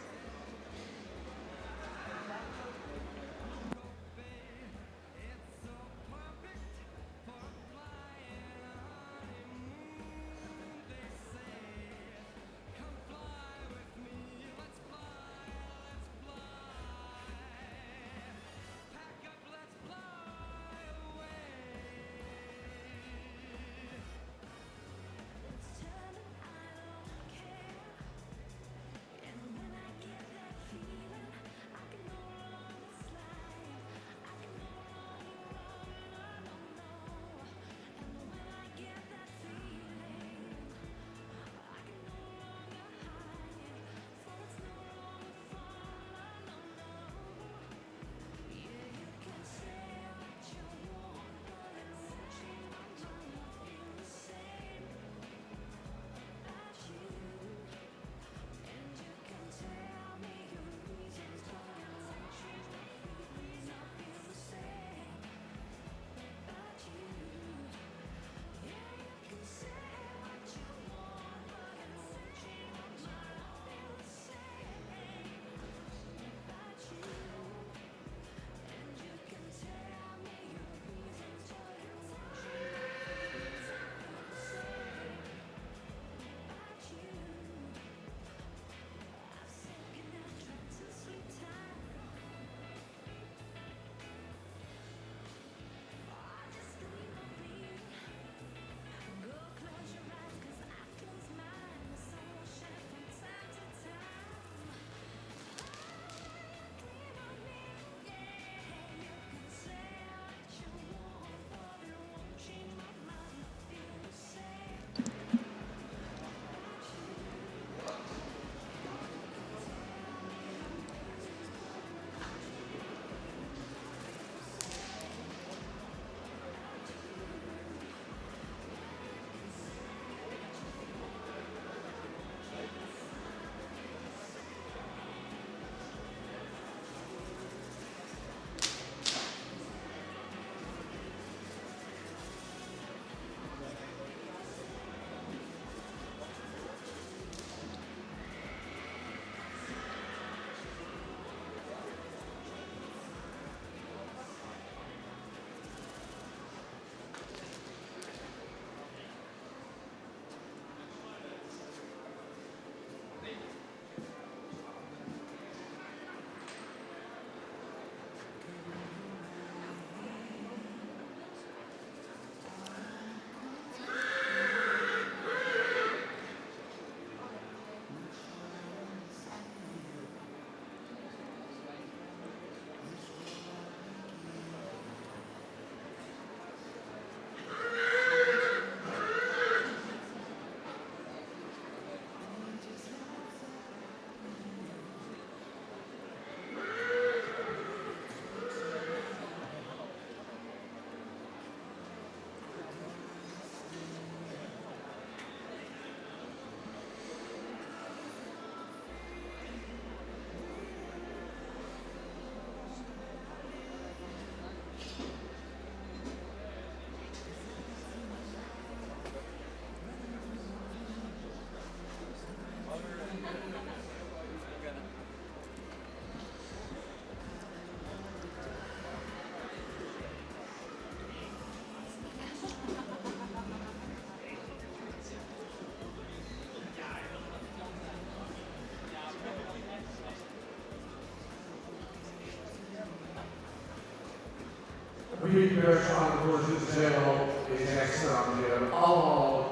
Piet Bergsma, de voorzitter, zei al, deze hengsten hebben allemaal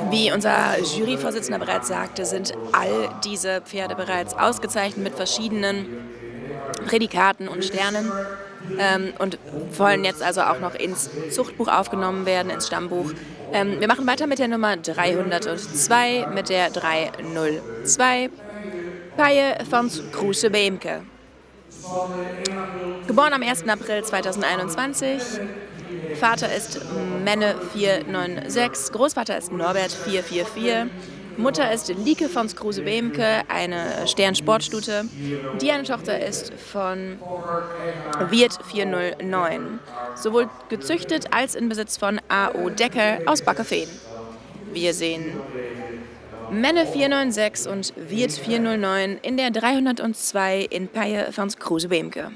Wie unser Juryvorsitzender bereits sagte, sind all diese Pferde bereits ausgezeichnet mit verschiedenen Prädikaten und Sternen und wollen jetzt also auch noch ins Zuchtbuch aufgenommen werden, ins Stammbuch. Wir machen weiter mit der Nummer 302, mit der 302, Paie van Kruse Beemke. Geboren am 1. April 2021. Vater ist Menne 496, Großvater ist Norbert 444, Mutter ist Lieke von Kruse Beemke, eine Sternsportstute, die eine Tochter ist von Wirt 409. Sowohl gezüchtet als in Besitz von A.O. Decker aus Bakkeveen. Wir sehen Menne 496 und Wirt 409 in der 302 in Paie van Kruse Beemke.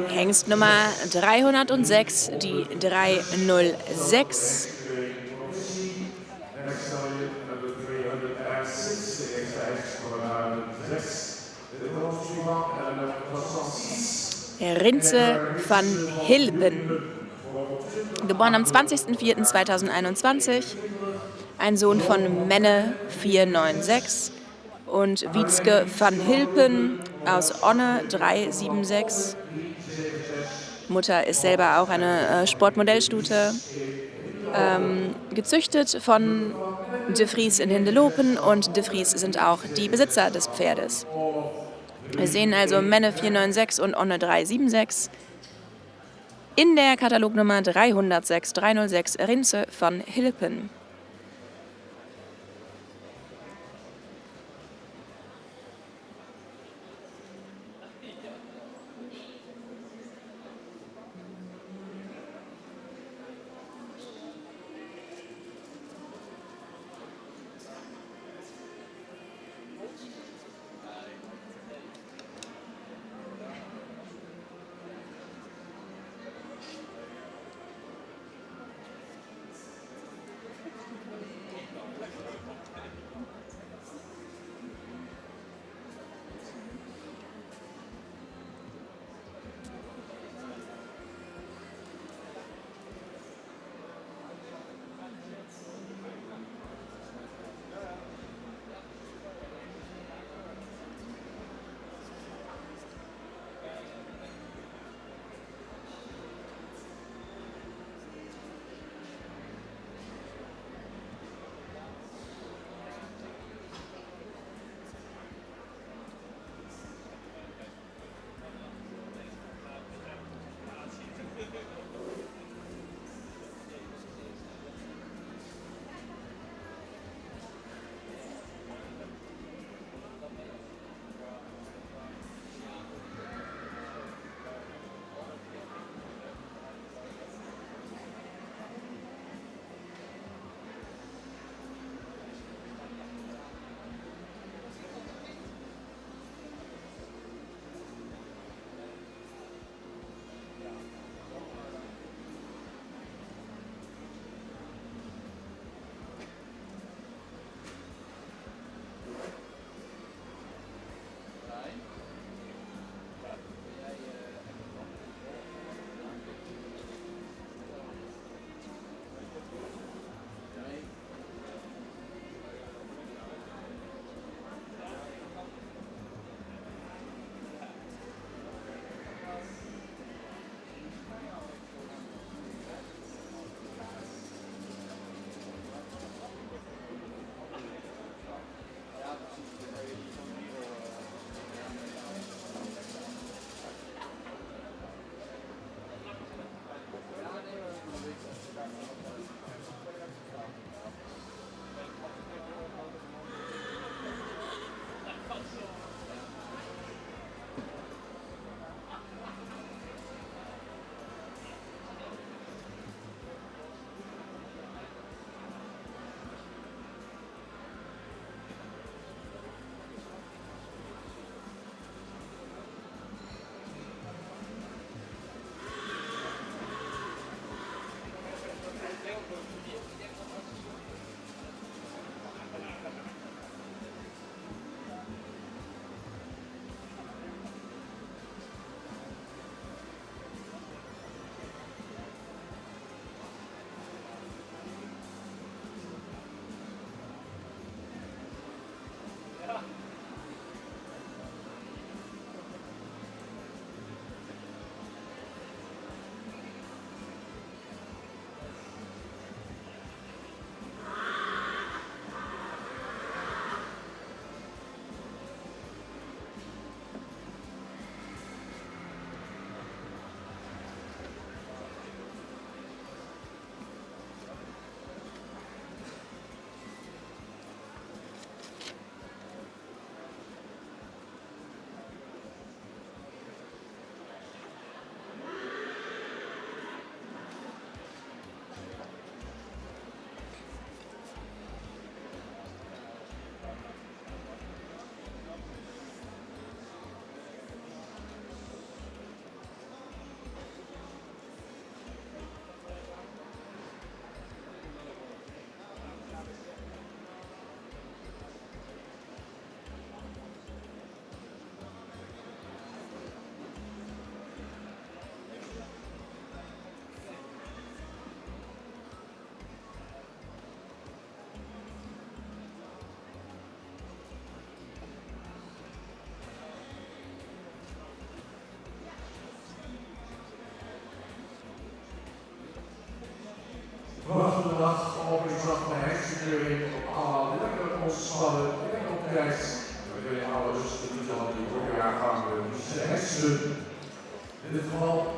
Hengst Nummer 306, die 306. Rinze van Hilpen. Geboren am 20.04.2021, ein Sohn von Menne 496 und Wietske van Hilpen aus Onne 376. Mutter ist selber auch eine Sportmodellstute. Gezüchtet von De Vries in Hindeloopen und De Vries sind auch die Besitzer des Pferdes. Wir sehen also Menne 496 und Onne 376 in der Katalognummer 306 306 Rinze van Hilpen.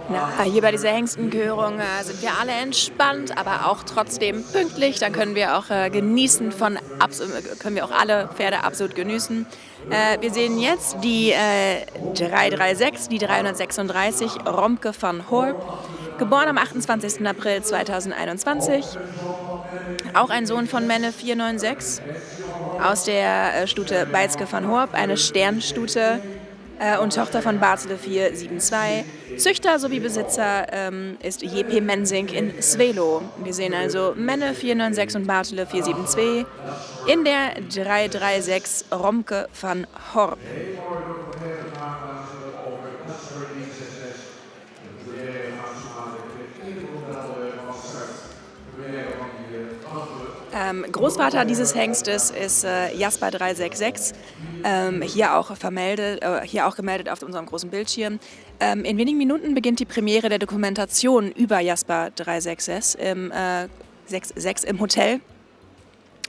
Na, hier bei dieser Hengstenkörung sind wir alle entspannt, aber auch trotzdem pünktlich. Dann können wir auch genießen von können wir auch alle Pferde absolut genießen. Wir sehen jetzt die 336, die 336 Romke van Horp, geboren am 28. April 2021. Auch ein Sohn von Menne 496 aus der Stute Beitske van Horp, eine Sternstute und Tochter von Bartele 472. Züchter sowie Besitzer ist JP Mensink in Zweeloo. Wir sehen also Menne 496 und Bartele 472 in der 336 Romke van Horp. Großvater dieses Hengstes ist Jasper 366, hier auch gemeldet auf unserem großen Bildschirm. In wenigen Minuten beginnt die Premiere der Dokumentation über Jasper 366 im Hotel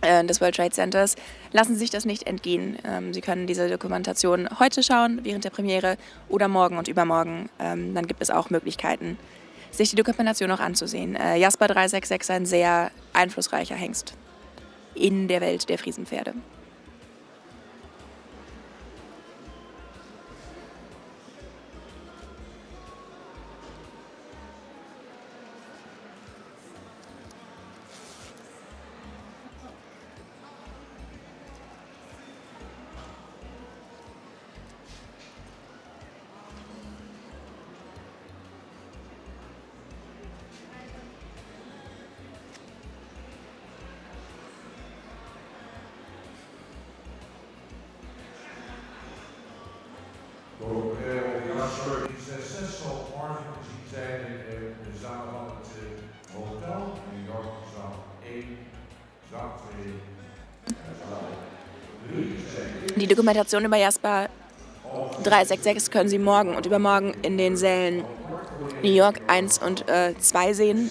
des World Trade Centers. Lassen Sie sich das nicht entgehen. Sie können diese Dokumentation heute schauen, während der Premiere, oder morgen und übermorgen. Dann gibt es auch Möglichkeiten, sich die Dokumentation noch anzusehen. Jasper 366, ein sehr einflussreicher Hengst in der Welt der Friesenpferde. Jasper 6 zal morgen te zien zijn in de zaal van het hotel. New York, zaal 1, zaal 2 en zaal 3. Die Dokumentation über Jasper 366 können Sie morgen und übermorgen in den Sälen New York 1 und 2 sehen.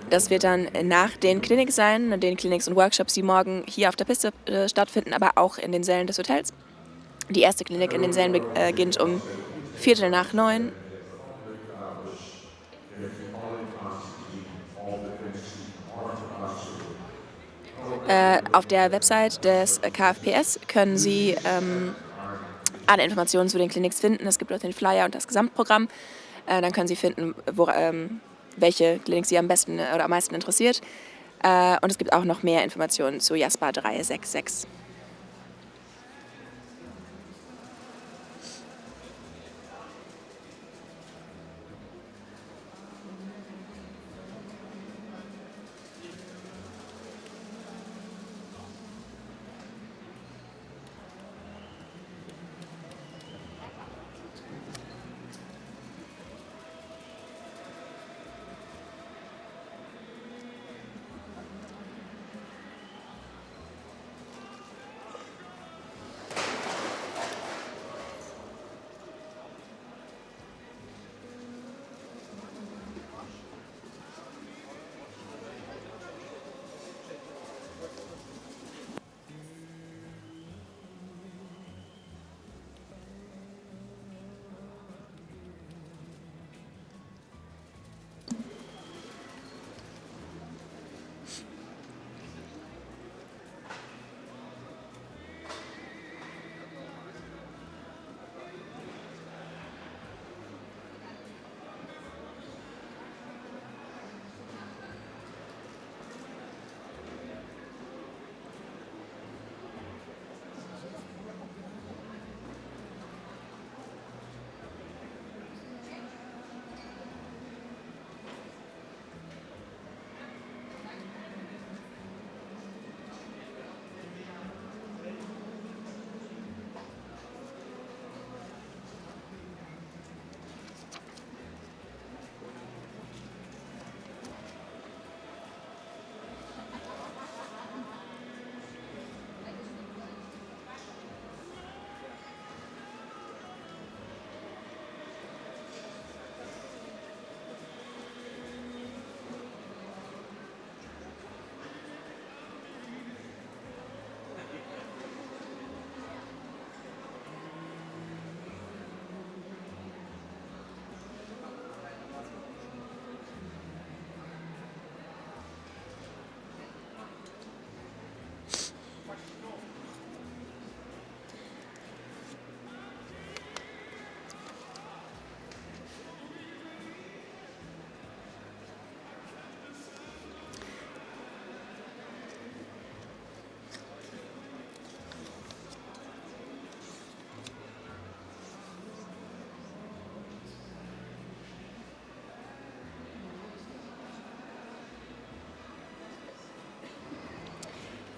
Das wird dann nach den Clinics sein, den Clinics und Workshops, die morgen hier auf der Piste stattfinden, aber auch in den Sälen des Hotels. Die erste Klinik in den Sälen beginnt um 9:15. Auf der Website des KFPS können Sie alle Informationen zu den Clinics finden. Es gibt dort den Flyer und das Gesamtprogramm. Dann können Sie finden, welche Klinik Sie am besten oder am meisten interessiert. Und es gibt auch noch mehr Informationen zu Jasper 366.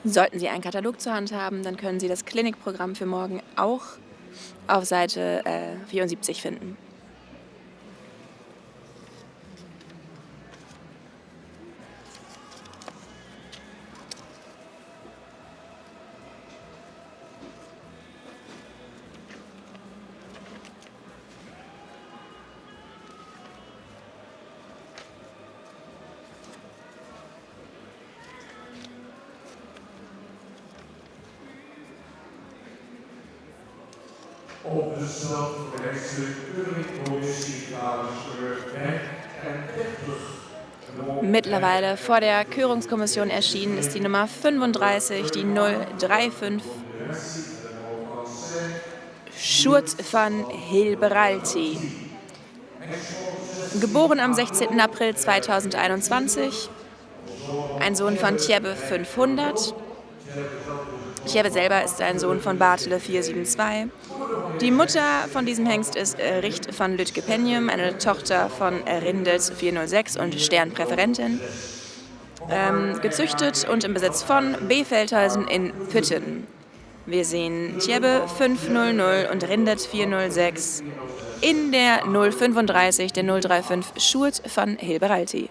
Sollten Sie einen Katalog zur Hand haben, dann können Sie das Clinic-Programm für morgen auch auf Seite 74 finden. Op de start voor de hengstenkeuringcommissie nummer 35. Mittlerweile vor der Körungskommission erschienen ist die Nummer 35, die 035. Sjoerd van Hilberalti. Geboren am 16. April 2021. Ein Sohn von Tjebbe 500. Tjebbe selber ist ein Sohn von Bartele 472. Die Mutter von diesem Hengst ist Richt van Lütke-Penjem, eine Tochter von Rindet 406 und Sternpräferentin. Gezüchtet und im Besitz von B. Feldhausen in Pütten. Wir sehen Tjebbe 500 und Rindet 406 in der 035, der 035 Sjoerd van Hilberalti.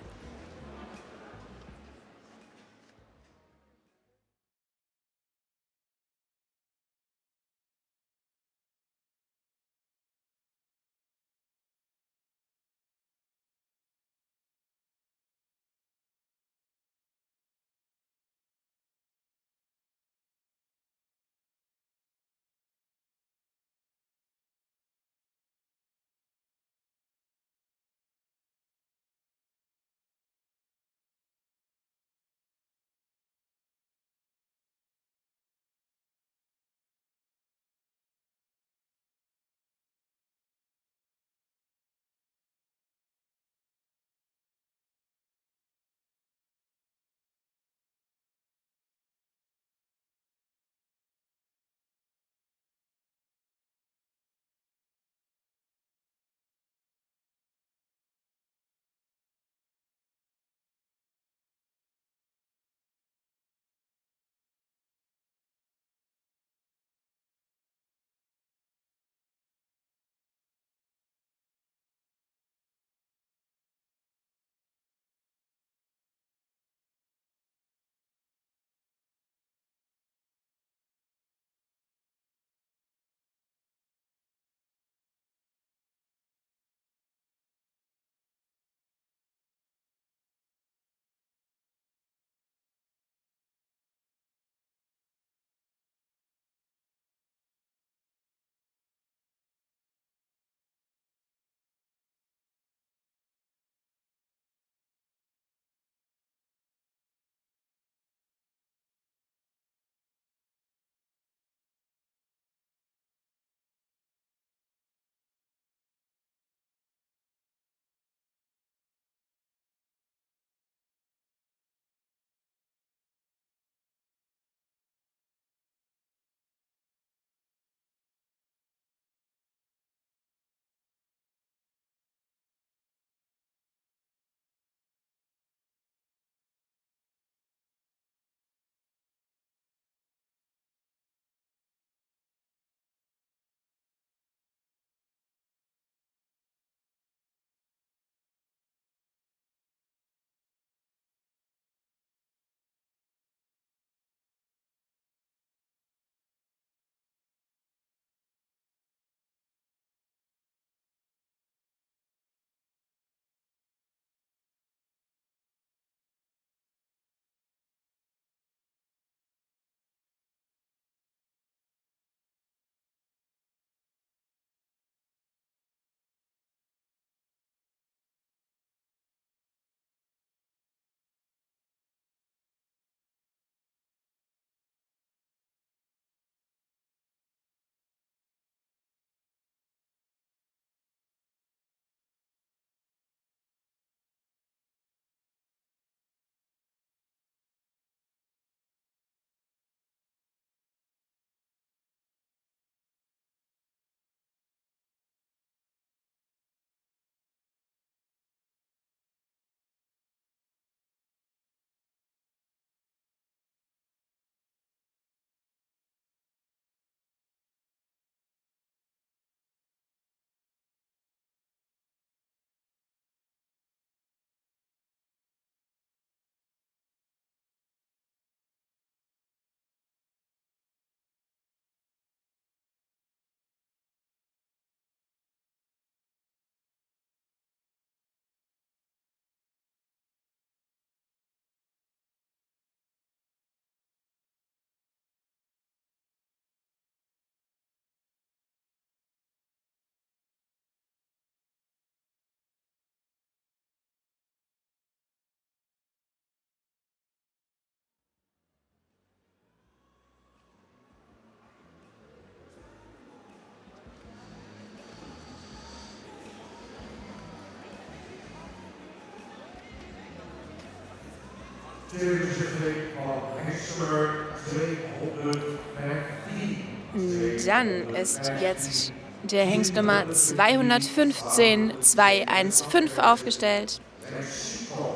Dann ist jetzt der Hengst Nummer 215 215 aufgestellt.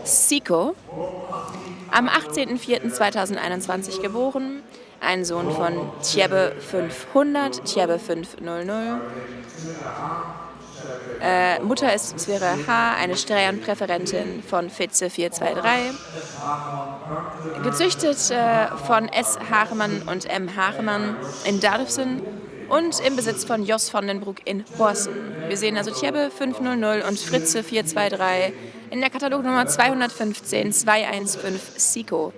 Siko, am 18.04.2021 geboren, ein Sohn von Tjebbe 500, Tjebbe 500. Mutter ist Sphäre H, eine Sternpräferentin von Fitze 423. Gezüchtet von S. Hagemann und M. Hagemann in Dalfsen und im Besitz von Jos van den Broek in Horsen. Wir sehen also Tjebbe 500 und Fritze 423 in der Katalognummer 215 215 Siko.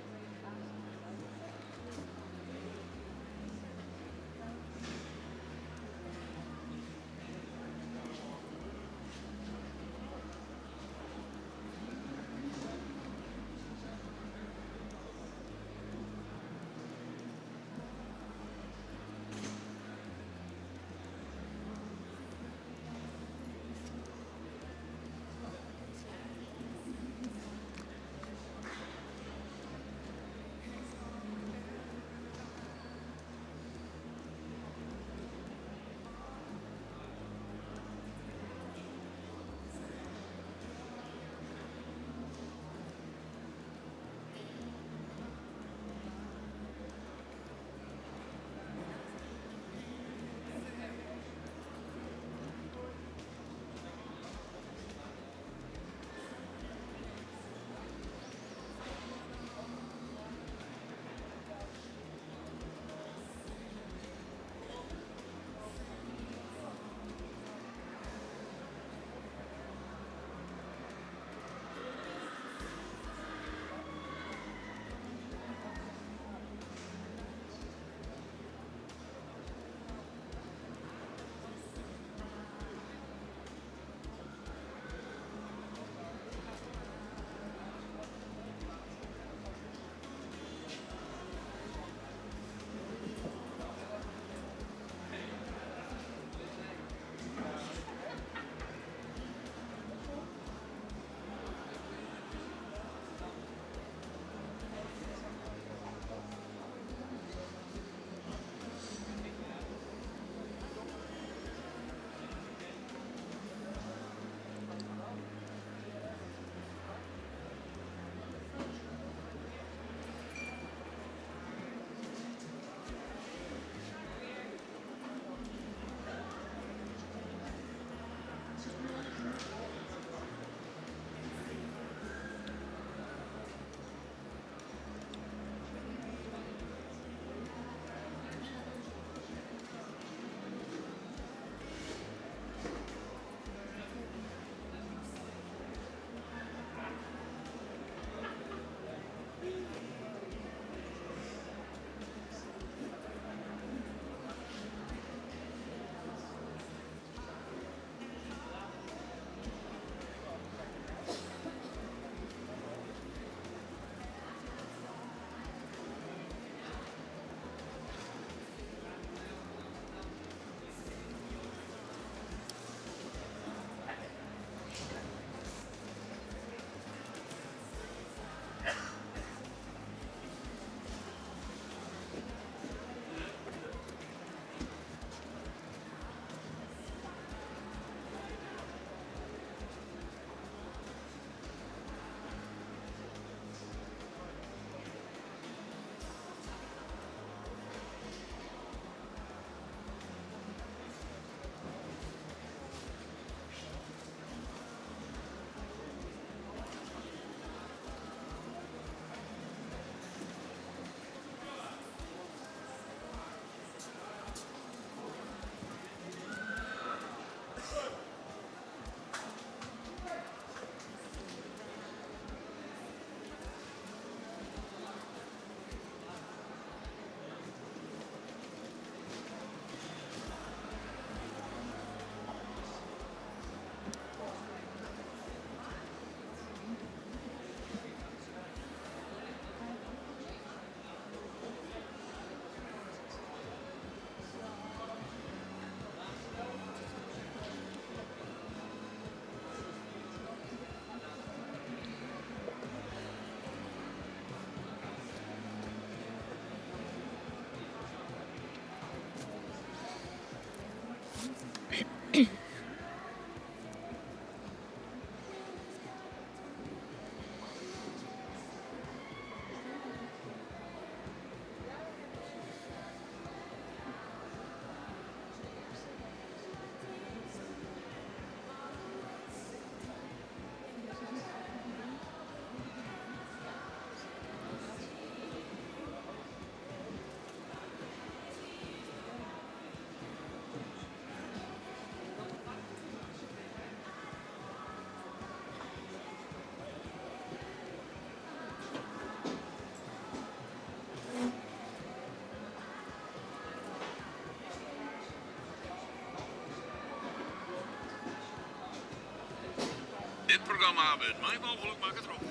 programma wurdt mei mooglik makke troch.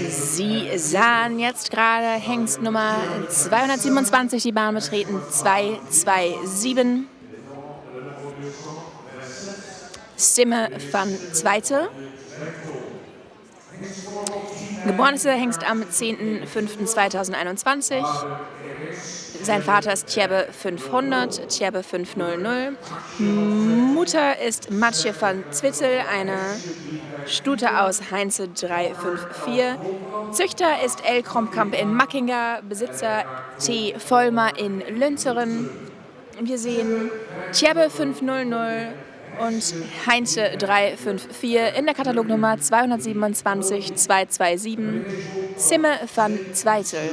Sie sahen jetzt gerade Hengst Nummer 227 die Bahn betreten, 227. Stimme van Zweite. Geboren ist der Hengst am 10.05.2021. Sein Vater ist Tjebbe 500, Tjebbe 500. Mutter ist Matje van Zwittel, eine Stute aus Heinze 354. Züchter ist L. Kromkamp in Mackinga, Besitzer T. Vollmer in Lünzeren. Wir sehen Tjebbe 500 und Heinze 354 in der Katalognummer 227 227 Simme van Zweitel.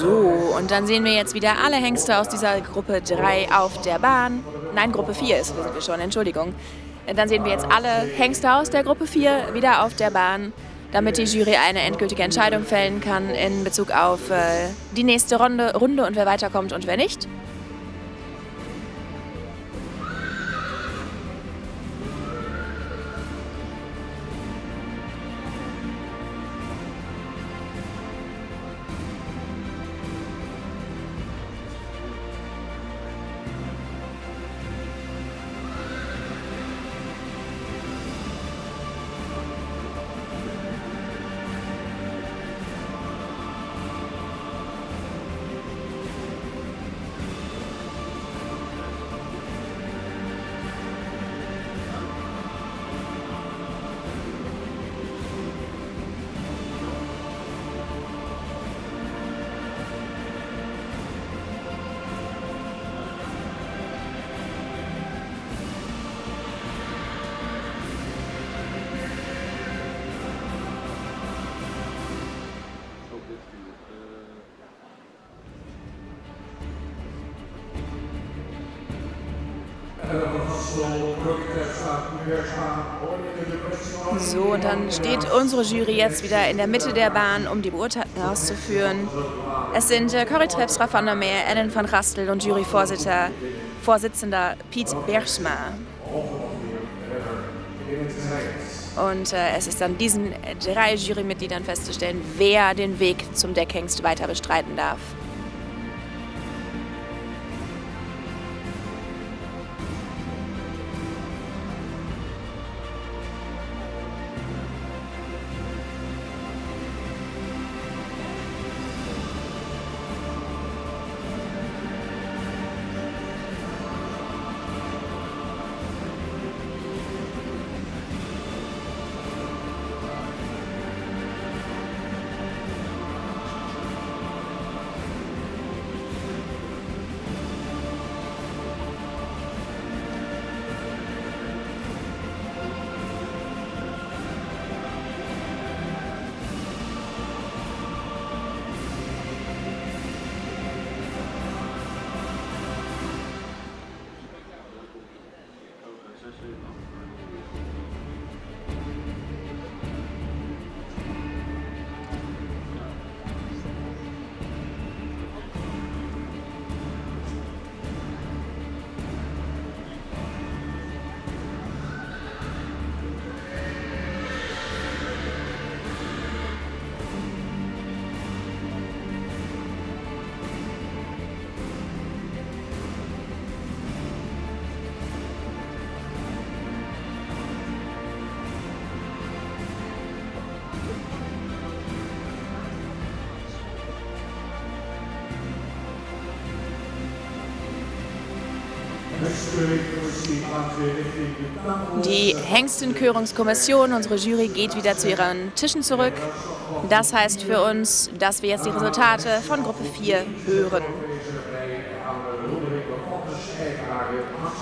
So, und dann sehen wir jetzt wieder alle Hengste aus dieser Gruppe 3 auf der Bahn. Nein, Gruppe 4 ist, sind wir schon, Entschuldigung. Dann sehen wir jetzt alle Hengste aus der Gruppe 4 wieder auf der Bahn, damit die Jury eine endgültige Entscheidung fällen kann in Bezug auf äh, die nächste Runde, Runde und wer weiterkommt und wer nicht. So, und dann steht unsere Jury jetzt wieder in der Mitte der Bahn, um die Beurteilung auszuführen. Es sind äh, Corrie Trepstra van der Meer, Ellen van Rastel und Juryvorsitzender Vorsitzender Piet Bergsma. Und äh, es ist dann diesen drei Jurymitgliedern festzustellen, wer den Weg zum Deckhengst weiter bestreiten darf. Die Hengstenkörungskommission, unsere Jury, geht wieder zu ihren Tischen zurück. Das heißt für uns, dass wir jetzt die Resultate von Gruppe 4 hören.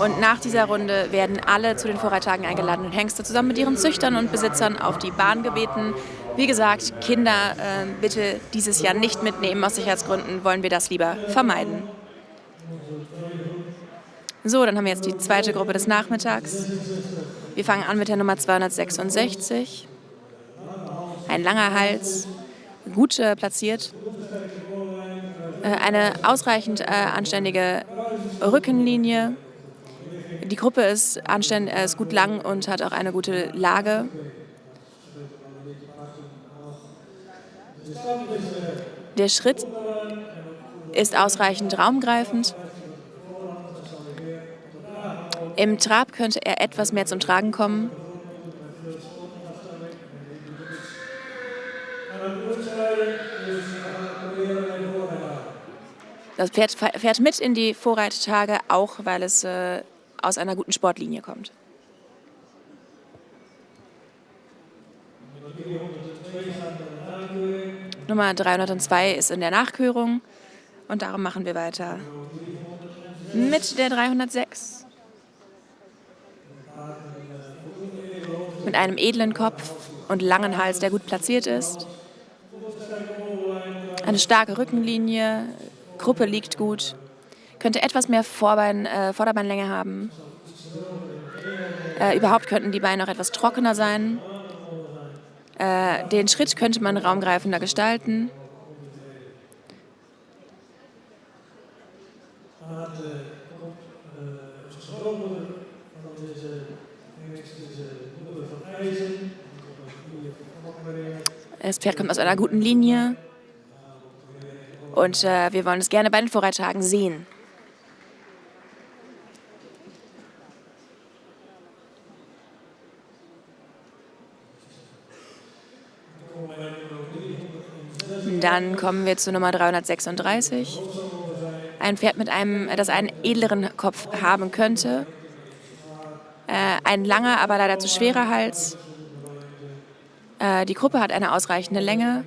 Und nach dieser Runde werden alle zu den Vorreitagen eingeladenen Hengste zusammen mit ihren Züchtern und Besitzern auf die Bahn gebeten. Wie gesagt, Kinder äh, bitte dieses Jahr nicht mitnehmen. Aus Sicherheitsgründen wollen wir das lieber vermeiden. So, dann haben wir jetzt die zweite Gruppe des Nachmittags. Wir fangen an mit der Nummer 266. Ein langer Hals, gut äh, platziert. Äh, eine ausreichend äh, anständige Rückenlinie. Die Gruppe ist, anständig, äh, ist gut lang und hat auch eine gute Lage. Der Schritt ist ausreichend raumgreifend. Im Trab könnte er etwas mehr zum Tragen kommen. Das Pferd fährt mit in die Vorreittage, auch weil es äh, aus einer guten Sportlinie kommt. Nummer 302 ist in der Nachkörung und darum machen wir weiter Mit der 306. Mit einem edlen Kopf und langen Hals, der gut platziert ist. Eine starke Rückenlinie, Kruppe liegt gut. Könnte etwas mehr Vorbein, Vorderbeinlänge haben. Überhaupt könnten die Beine noch etwas trockener sein. Den Schritt könnte man raumgreifender gestalten. Das Pferd kommt aus einer guten Linie. Und wir wollen es gerne bei den Vorreittagen sehen. Dann kommen wir zu Nummer 336. Ein Pferd, das einen edleren Kopf haben könnte. Ein langer, aber leider zu schwerer Hals. Die Kruppe hat eine ausreichende Länge.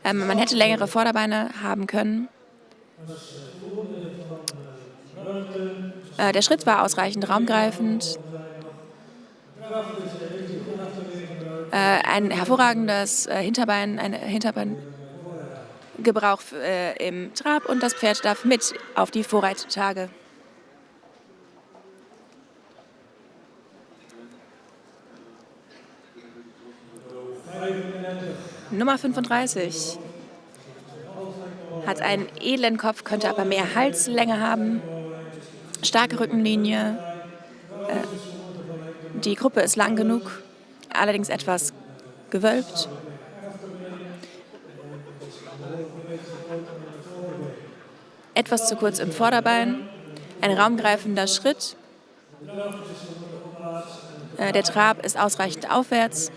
Man hätte längere Vorderbeine haben können. Der Schritt war ausreichend raumgreifend. Ein hervorragendes Hinterbein, ein Hinterbeingebrauch im Trab und das Pferd darf mit auf die Vorreittage. Nummer 35 hat einen edlen Kopf, könnte aber mehr Halslänge haben. Starke Rückenlinie. Die Kruppe ist lang genug, allerdings etwas gewölbt. Etwas zu kurz im Vorderbein. Ein raumgreifender Schritt. Der Trab ist ausreichend aufwärts.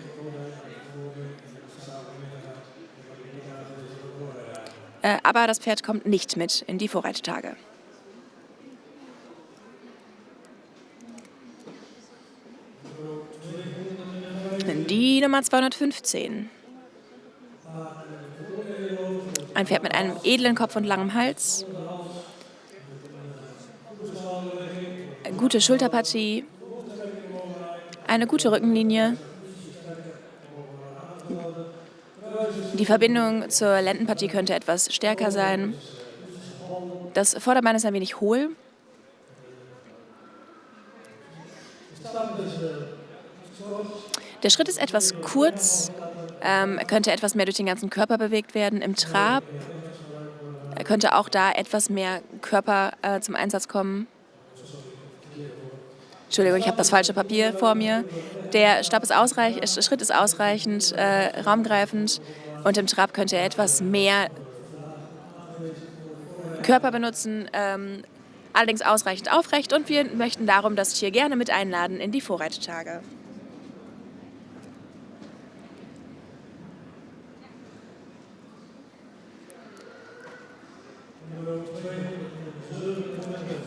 Aber das Pferd kommt nicht mit in die Vorreittage. Die Nummer 215. Ein Pferd mit einem edlen Kopf und langem Hals. Gute Schulterpartie. Eine gute Rückenlinie. Die Verbindung zur Lendenpartie könnte etwas stärker sein. Das Vorderbein ist ein wenig hohl. Der Schritt ist etwas kurz, könnte etwas mehr durch den ganzen Körper bewegt werden. Im Trab könnte auch da etwas mehr Körper zum Einsatz kommen. Entschuldigung, ich habe das falsche Papier vor mir. Der Stab ist ausreich-, Schritt ist ausreichend, raumgreifend und im Trab könnte er etwas mehr Körper benutzen, allerdings ausreichend aufrecht und wir möchten darum das Tier gerne mit einladen in die Vorreittage.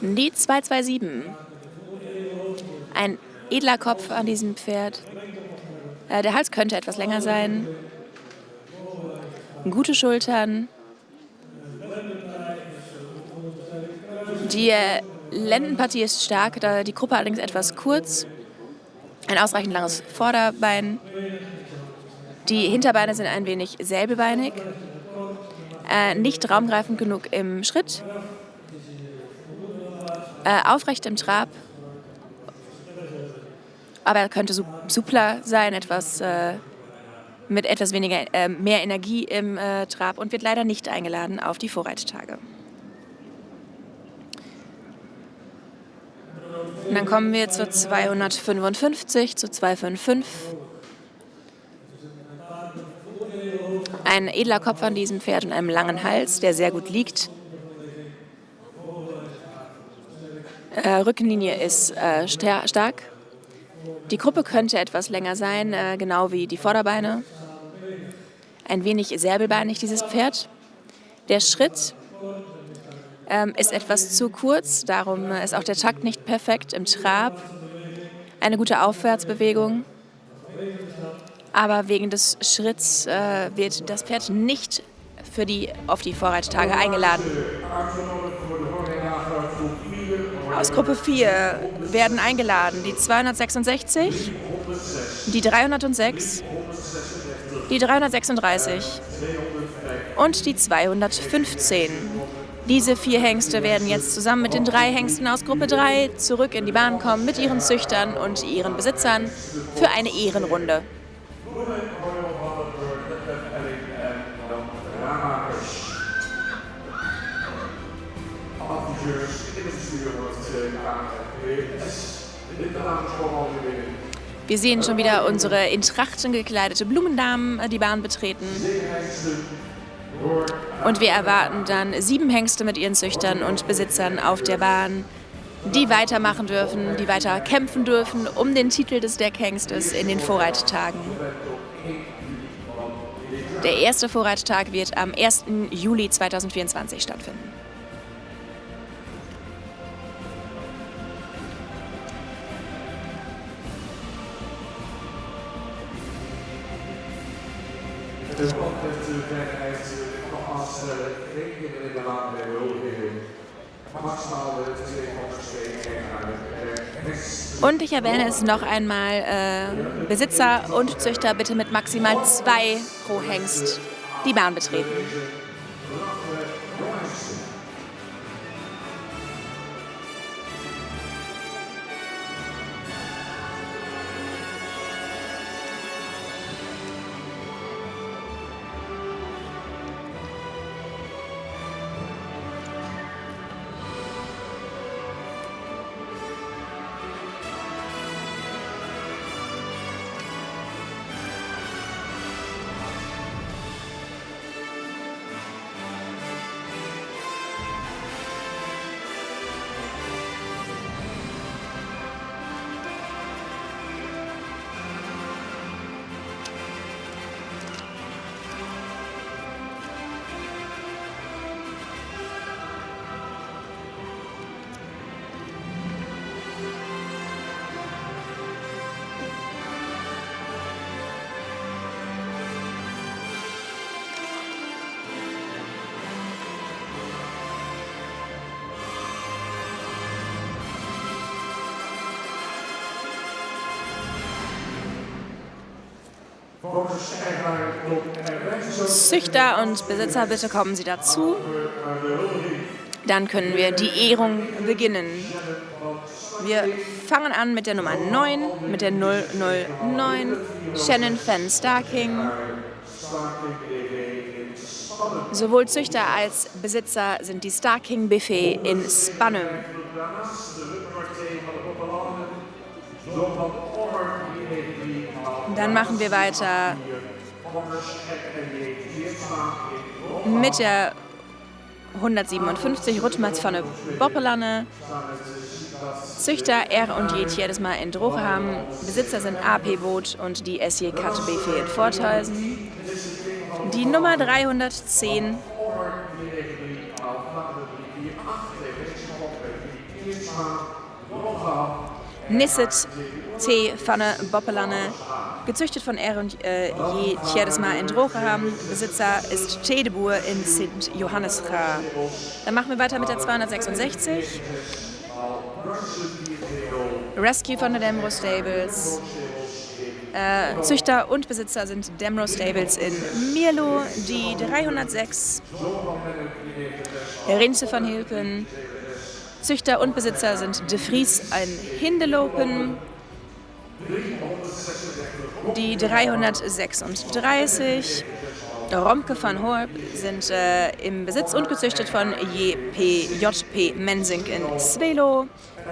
Die 227. Ein edler Kopf an diesem Pferd. Der Hals könnte etwas länger sein. Gute Schultern. Die Lendenpartie ist stark, da die Kruppe allerdings etwas kurz. Ein ausreichend langes Vorderbein. Die Hinterbeine sind ein wenig säbelbeinig. Nicht raumgreifend genug im Schritt. Aufrecht im Trab. Aber er könnte suppler sein, mit etwas mehr Energie im Trab und wird leider nicht eingeladen auf die Vorreittage. Und dann kommen wir zur 255, zu 255. Ein edler Kopf an diesem Pferd und einem langen Hals, der sehr gut liegt. Rückenlinie ist stark. Die Kruppe könnte etwas länger sein, genau wie die Vorderbeine. Ein wenig säbelbeinig, dieses Pferd. Der Schritt ist etwas zu kurz, darum ist auch der Takt nicht perfekt im Trab. Eine gute Aufwärtsbewegung. Aber wegen des Schritts wird das Pferd nicht auf die Vorreittage eingeladen. Aus Gruppe 4 werden eingeladen die 266, die 306, die 336 und die 215. Diese vier Hengste werden jetzt zusammen mit den drei Hengsten aus Gruppe 3 zurück in die Bahn kommen mit ihren Züchtern und ihren Besitzern für eine Ehrenrunde. Wir sehen schon wieder unsere in Trachten gekleidete Blumendamen äh, die Bahn betreten. Und wir erwarten dann sieben Hengste mit ihren Züchtern und Besitzern auf der Bahn, die weitermachen dürfen, die weiter kämpfen dürfen um den Titel des Deckhengstes in den Vorreittagen. Der erste Vorreittag wird am 1. Juli 2024 stattfinden. Und ich erwähne es noch einmal, äh, Besitzer und Züchter bitte mit maximal zwei pro Hengst die Bahn betreten. Züchter und Besitzer, bitte kommen Sie dazu. Dann können wir die Ehrung beginnen. Wir fangen an mit der Nummer 9, mit der 009, Shannon Van Starking. Sowohl Züchter als Besitzer sind die Starking Buffet in Spannum. Dann machen wir weiter mit der 157 Rutmats van de Boppelanne. Züchter R und J Tjeerdesma in Drogenham. Besitzer sind AP Boot und die SJ Kat BV in Voorthuizen. Die Nummer 310 Nisset T. van de Boppelanne, gezüchtet von R und äh, J. Tjeerdesma in Drogenham. Besitzer ist T. de Boer in Sint Johannesra. Dann machen wir weiter mit der 266. Rescue von der Demro Stables. Äh, Züchter und Besitzer sind Demro Stables in Mierlo, die 306. Rinse van Hilpen. Züchter und Besitzer sind De Vries in Hindelopen. Die 336. Romke van Horp sind äh, im Besitz und gezüchtet von JPJP Mensink in Svelo.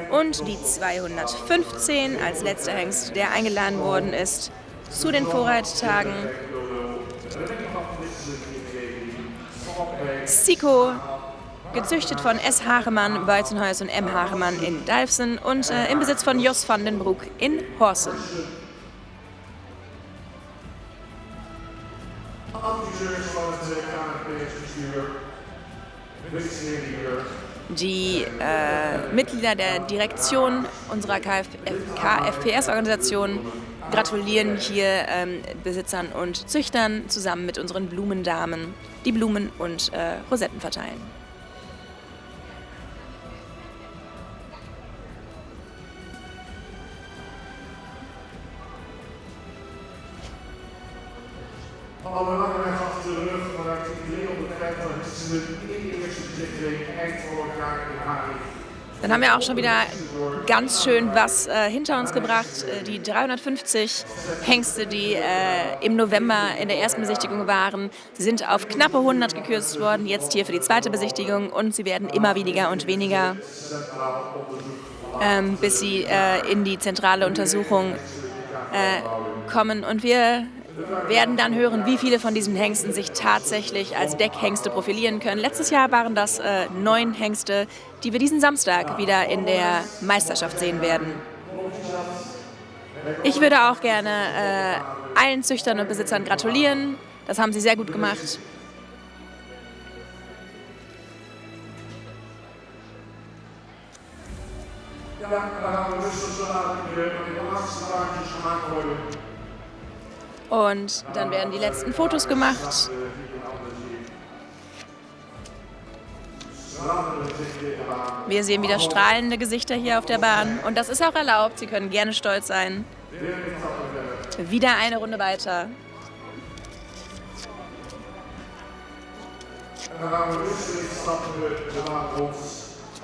Und die 215 als letzter Hengst, der eingeladen worden ist zu den Vorreittagen. Siko, gezüchtet von S. Hagemann, Buitenhuis und M. Hagemann in Dalfsen und äh, im Besitz von Jos van den Broek in Horsen. Die äh, Mitglieder der Direktion unserer KF KFPS-Organisation gratulieren hier ähm, Besitzern und Züchtern zusammen mit unseren Blumendamen, die Blumen und äh, Rosetten verteilen. Al een lange weg achter de rug, maar uit die 350 is de eerste bezichtiging eind vorig jaar in Haring. Dann haben wir auch schon wieder ganz schön was hinter uns gebracht. Die 350 Hengste, die im November in der ersten Besichtigung waren, sind auf knappe 100 gekürzt worden. Jetzt hier für die zweite Besichtigung und sie werden immer weniger und weniger, bis sie in die zentrale Untersuchung kommen. Und wir werden dann hören, wie viele von diesen Hengsten sich tatsächlich als Deckhengste profilieren können. Letztes Jahr waren das 9 Hengste, die wir diesen Samstag wieder in der Meisterschaft sehen werden. Ich würde auch gerne allen Züchtern und Besitzern gratulieren. Das haben sie sehr gut gemacht. Ja, dan gaan we rustig zo laten de laatste plaatjes gemaakt worden. Und dann werden die letzten Fotos gemacht. Wir sehen wieder strahlende Gesichter hier auf der Bahn. Und das ist auch erlaubt. Sie können gerne stolz sein. Wieder eine Runde weiter.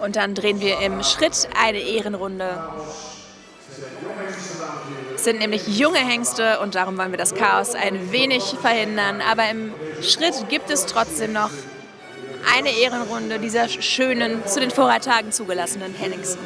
Und dann drehen wir im Schritt eine Ehrenrunde. Es sind nämlich junge Hengste und darum wollen wir das Chaos ein wenig verhindern. Aber im Schritt gibt es trotzdem noch eine Ehrenrunde dieser schönen, zu den Vorreitertagen zugelassenen Hengsten.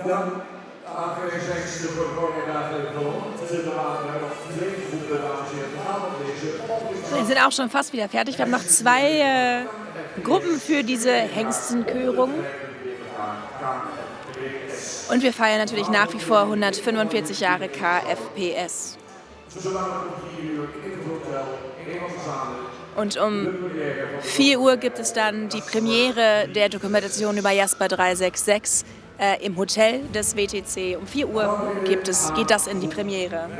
Ja, aangewezen hengsten voor de Tweede dames en heren. Wir sind auch schon fast wieder fertig. Wir haben noch 2 Gruppen für diese Hengstenkörung. Und wir feiern natürlich nach wie vor 145 Jahre KFPS. Und um 4 Uhr gibt es dann die Premiere der Dokumentation über Jasper 366 im Hotel des WTC. Um 4 Uhr geht das in die Premiere.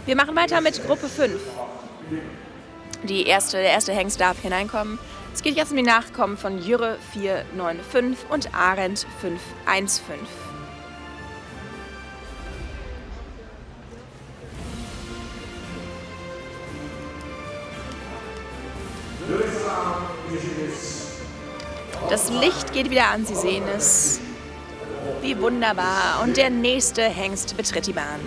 Wir machen weiter mit Gruppe 5. Der erste Hengst darf hineinkommen. Es geht jetzt um die Nachkommen von Jürre 495 und Arendt 515. Das Licht geht wieder an, Sie sehen es. Wie wunderbar. Und der nächste Hengst betritt die Bahn.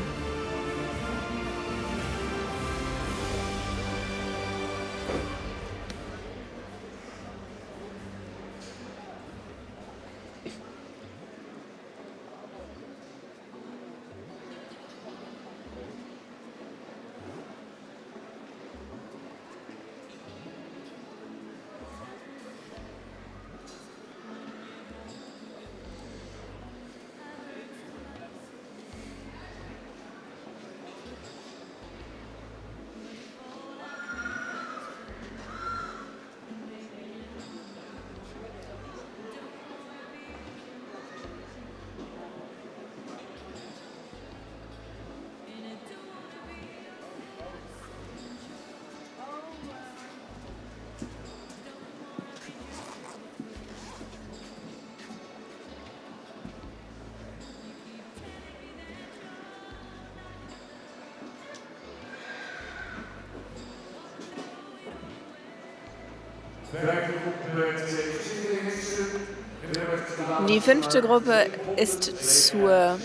Die 5. Gruppe ist zur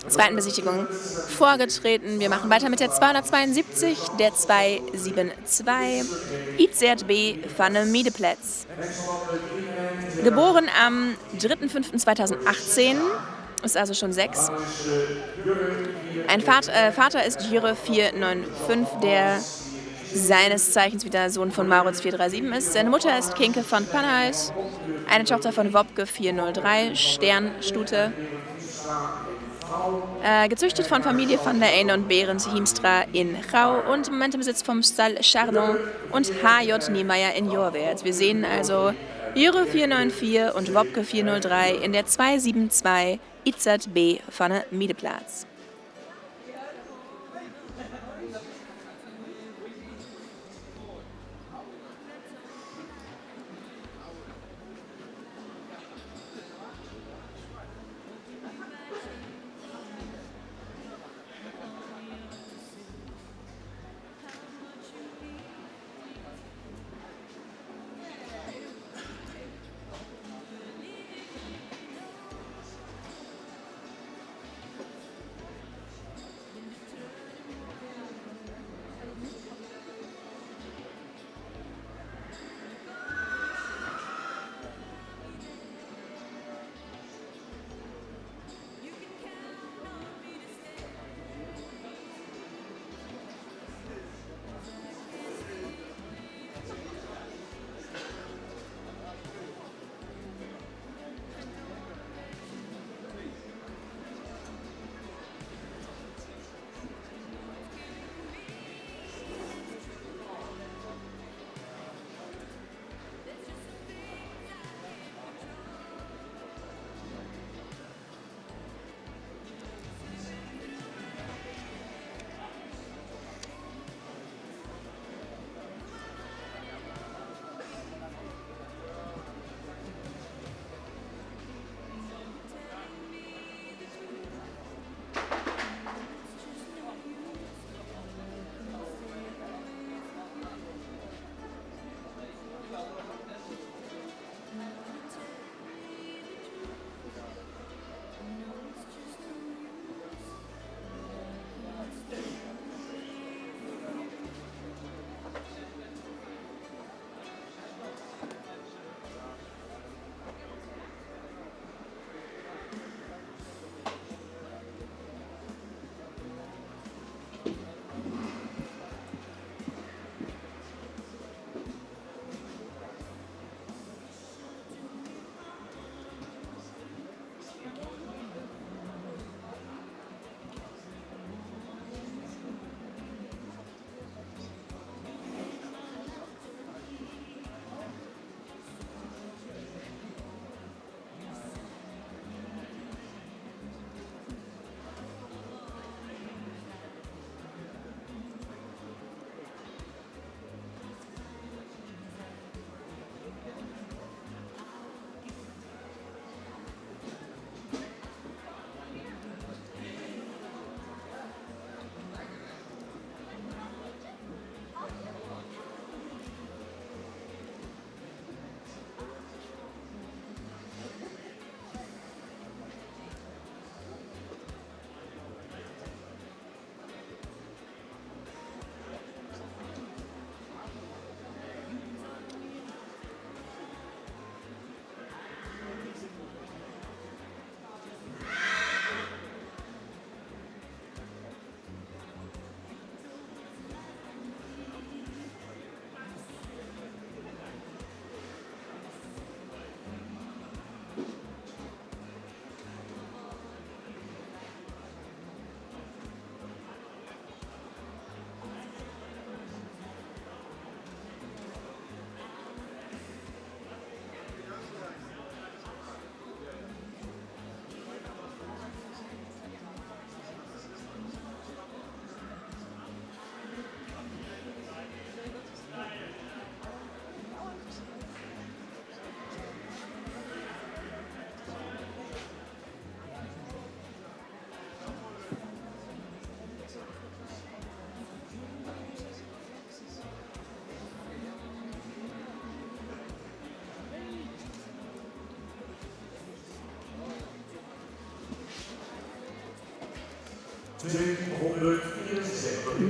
Zweiten Besichtigung vorgetreten. Wir machen weiter mit der 272, der 272, Itzert B. van de Miedeplätz. Geboren am 3.5.2018, ist also schon 6. Ein Vater ist Jure 495, der seines Zeichens wieder Sohn von Maurits 437 ist. Seine Mutter ist Kinke von Panhuis, eine Tochter von Wopke 403, Sternstute. Gezüchtet von Familie van der Ene und Berend Hiemstra in Grau und im Moment im Besitz vom Stall Chardon und HJ Niemeyer in Jorwert. Wir sehen also Jure 494 und Wopke 403 in der 272 Itzert B van de Miedeplatz.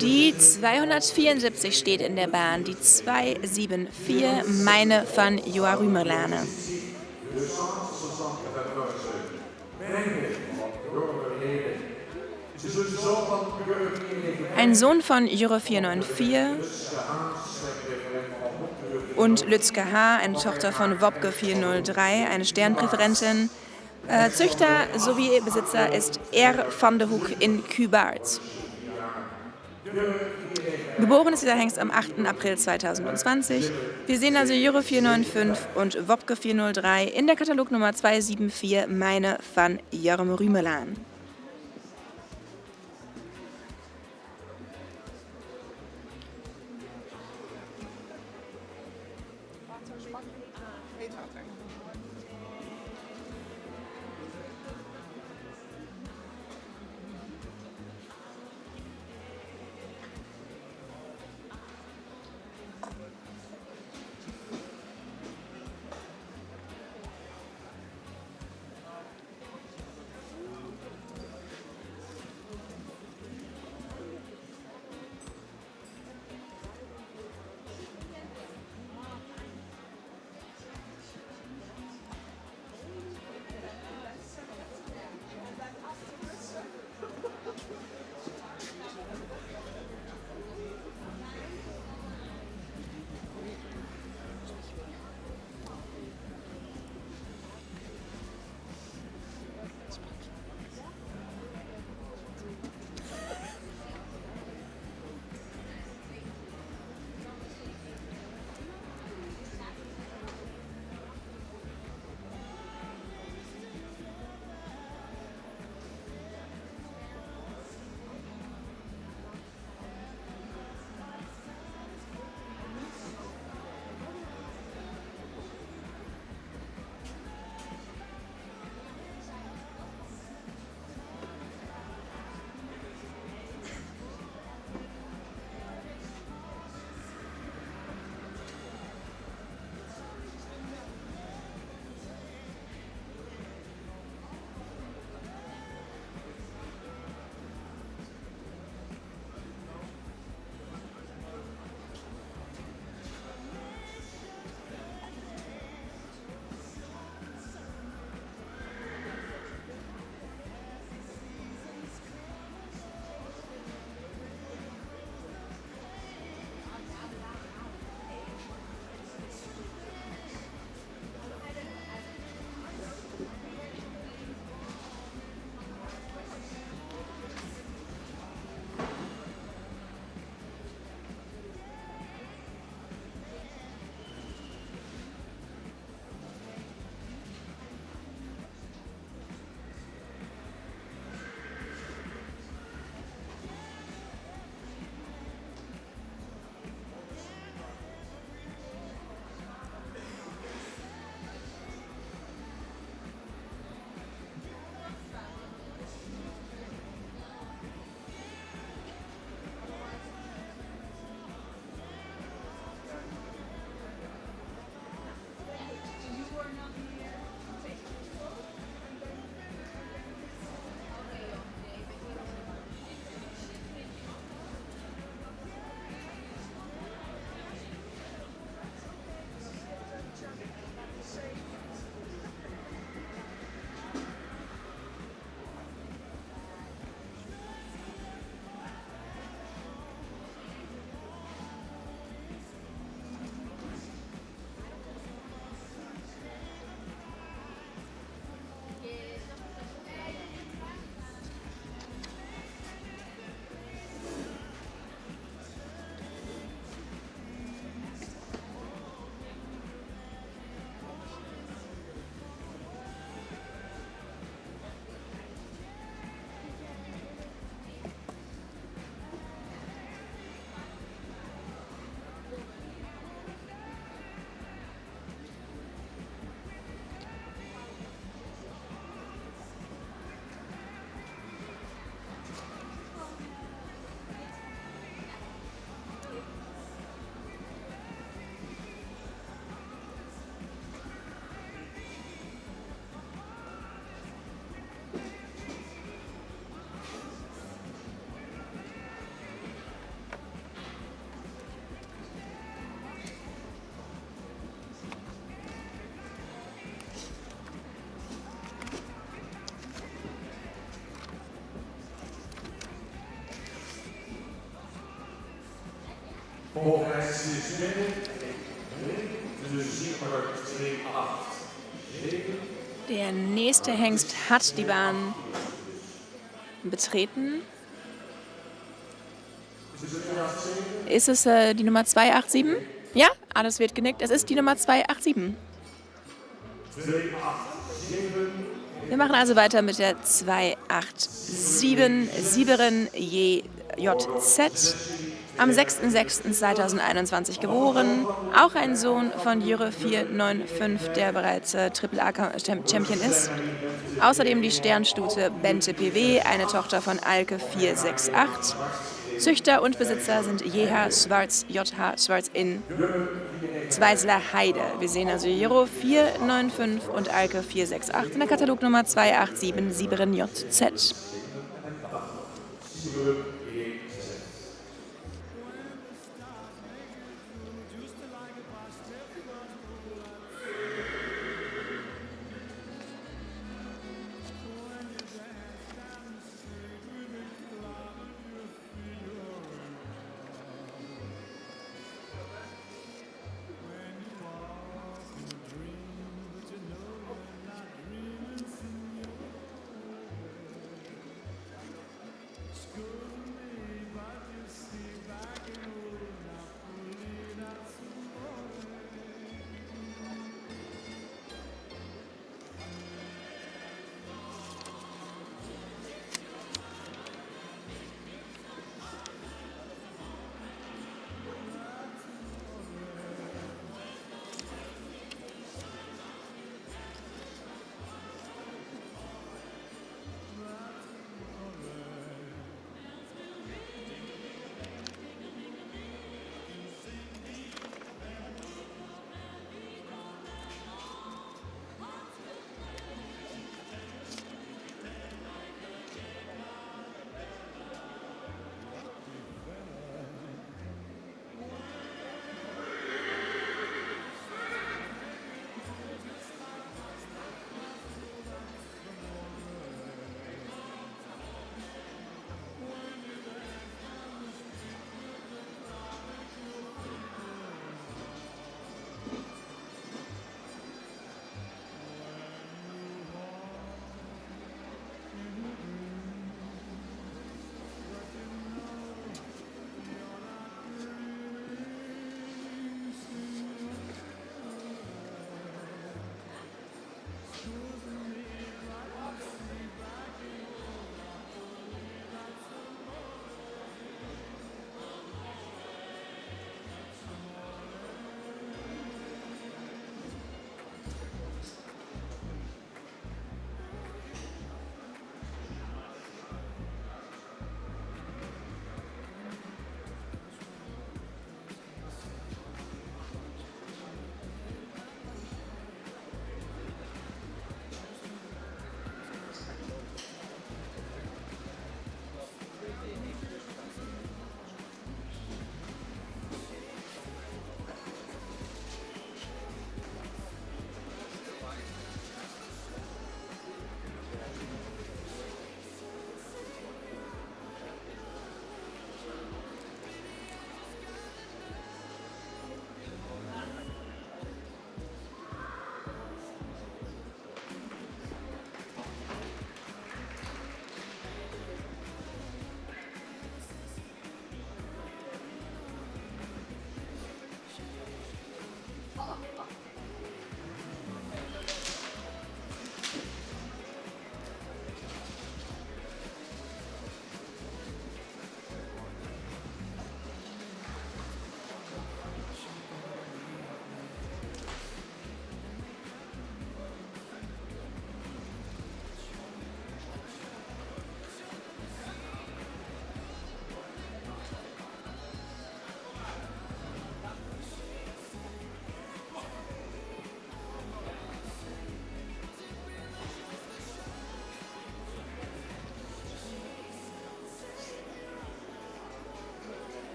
Die 274 steht in der Bahn, die 274 Meine van Joa Rümelane. Ein Sohn von Jurre 494 und Lützke H., eine Tochter von Wopke 403, eine Sternpräferentin. Züchter sowie Besitzer ist R. van de Hoek in Kübaard. Geboren ist dieser Hengst am 8. April 2020. Wir sehen also Jurre 495 und Wopke 403 in der Katalognummer 274 Meine van Jorm Rümelaan. Der nächste Hengst hat die Bahn betreten. Ist es die Nummer 287? Ja, alles wird genickt. Es ist die Nummer 287. Wir machen also weiter mit der 287 Sieberen JJZ. Am 6.6.2021 geboren. Auch ein Sohn von Jüre 495, der bereits Triple A Champion ist. Außerdem die Sternstute Bente PW, eine Tochter von Alke 468. Züchter und Besitzer sind JH Schwarz, JH Schwarz in Zweisler Heide. Wir sehen also Jero 495 und Alke 468 in der Katalognummer 287 Sieberen JZ.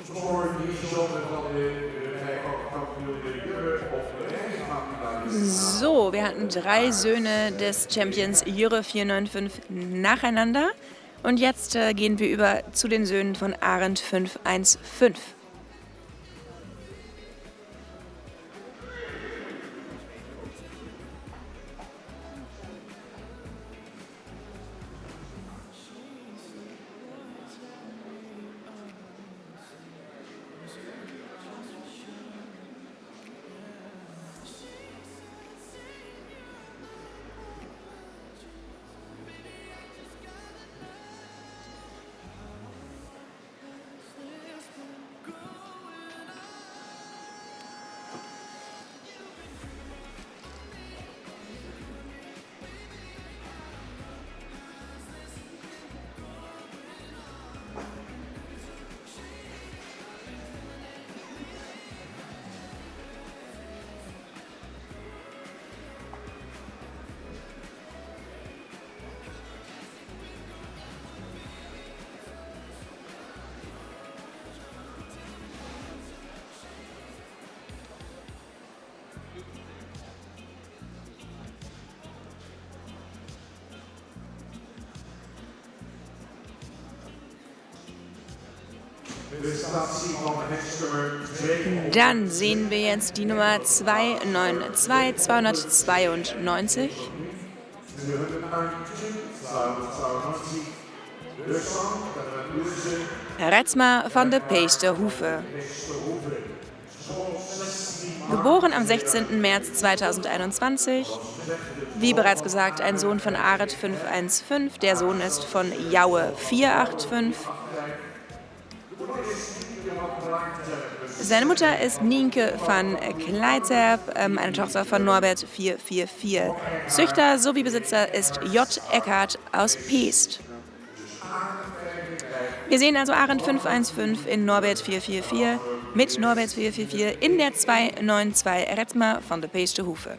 Spoor die van de So, wir hatten drei Söhne des Champions Jürre 495 nacheinander. Und jetzt gehen wir über zu den Söhnen von Arend 515. Dann sehen wir jetzt die Nummer 292, 292. Retzma van de Peesterhoeve. Geboren am 16. März 2021. Wie bereits gesagt, ein Sohn von Aret 515. Der Sohn ist von Jaue 485. Seine Mutter ist Nienke van Kleiterp, eine Tochter von Norbert 444. Züchter sowie Besitzer ist J. Eckert aus Peest. Wir sehen also Arend 515 in Norbert 444 mit Norbert 444 in der 292 Retzma van de Peesterhoeve.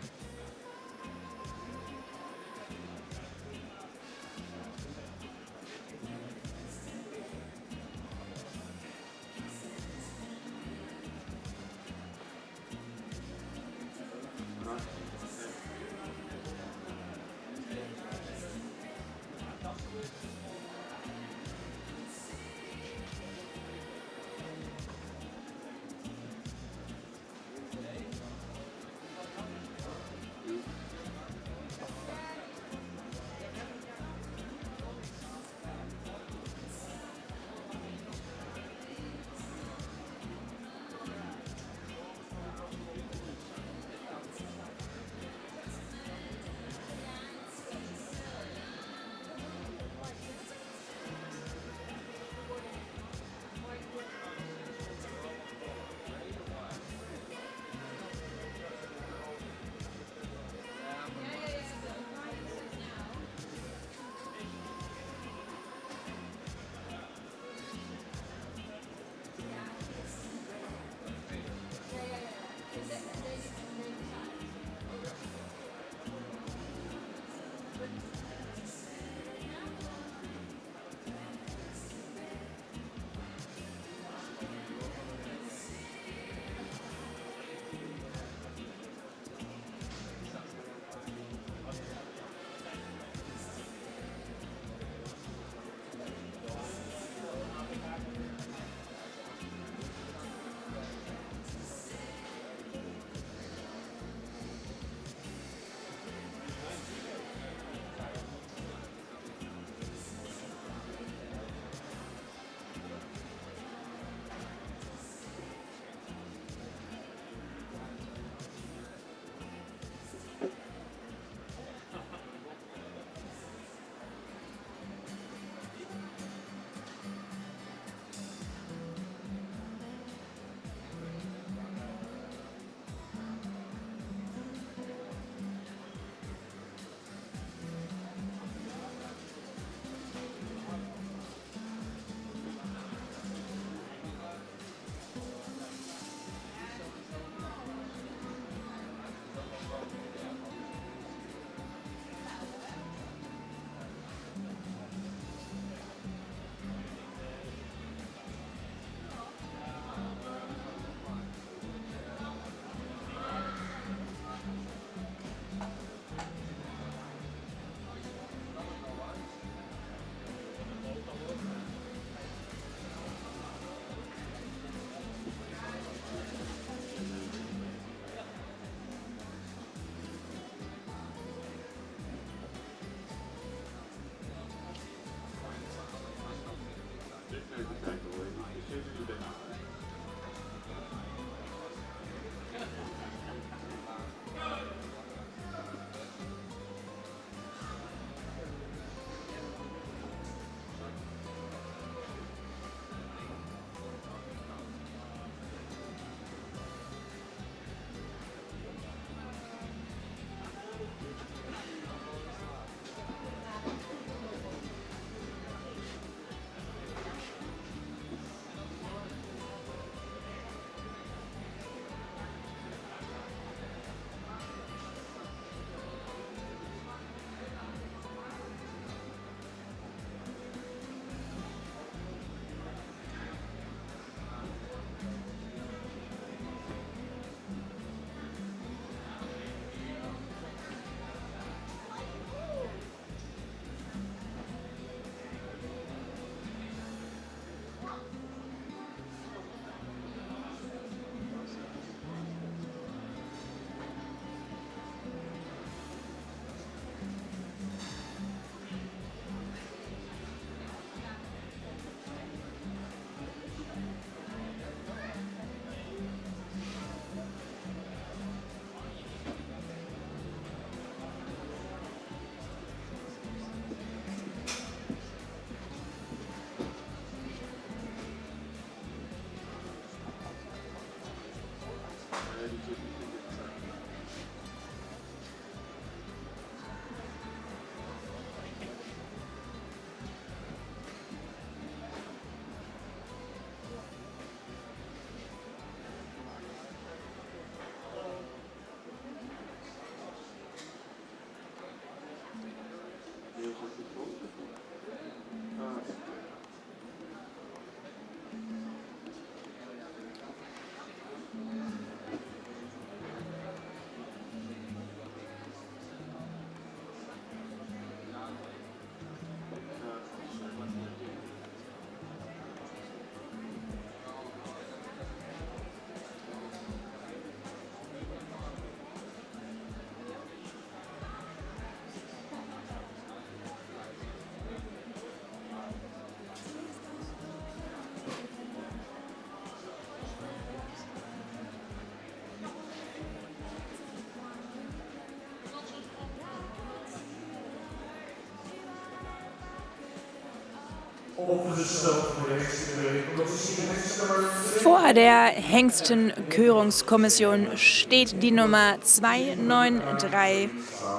Vor der Hengstenkörungskommission steht die Nummer 293,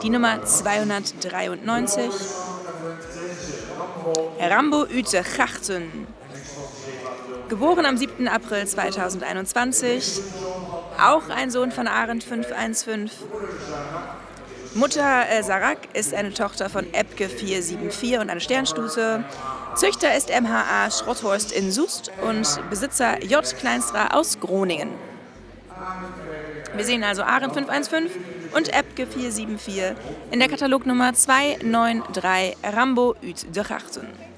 die Nummer 293. Rambo Ute Gachten. Geboren am 7. April 2021. Auch ein Sohn von Arend 515. Mutter Sarak ist eine Tochter von Epke 474 und eine Sternstute. Züchter ist MHA Schrotthorst in Soest und Besitzer J. Kleinstra aus Groningen. Wir sehen also Arend 515 und Epke 474 in der Katalognummer 293 Rambo uit de Gachten.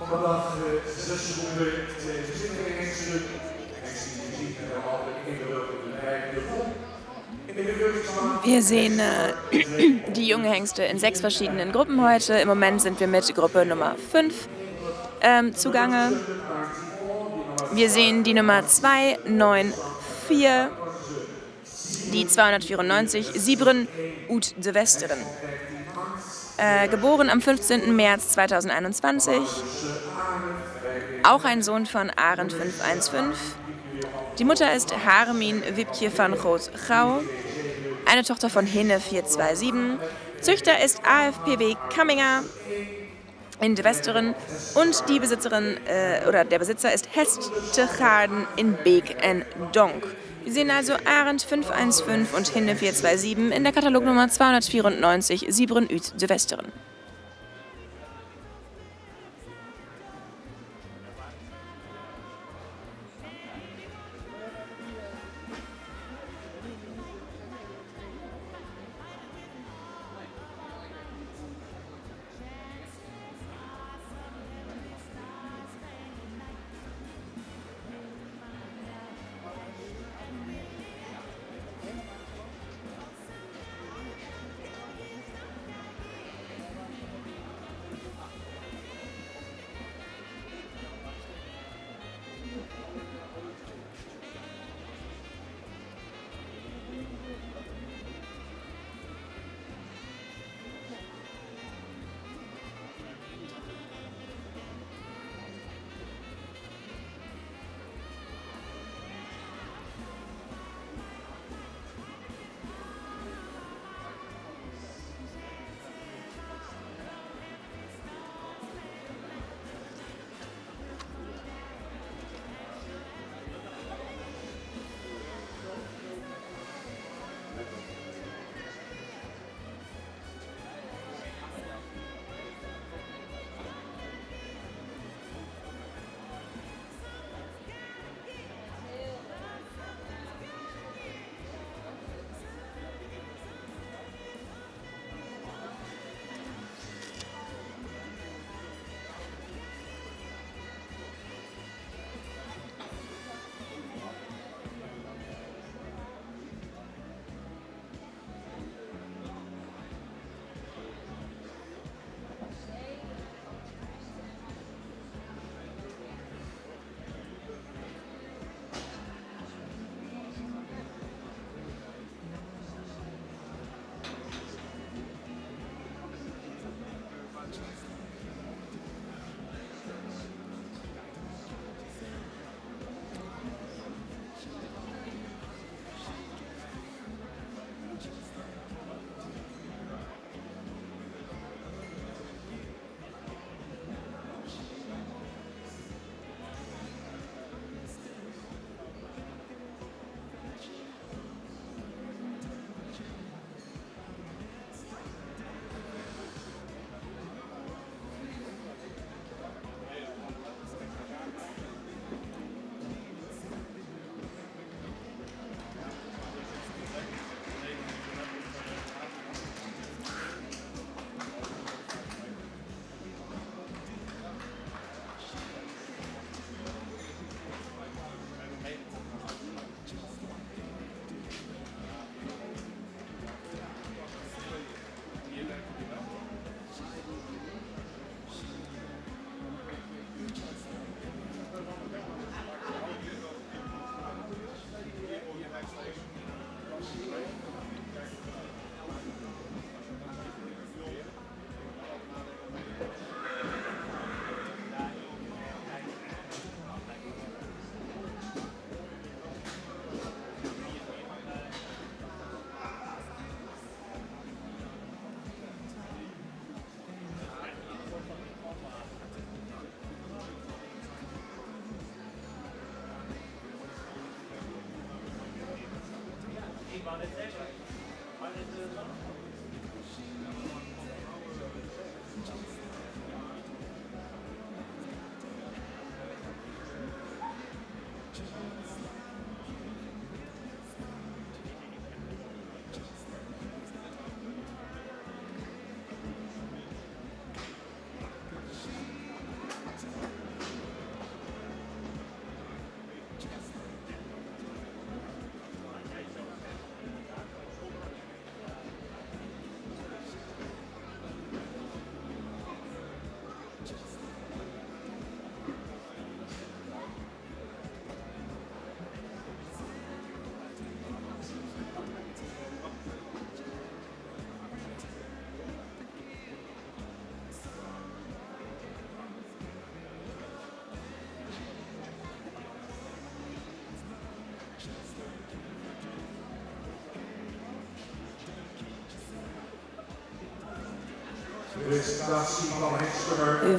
Vandaag 6 seconden 22 hengsten. Hengsten die je ziet hebben altijd ingebeeld in de rijdende groep. In de jeugd Wir sehen die jungen Hengste in sechs verschiedenen Gruppen heute. Im Moment sind wir mit Gruppe Nummer 5 zugange. Wir sehen die Nummer 294, die 294, Siebren Ut de Westeren. Geboren am 15. März 2021. Auch ein Sohn von Arend 515. Die Mutter ist Harmin Wipje van Groot-Gauw, eine Tochter von Hinne 427. Züchter ist AFPW Kamminger in de Westeren und die Besitzerin oder der Besitzer ist Hestegaarden in Beek en Donk. Wir sehen also Arend 515 und Hinne 427 in der Katalognummer 294 Siebren Ut de Westeren.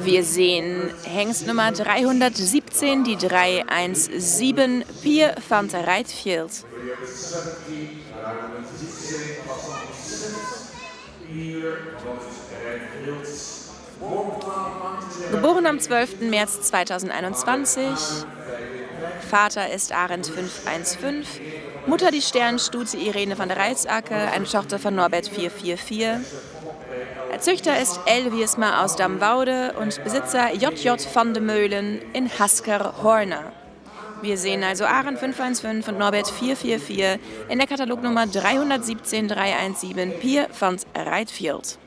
Wir sehen Hengst Nummer 317, die 317, Pier van Rijtfield. Geboren am 12. März 2021. Vater ist Arend 515. Mutter die Sternstute Irene van der Reitzacke, eine Tochter von Norbert 444. Züchter ist L. Wiersma aus Damwoude und Besitzer JJ van de Meulen in Haskerhorne. Wir sehen also Arend 515 und Norbert 444 in der Katalognummer 317 317 Pier van Rijtfield.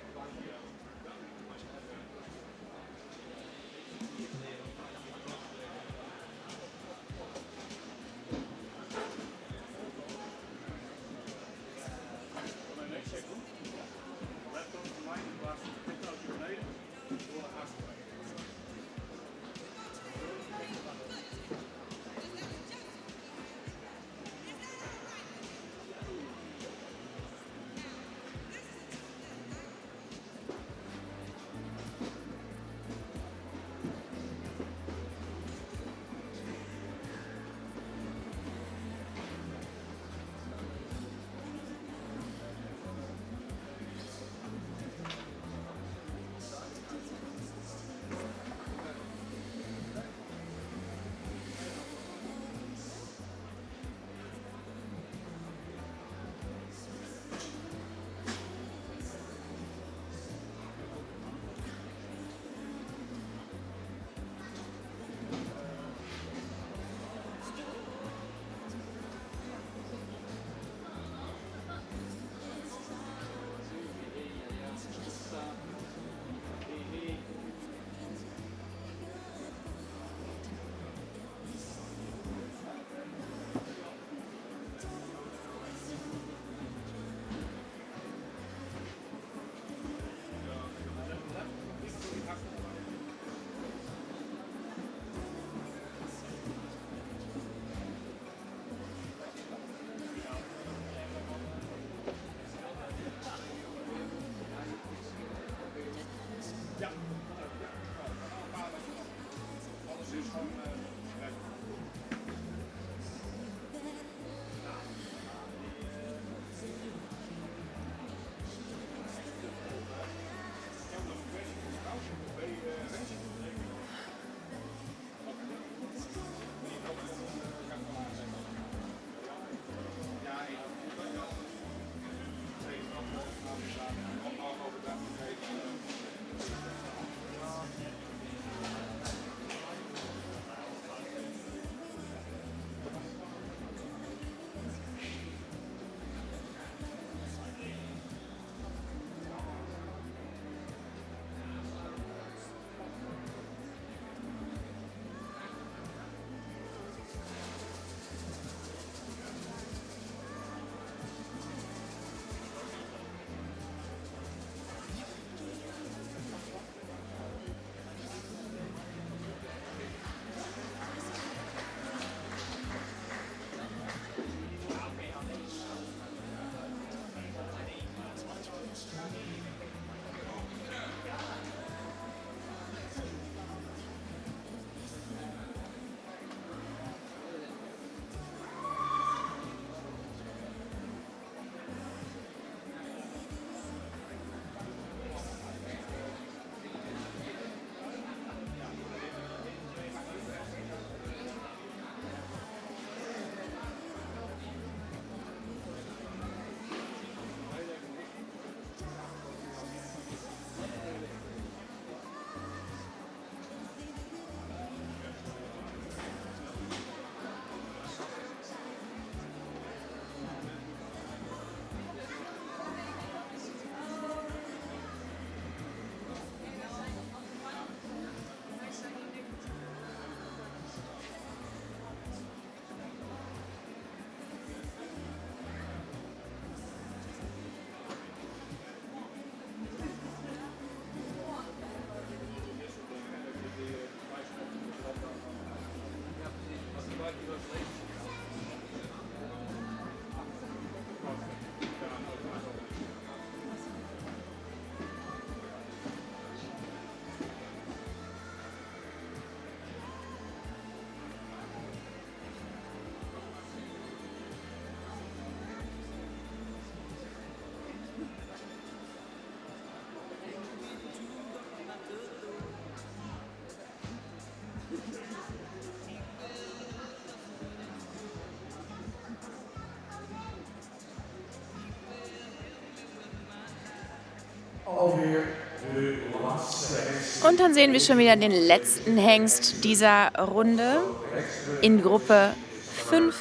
Und dann sehen wir schon wieder den letzten Hengst dieser Runde in Gruppe 5.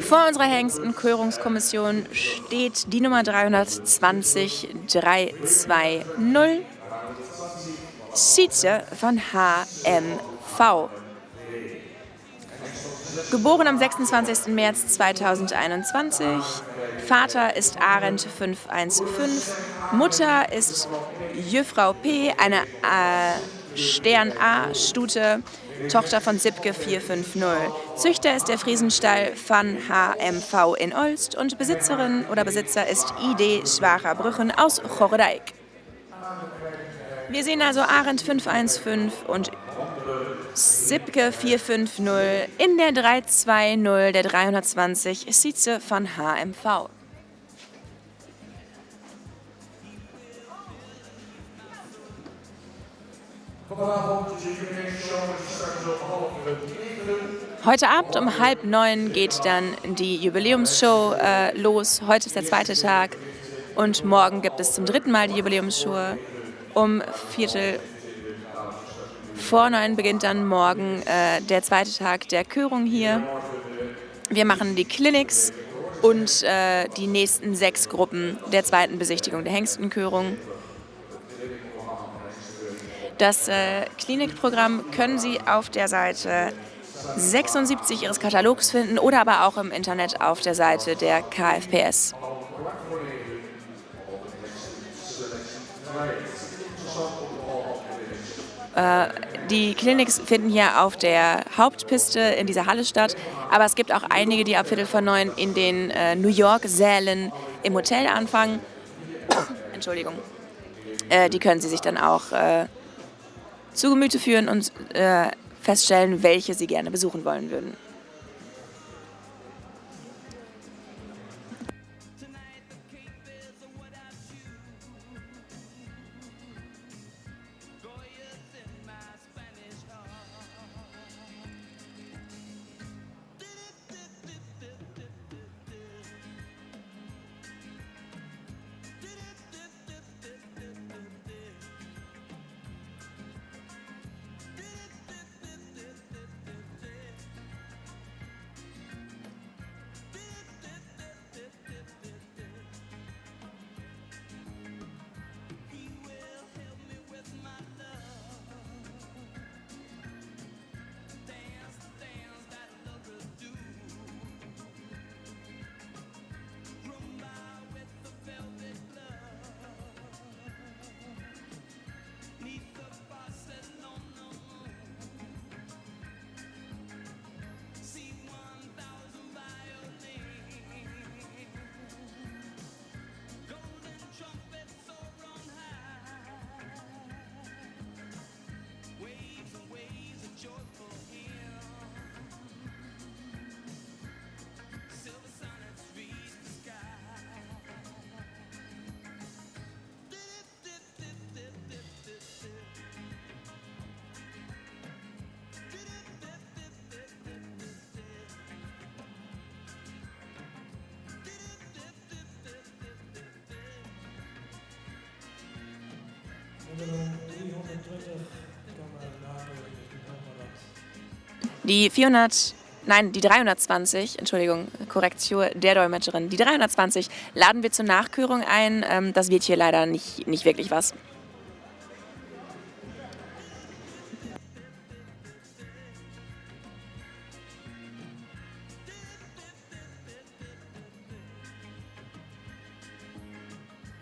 Vor unserer Hengstenkörungskommission steht die Nummer 320 320 Sietse von HMV. Geboren am 26. März 2021. Vater ist Arend 515. Mutter ist Jüffrau P., eine Stern A-Stute, Tochter von Sipke 450. Züchter ist der Friesenstall van HMV in Olst und Besitzerin oder Besitzer ist ID Schwacher Brüchen aus Gorredijk. Wir sehen also Arend 515 und Sipke 450 in der 320 der 320 Sietse van HMV. Heute Abend um 8:30 geht dann die Jubiläumsshow los. Heute ist der zweite Tag und morgen gibt es zum dritten Mal die Jubiläumsshow. Um 8:45 beginnt dann morgen der zweite Tag der Körung hier. Wir machen die Clinics und die nächsten 6 Gruppen der zweiten Besichtigung der Hengstenkörung. Das Klinikprogramm können Sie auf der Seite 76 Ihres Katalogs finden oder aber auch im Internet auf der Seite der KFPS. Die Clinics finden hier auf der Hauptpiste in dieser Halle statt, aber es gibt auch einige, die ab 8:45 in den New York-Sälen im Hotel anfangen. Entschuldigung. Die können Sie sich dann auch zu Gemüte führen und feststellen, welche Sie gerne besuchen wollen würden. Die 400, nein, die 320, Entschuldigung, Korrektur der Dolmetscherin, die 320 laden wir zur Nachkörung ein. Das wird hier leider nicht wirklich was.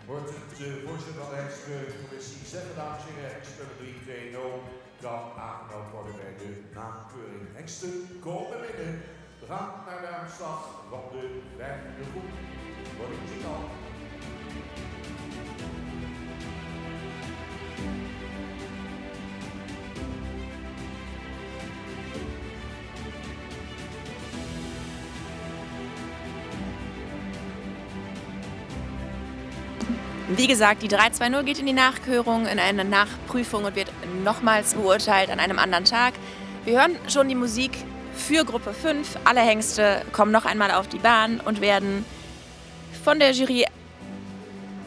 Wordt het de voorzitter van de Hengstenkeuringscommissie zeggen, dames en heren, hengst nummer 320 kan aangemeld worden bij de nakeuring. Hengsten komen binnen. We gaan naar de aanslag van de vijfde groep. Wordt het muziek al? Wie gesagt, die 320 geht in die Nachkörung, in eine Nachprüfung und wird nochmals beurteilt an einem anderen Tag. Wir hören schon die Musik für Gruppe 5. Alle Hengste kommen noch einmal auf die Bahn und werden von der Jury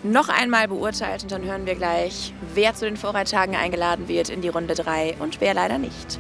Noch einmal beurteilt und dann hören wir gleich, wer zu den Vorreittagen eingeladen wird in die Runde 3 und wer leider nicht.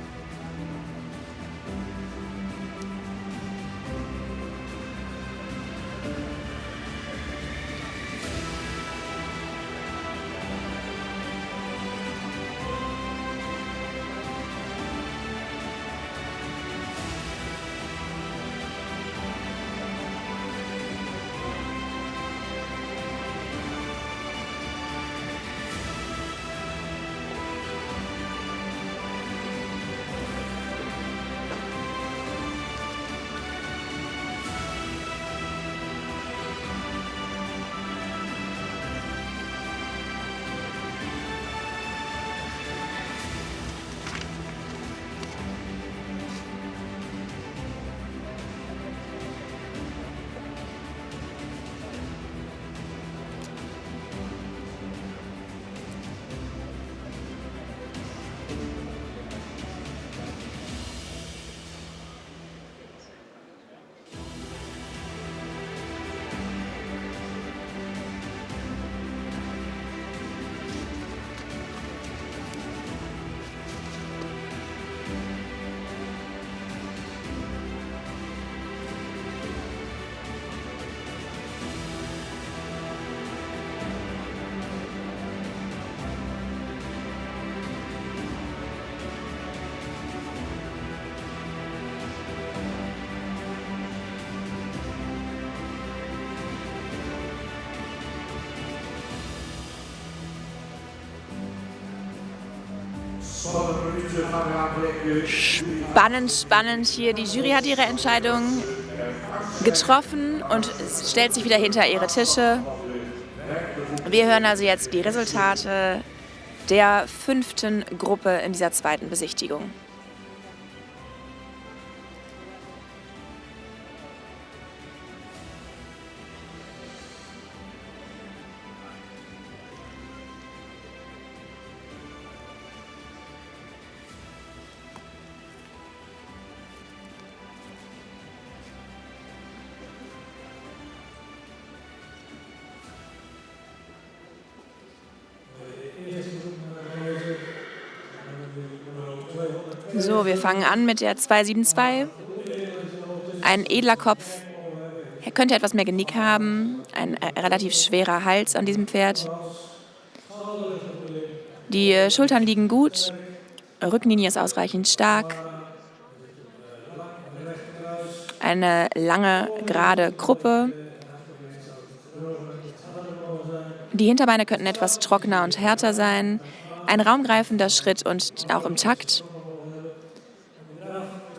Spannend, spannend hier. Die Jury hat ihre Entscheidung getroffen und stellt sich wieder hinter ihre Tische. Wir hören also jetzt die Resultate der fünften Gruppe in dieser zweiten Besichtigung. So, wir fangen an mit der 272. Ein edler Kopf. Er könnte etwas mehr Genick haben. Ein relativ schwerer Hals an diesem Pferd. Die Schultern liegen gut. Rückenlinie ist ausreichend stark. Eine lange, gerade Kruppe. Die Hinterbeine könnten etwas trockener und härter sein. Ein raumgreifender Schritt und auch im Takt.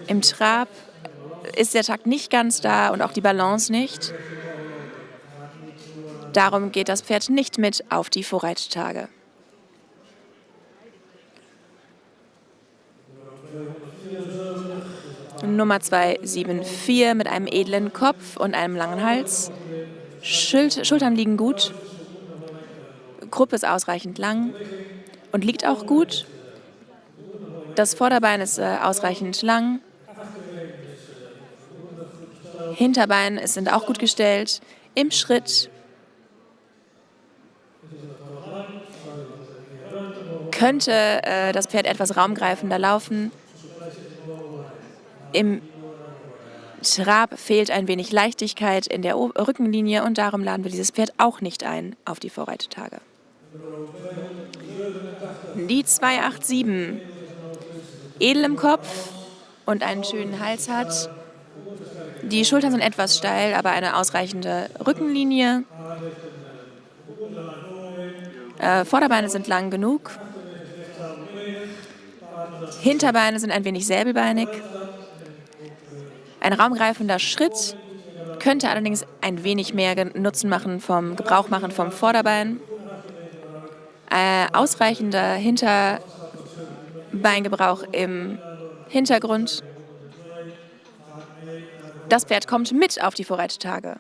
Im Trab ist der Takt nicht ganz da und auch die Balance nicht. Darum geht das Pferd nicht mit auf die Vorreittage. Nummer 274 mit einem edlen Kopf und einem langen Hals. Schultern liegen gut. Kruppe ist ausreichend lang und liegt auch gut. Das Vorderbein ist ausreichend lang. Hinterbeine sind auch gut gestellt. Im Schritt könnte das Pferd etwas raumgreifender laufen. Im Trab fehlt ein wenig Leichtigkeit in der Rückenlinie und darum laden wir dieses Pferd auch nicht ein auf die Vorreittage. Die 287, edel im Kopf und einen schönen Hals hat. Die Schultern sind etwas steil, aber eine ausreichende Rückenlinie. Vorderbeine sind lang genug. Hinterbeine sind ein wenig säbelbeinig. Ein raumgreifender Schritt könnte allerdings ein wenig mehr Nutzen machen vom Gebrauch machen vom Vorderbein. Ausreichender Hinterbeingebrauch im Hintergrund. Das Pferd kommt mit auf die Vorreittage.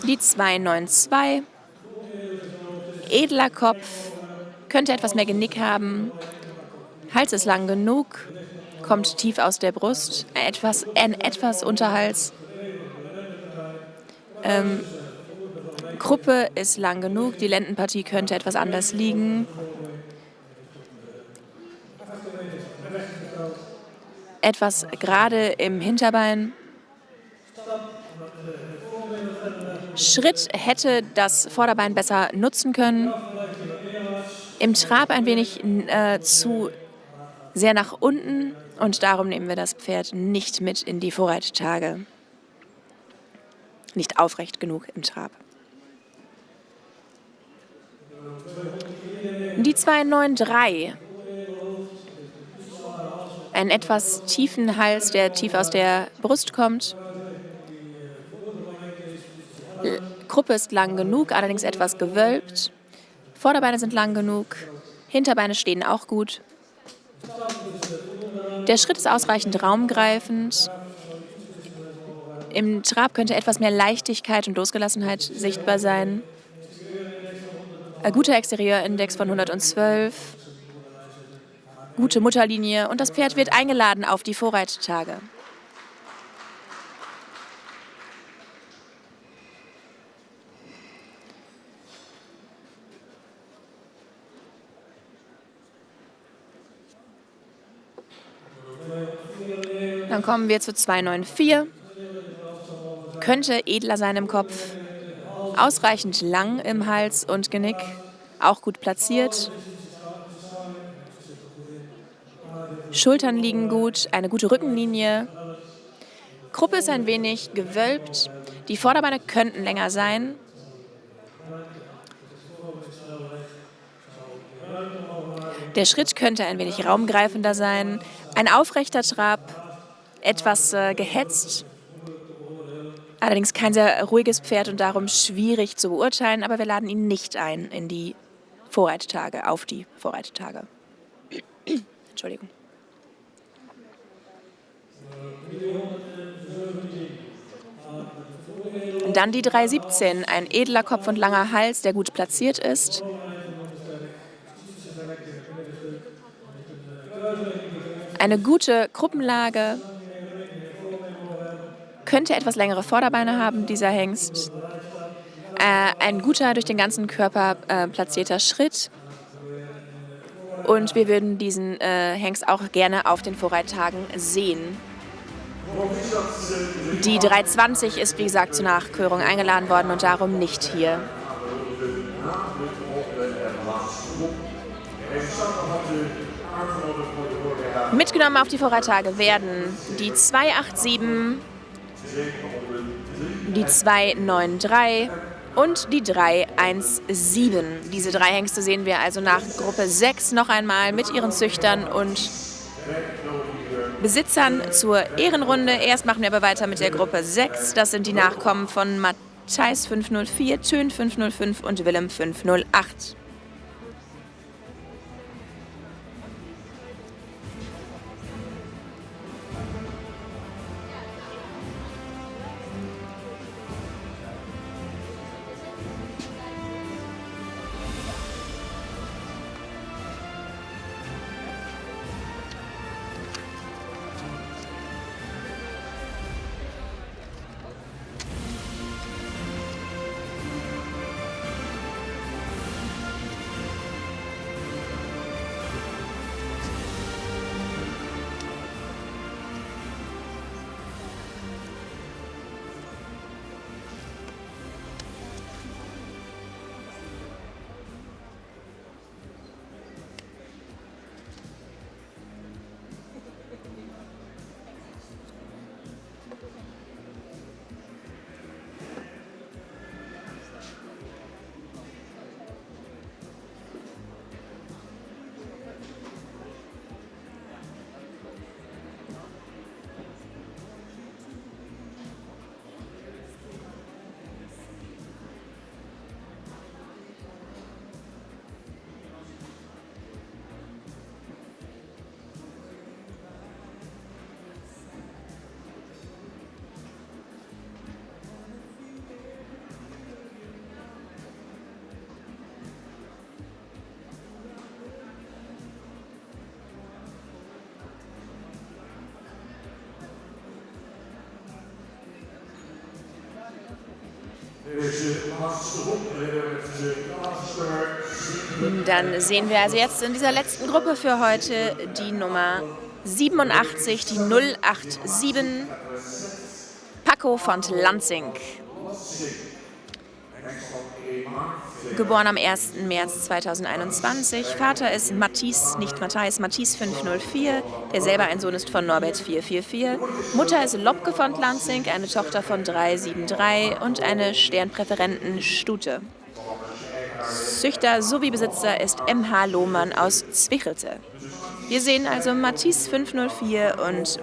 Die 292. Edler Kopf, könnte etwas mehr Genick haben. Hals ist lang genug, kommt tief aus der Brust, etwas, ein etwas Unterhals. Kruppe ist lang genug, die Lendenpartie könnte etwas anders liegen. Etwas gerade im Hinterbein. Schritt hätte das Vorderbein besser nutzen können. Im Trab ein wenig zu sehr nach unten und darum nehmen wir das Pferd nicht mit in die Vorreittage. Nicht aufrecht genug im Trab. Die 293. Einen etwas tiefen Hals, der tief aus der Brust kommt. Kruppe ist lang genug, allerdings etwas gewölbt. Vorderbeine sind lang genug, Hinterbeine stehen auch gut. Der Schritt ist ausreichend raumgreifend. Im Trab könnte etwas mehr Leichtigkeit und Losgelassenheit sichtbar sein. Ein guter Exterieurindex von 112. Gute Mutterlinie und das Pferd wird eingeladen auf die Vorreittage. Dann kommen wir zu 294. Könnte edler sein im Kopf. Ausreichend lang im Hals und Genick. Auch gut platziert. Schultern liegen gut, eine gute Rückenlinie. Kruppe ist ein wenig gewölbt. Die Vorderbeine könnten länger sein. Der Schritt könnte ein wenig raumgreifender sein. Ein aufrechter Trab, etwas gehetzt. Allerdings kein sehr ruhiges Pferd und darum schwierig zu beurteilen, aber wir laden ihn nicht ein in die Vorreittage, auf die Vorreittage. Entschuldigung. Und dann die 317, ein edler Kopf und langer Hals, der gut platziert ist. Eine gute Kruppenlage. Könnte etwas längere Vorderbeine haben, dieser Hengst. Ein guter, durch den ganzen Körper platzierter Schritt. Und wir würden diesen Hengst auch gerne auf den Vorreittagen sehen. Die 320 ist, wie gesagt, zur Nachkörung eingeladen worden und darum nicht hier. Mitgenommen auf die Vorreittage werden die 287, die 293 und die 317. Diese drei Hengste sehen wir also nach Gruppe 6 noch einmal mit ihren Züchtern und Besitzern zur Ehrenrunde. Erst machen wir aber weiter mit der Gruppe 6. Das sind die Nachkommen von Matthijs 504, Tön 505 und Willem 508. Dann sehen wir also jetzt in dieser letzten Gruppe für heute die Nummer 87, die 087, Paco von Lanzing. Geboren am 1. März 2021. Vater ist Matthies, nicht Matthijs, Matthies 504, der selber ein Sohn ist von Norbert 444. Mutter ist Lobke von Lanzing, eine Tochter von 373 und eine Sternpräferentenstute. Züchter sowie Besitzer ist MH Lohmann aus Zwichelte. Wir sehen also Matthies 504 und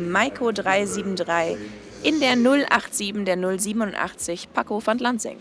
Maiko 373 in der 087 der 087 Paco von Lanzing.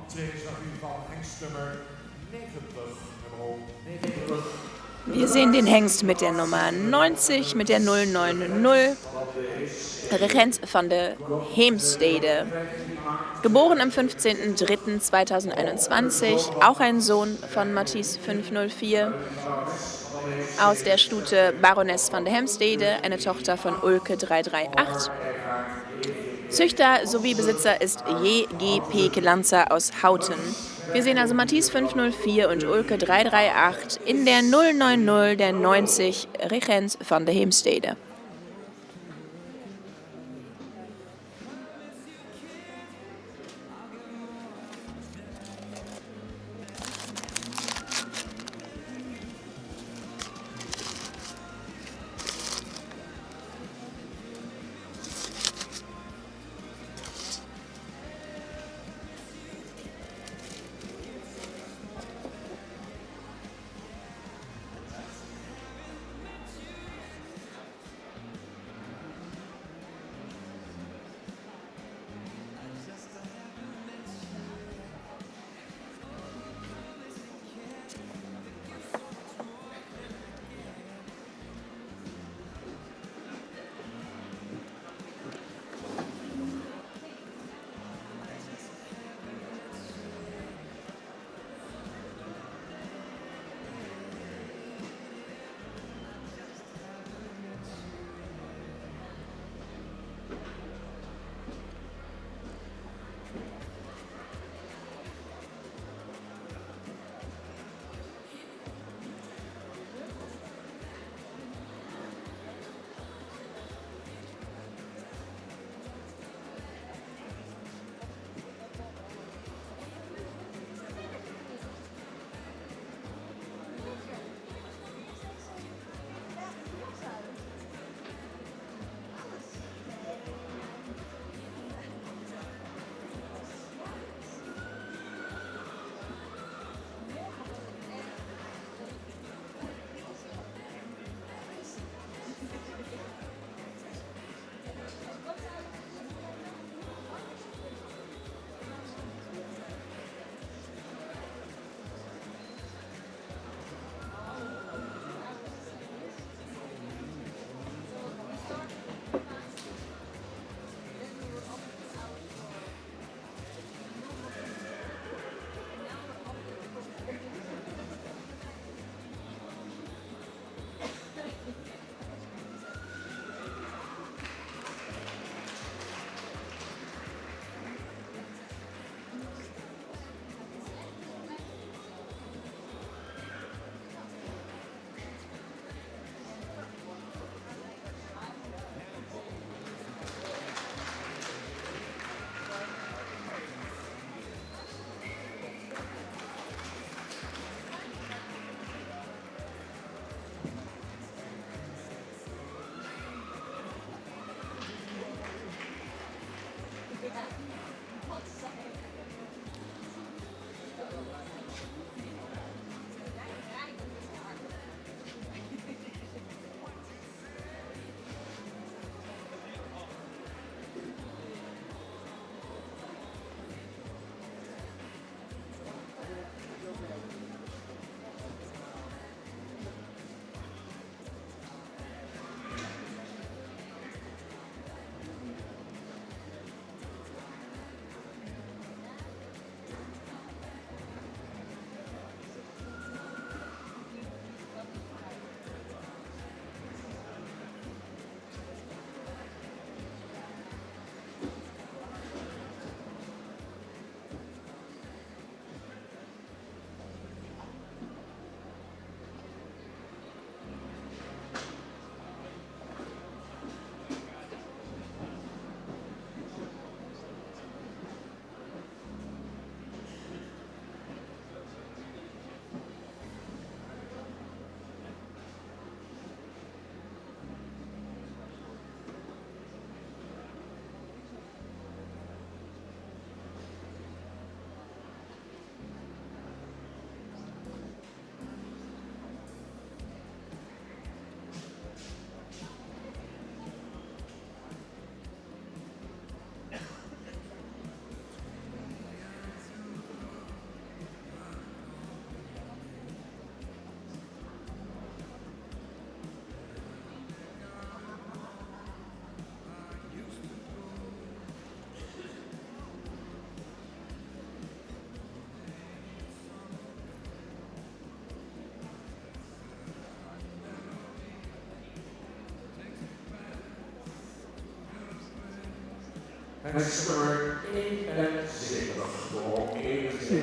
Entree zag u van hengstnummer 90. Nummer 90. Wir sehen den Hengst mit der Nummer 90, mit der 090. Regent van de Heemstede. Geboren am 15.03.2021, auch ein Sohn von Matisse 504 aus der Stute Baroness van de Heemstede, eine Tochter von Ulke 338. Züchter sowie Besitzer ist JGP Kelanza aus Houten. Wir sehen also Matisse 504 und Ulke 338 in der 090 der 90 Regent van de Heemstede.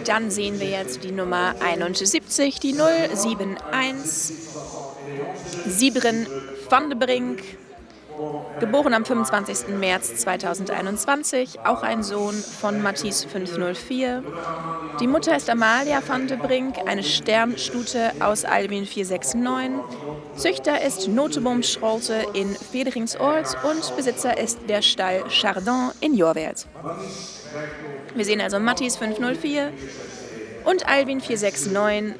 Dann sehen wir jetzt die Nummer 71, die 071, Siebren van de Brink, geboren am 25. März 2021, auch ein Sohn von Matisse 504. Die Mutter ist Amalia van de Brink, eine Sternstute aus Albin 469. Züchter ist Noteboom Scholte in Federingsoord und Besitzer ist der Stall Chardon in Jorwert. Wir sehen also Mattis 504 und Alvin 469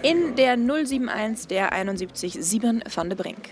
in der 071 der 71 7 van de Brink.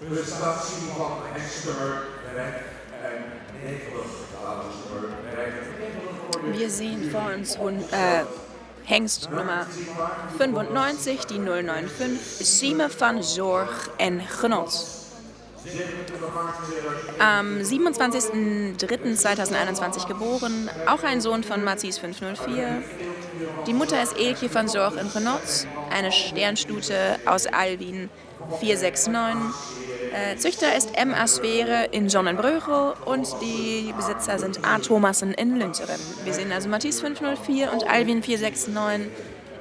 Prestatie van hengstnummer 95. Dat is nummer 95 voor de Wir sehen vor uns Hengst Nummer 95, die 095, Sieme van Zorg en Genot. Am 27.03.2021 geboren, auch ein Sohn von Mathies 504. Die Mutter ist Elke van Zorg en Genot, eine Sternstute aus Alwin 469. Züchter ist M. Asphäre in Sonnenbrögel und die Besitzer sind A. Thomassen in Lunteren. Wir sehen also Mathies 504 und Alwin 469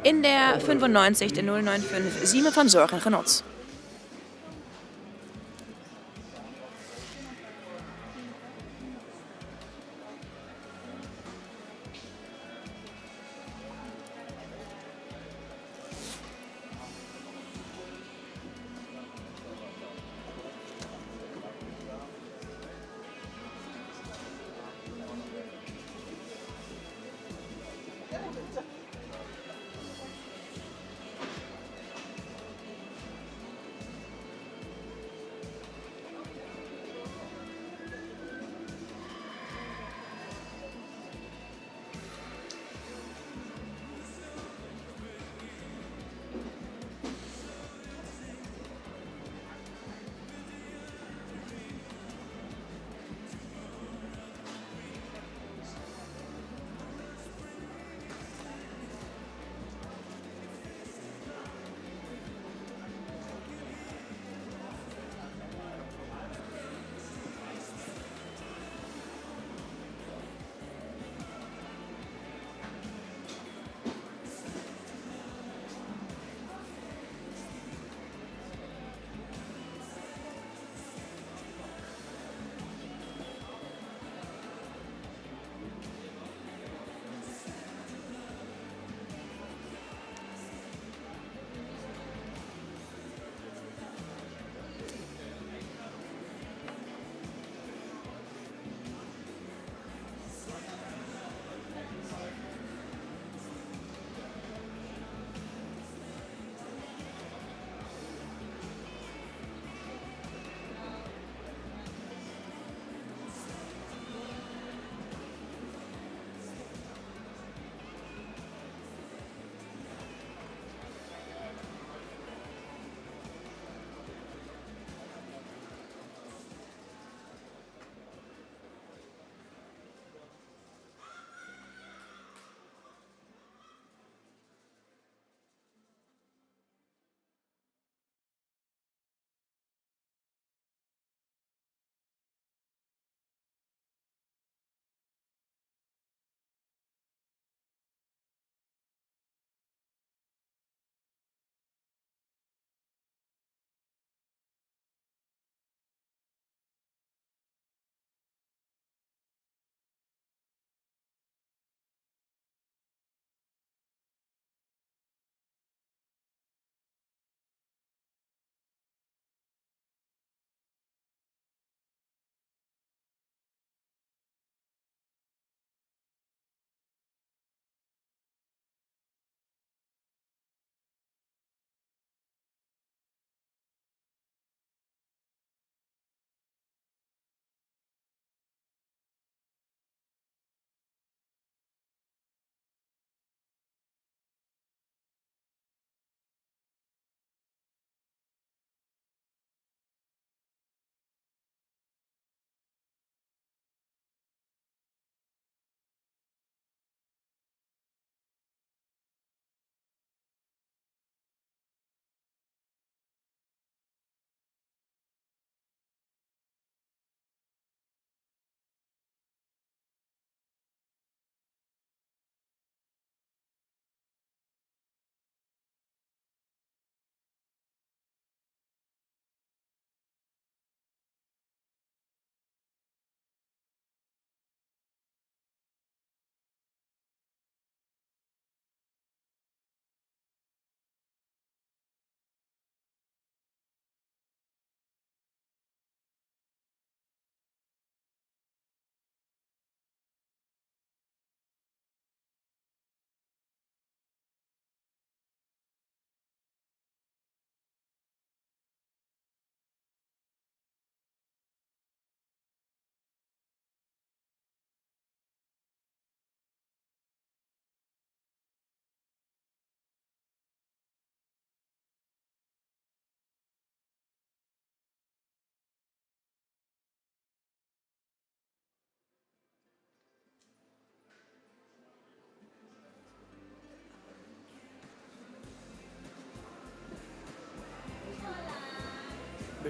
in der 95, der 095, Sieme van Zorg en Genot.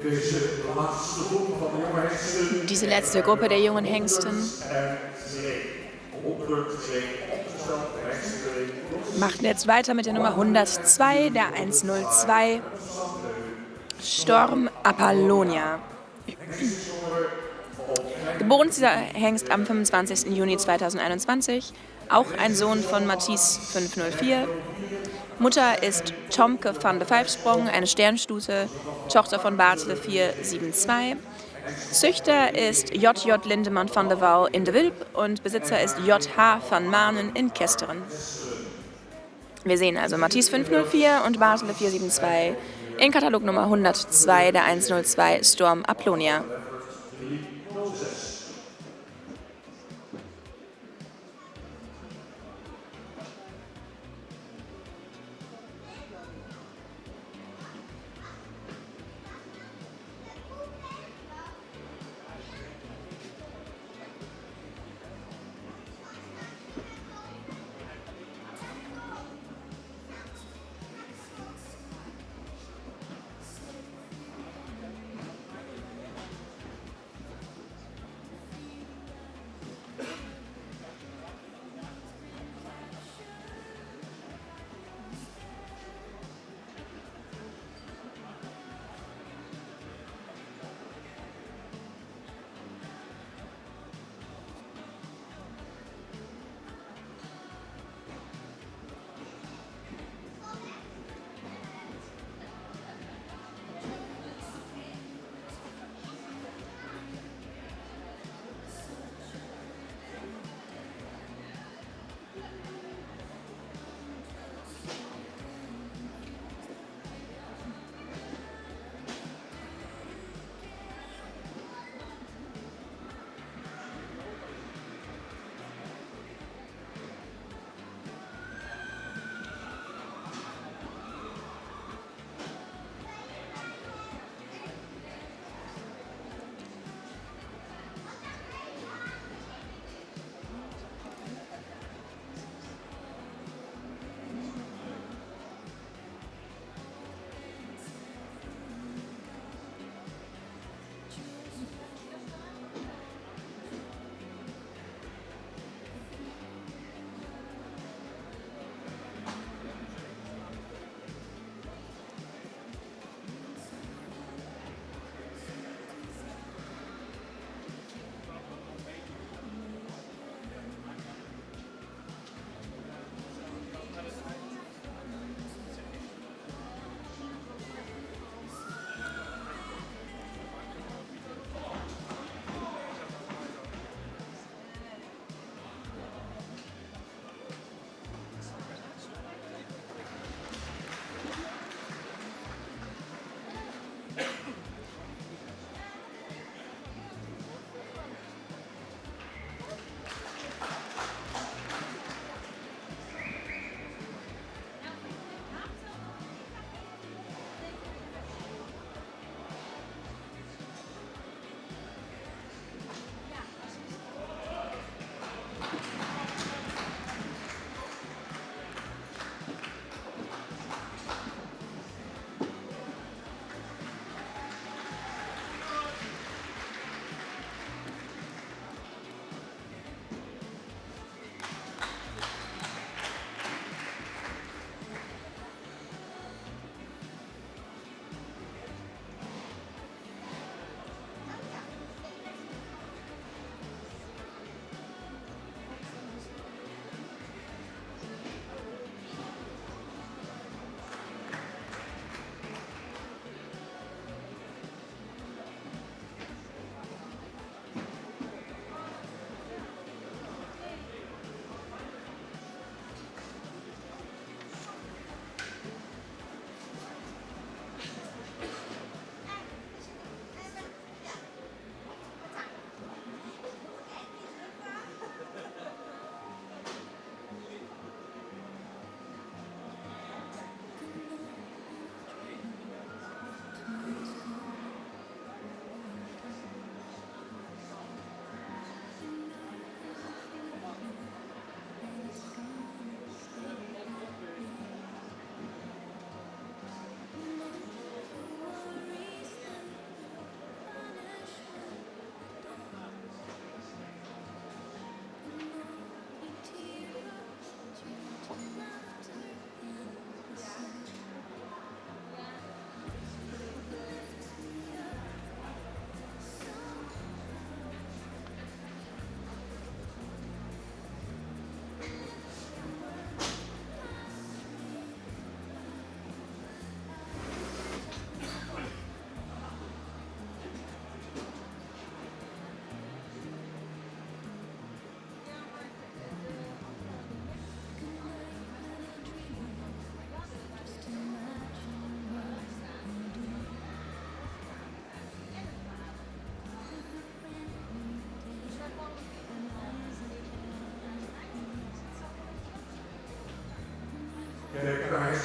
Deze laatste groep van de jonge hengsten. Diese letzte Gruppe der jungen Hengsten 102 opgesteld hengsten. macht jetzt weiter mit der Nummer 102, der 102 Storm Apollonia. Geboren ist dieser Hengst am 25. Juni 2021, auch ein Sohn von Matisse 504. Mutter ist Tomke van de Vijfsprong, eine Sternstute, Tochter von Bartele 472. Züchter ist JJ Lindemann van de Wal in de Wilp und Besitzer ist JH van Manen in Kesteren. Wir sehen also Matisse 504 und Bartele 472 in Katalognummer 102 der 102 Storm Aplonia.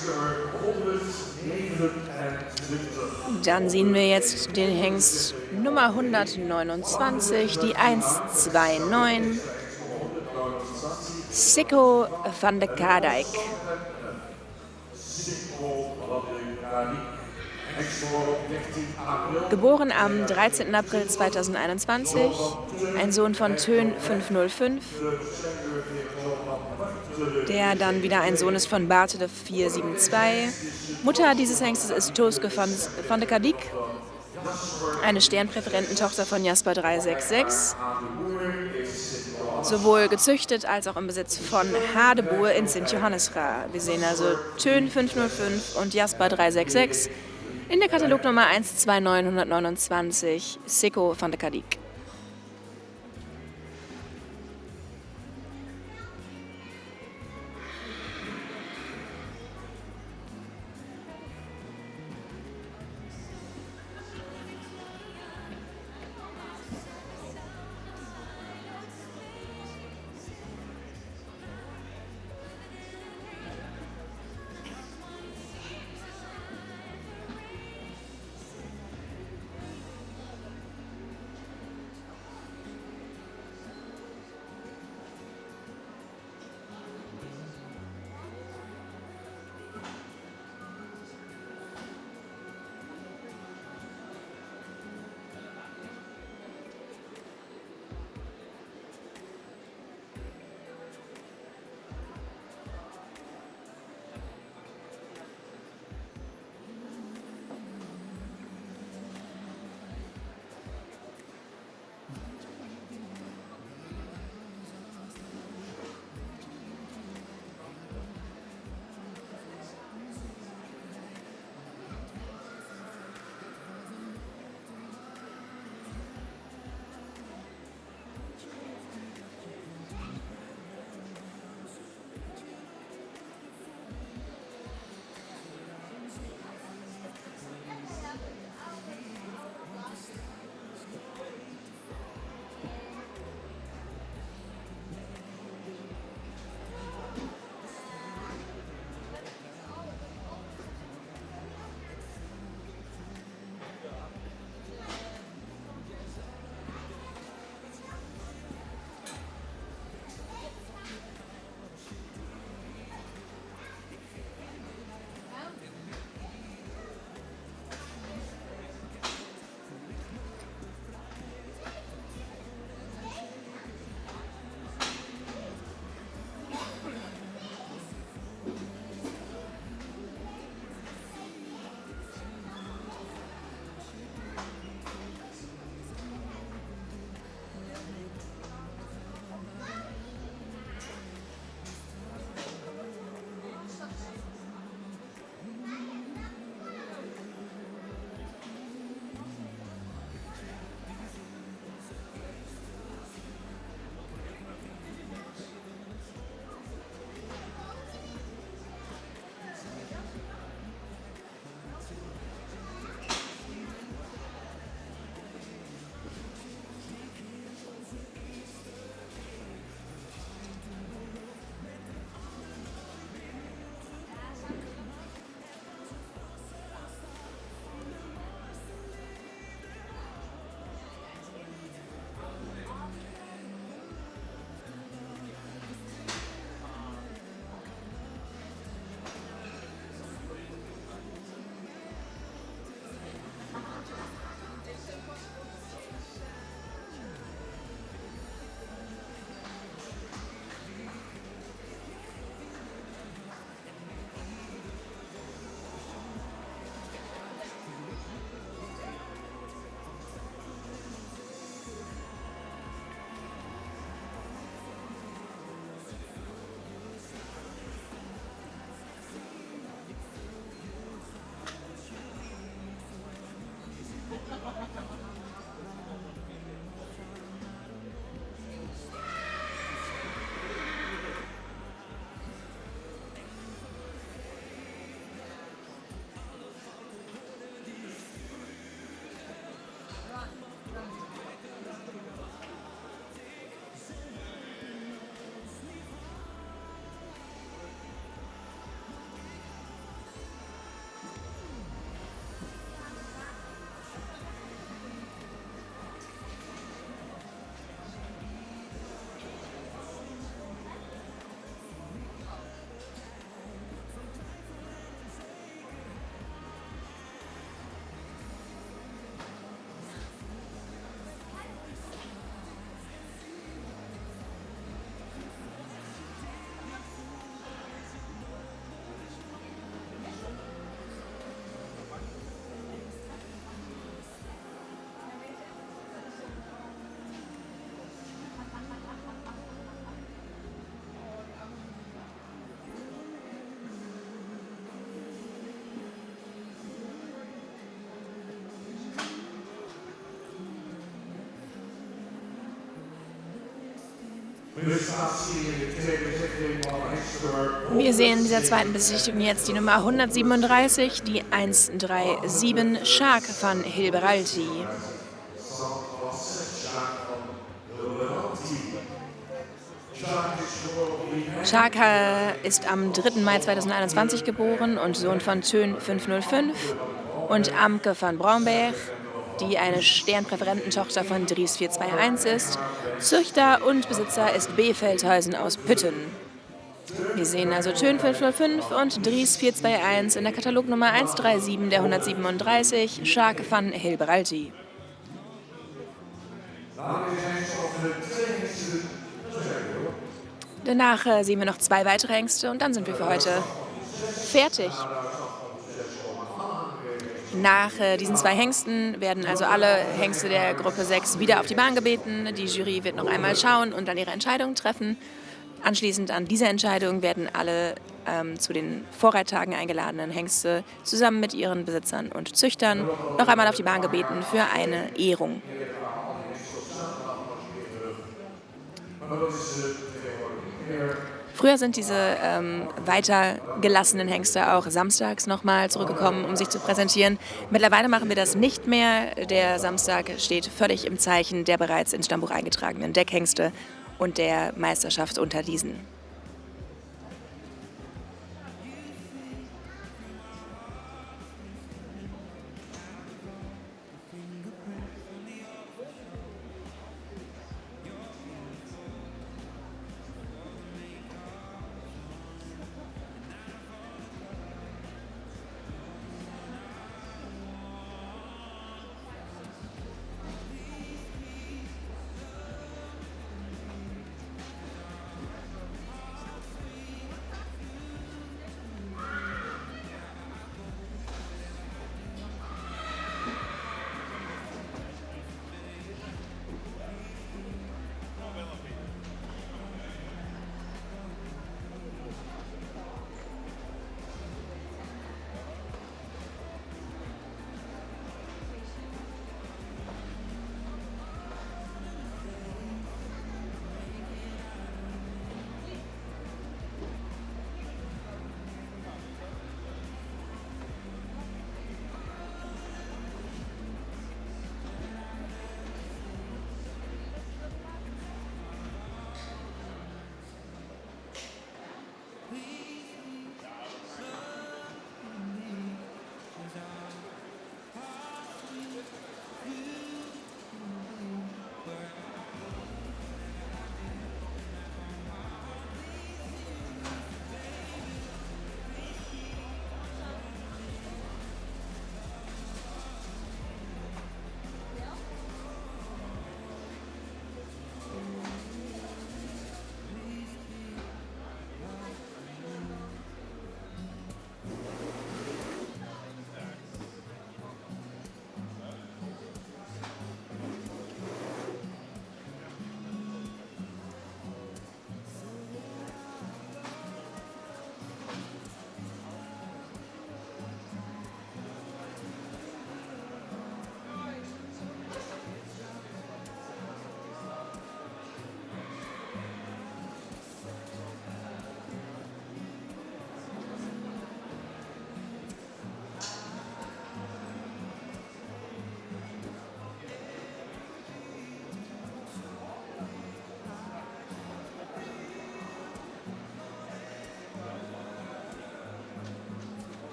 Hengstnummer 129. Dann sehen wir jetzt den Hengst Nummer 129, die 129, Sikko van de Kadijk. Sikko van de Kadijk. Hengst geboren op 13 april. Geboren am 13. April 2021, ein Sohn von Tön 505, der dann wieder ein Sohn ist von Bartele 472. Mutter dieses Hengstes ist Toske van, van de Kadik, eine Sternpräferententochter von Jasper 366, sowohl gezüchtet als auch im Besitz von Hadeboer in Sint Johannesra. Wir sehen also Tön 505 und Jasper 366 in der Katalognummer 12929 Sikko van de Kadik. Wir sehen in dieser zweiten Besichtigung jetzt die Nummer 137, die 137 Shark van Hilberalti. Shark ist am 3. Mai 2021 geboren und Sohn von Tön 505 und Amke van Bromberg, die eine Sternpräferententochter von Dries 421 ist. Züchter und Besitzer ist B. Feldhuizen aus Putten. Wir sehen also Tön 505 und Dries 421 in der Katalognummer 137 der 137, Shark van Hilberalti. Danach sehen wir noch zwei weitere Hengste und dann sind wir für heute fertig. Nach diesen zwei Hengsten werden also alle Hengste der Gruppe 6 wieder auf die Bahn gebeten. Die Jury wird noch einmal schauen und dann ihre Entscheidung treffen. Anschließend an diese Entscheidung werden alle zu den Vorreittagen eingeladenen Hengste zusammen mit ihren Besitzern und Züchtern noch einmal auf die Bahn gebeten für eine Ehrung. Früher sind diese weitergelassenen Hengste auch samstags nochmal zurückgekommen, um sich zu präsentieren. Mittlerweile machen wir das nicht mehr. Der Samstag steht völlig im Zeichen der bereits ins Stammbuch eingetragenen Deckhengste und der Meisterschaft unter diesen.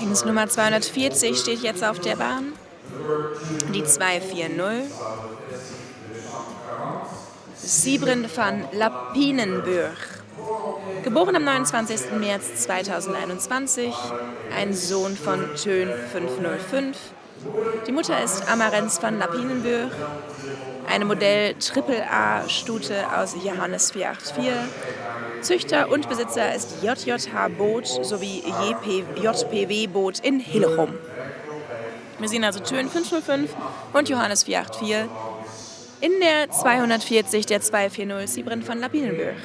Hengst Nummer 240 steht jetzt auf der Bahn. Die 240. Sybren van Lapinenburg. Geboren am 29. März 2021, ein Sohn von Tön 505. Die Mutter ist Amarenz van Lapinenburg, eine Modell Triple-A-Stute aus Johannes 484. Züchter und Besitzer ist JJH Boot sowie JP, JPW Boot in Hillegom. Wir sehen also Tön 505 und Johannes 484 in der 240 der 240 Sybren van Lapinenburg.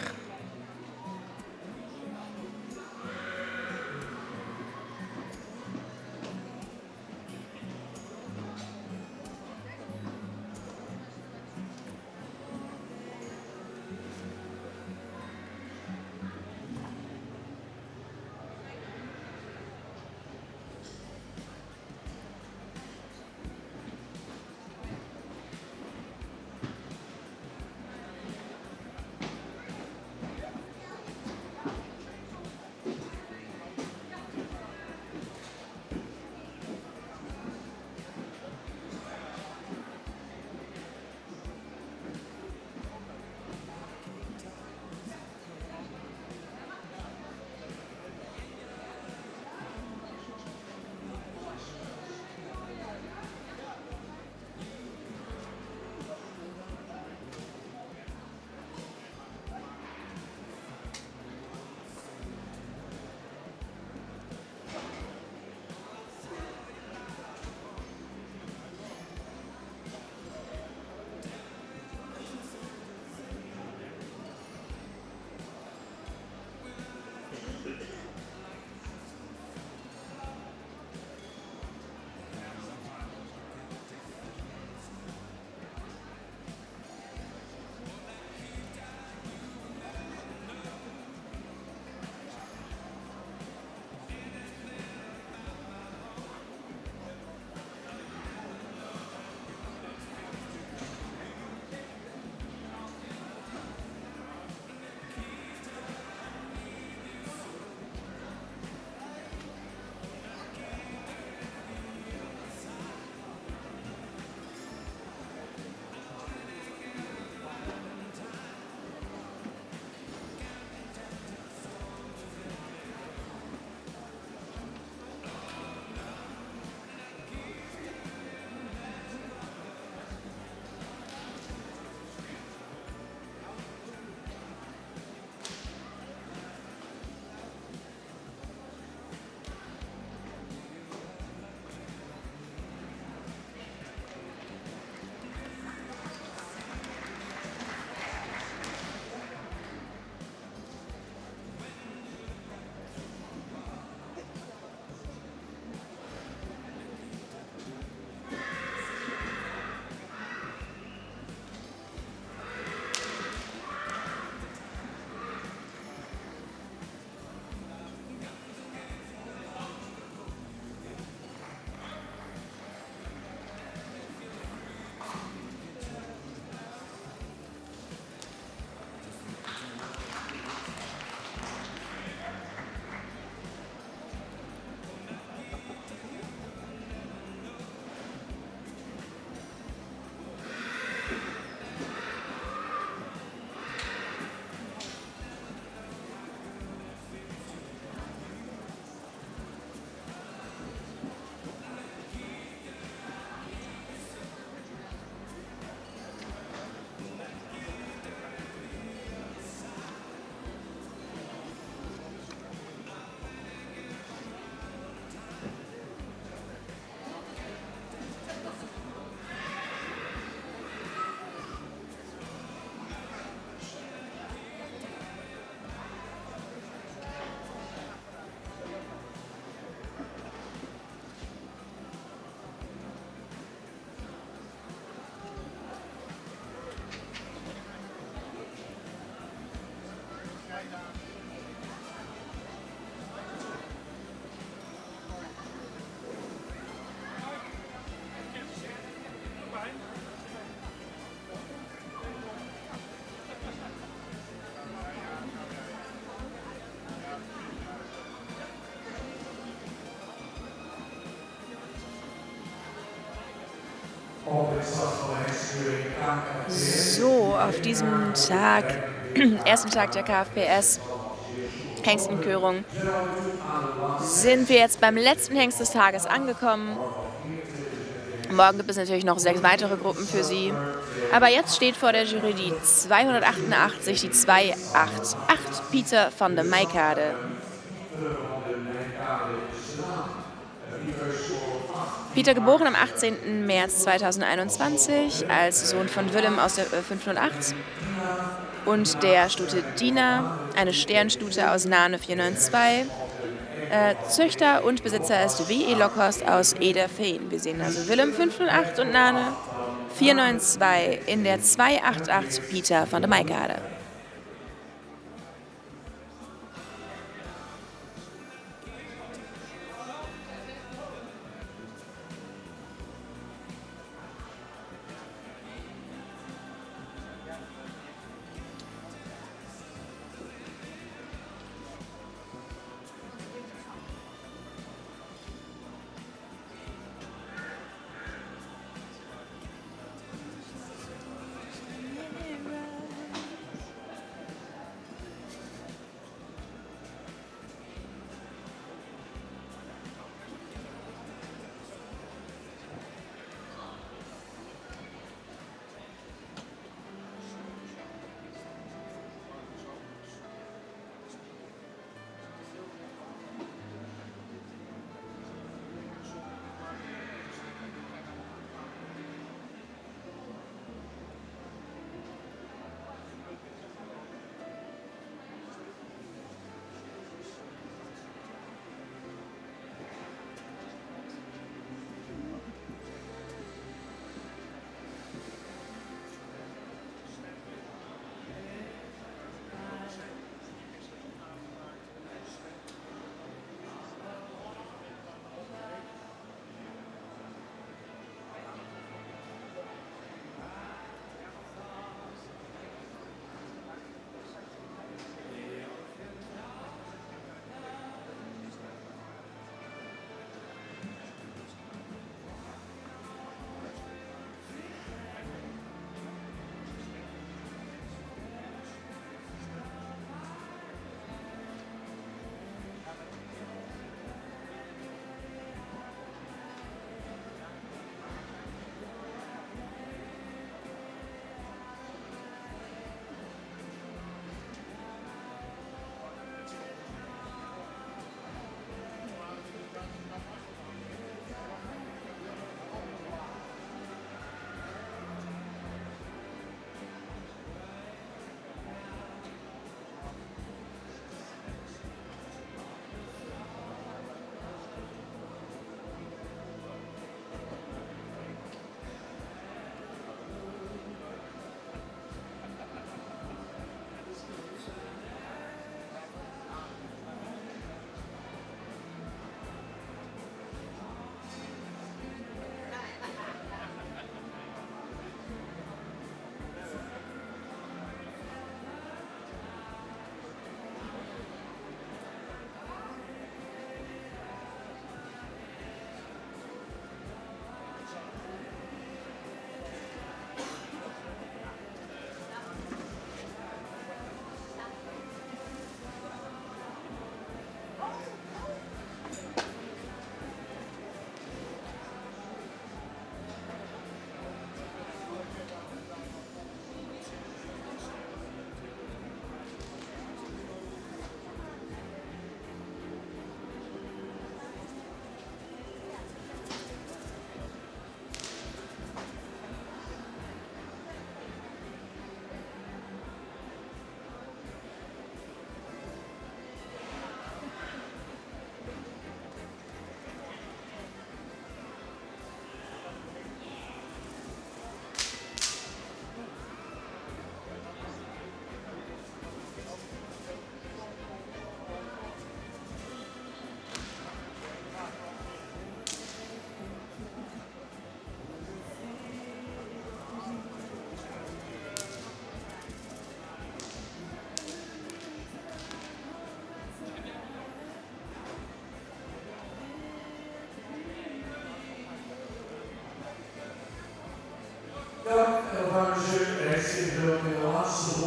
So, auf diesem Tag, ersten Tag der KFPS, Hengstenkörung, sind wir jetzt beim letzten Hengst des Tages angekommen. Morgen gibt es natürlich noch sechs weitere Gruppen für Sie. Aber jetzt steht vor der Jury die 288, die 288 Pieter van de Meikade. Pieter geboren am 18. März 2021 als Sohn von Willem aus der 508 und der Stute Dina, eine Sternstute aus Nane 492. Züchter und Besitzer ist W.E. Lockhorst aus Ederveen. Wir sehen also Willem 508 und Nane 492 in der 288 Pieter van de Meikade.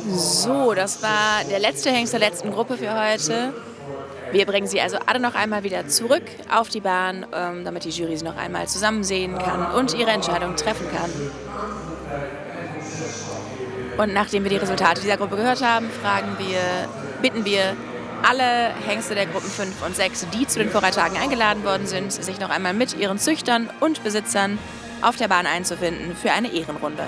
So, das war der letzte Hengst der letzten Gruppe für heute. Wir bringen sie also alle noch einmal wieder zurück auf die Bahn, damit die Jury sie noch einmal zusammen sehen kann und ihre Entscheidung treffen kann. Und nachdem wir die Resultate dieser Gruppe gehört haben, bitten wir alle Hengste der Gruppen 5 und 6, die zu den Vorreitertagen eingeladen worden sind, sich noch einmal mit ihren Züchtern und Besitzern auf der Bahn einzufinden für eine Ehrenrunde.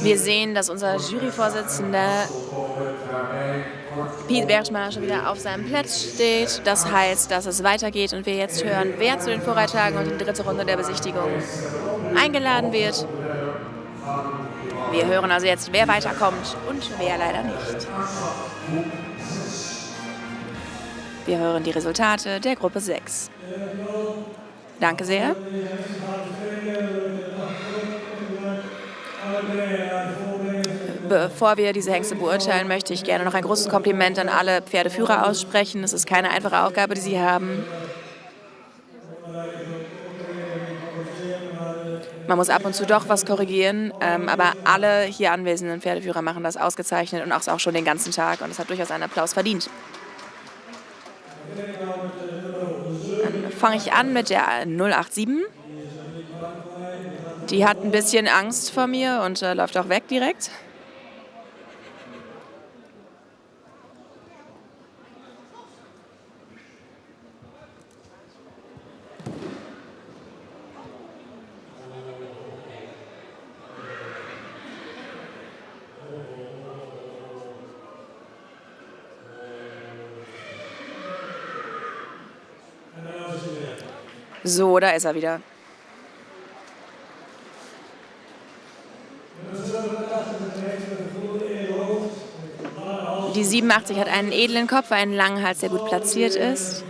Wir sehen, dass unser Juryvorsitzender Piet Bergsma schon wieder auf seinem Platz steht. Das heißt, dass es weitergeht und wir jetzt hören, wer zu den Vorreitertagen und die dritte Runde der Besichtigung eingeladen wird. Wir hören also jetzt, wer weiterkommt und wer leider nicht. Wir hören die Resultate der Gruppe 6. Danke sehr. Bevor wir diese Hengste beurteilen, möchte ich gerne noch ein großes Kompliment an alle Pferdeführer aussprechen. Es ist keine einfache Aufgabe, die sie haben. Man muss ab und zu doch was korrigieren, aber alle hier anwesenden Pferdeführer machen das ausgezeichnet und auch schon den ganzen Tag. Und es hat durchaus einen Applaus verdient. Dann fange ich an mit der 087. Die hat ein bisschen Angst vor mir und läuft auch weg direkt. So, da is er wieder. Die 87 hat einen edlen Kopf, einen langen Hals, der gut platziert ist.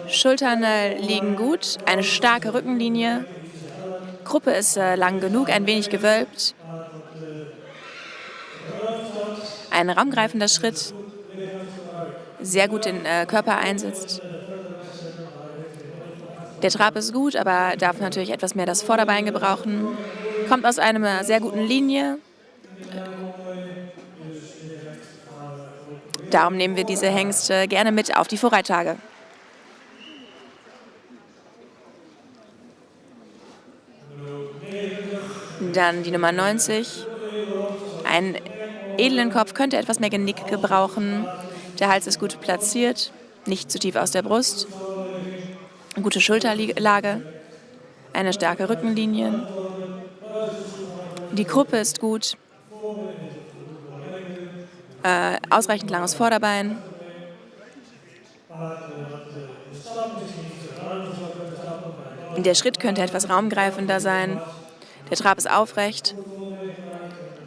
Schultern liegen gut, eine starke Rückenlinie. Kruppe ist lang genug, ein wenig gewölbt. Ein raumgreifender Schritt, sehr gut den Körper einsetzt. Der Trab ist gut, aber darf natürlich etwas mehr das Vorderbein gebrauchen. Kommt aus einer sehr guten Linie. Darum nehmen wir diese Hengste gerne mit auf die Vorreittage. Dann die Nummer 90. Einen edlen Kopf, könnte etwas mehr Genick gebrauchen. Der Hals ist gut platziert, nicht zu tief aus der Brust. Gute Schulterlage, eine starke Rückenlinie. Die Kruppe ist gut. Ausreichend langes Vorderbein. Der Schritt könnte etwas raumgreifender sein. Der Trab ist aufrecht.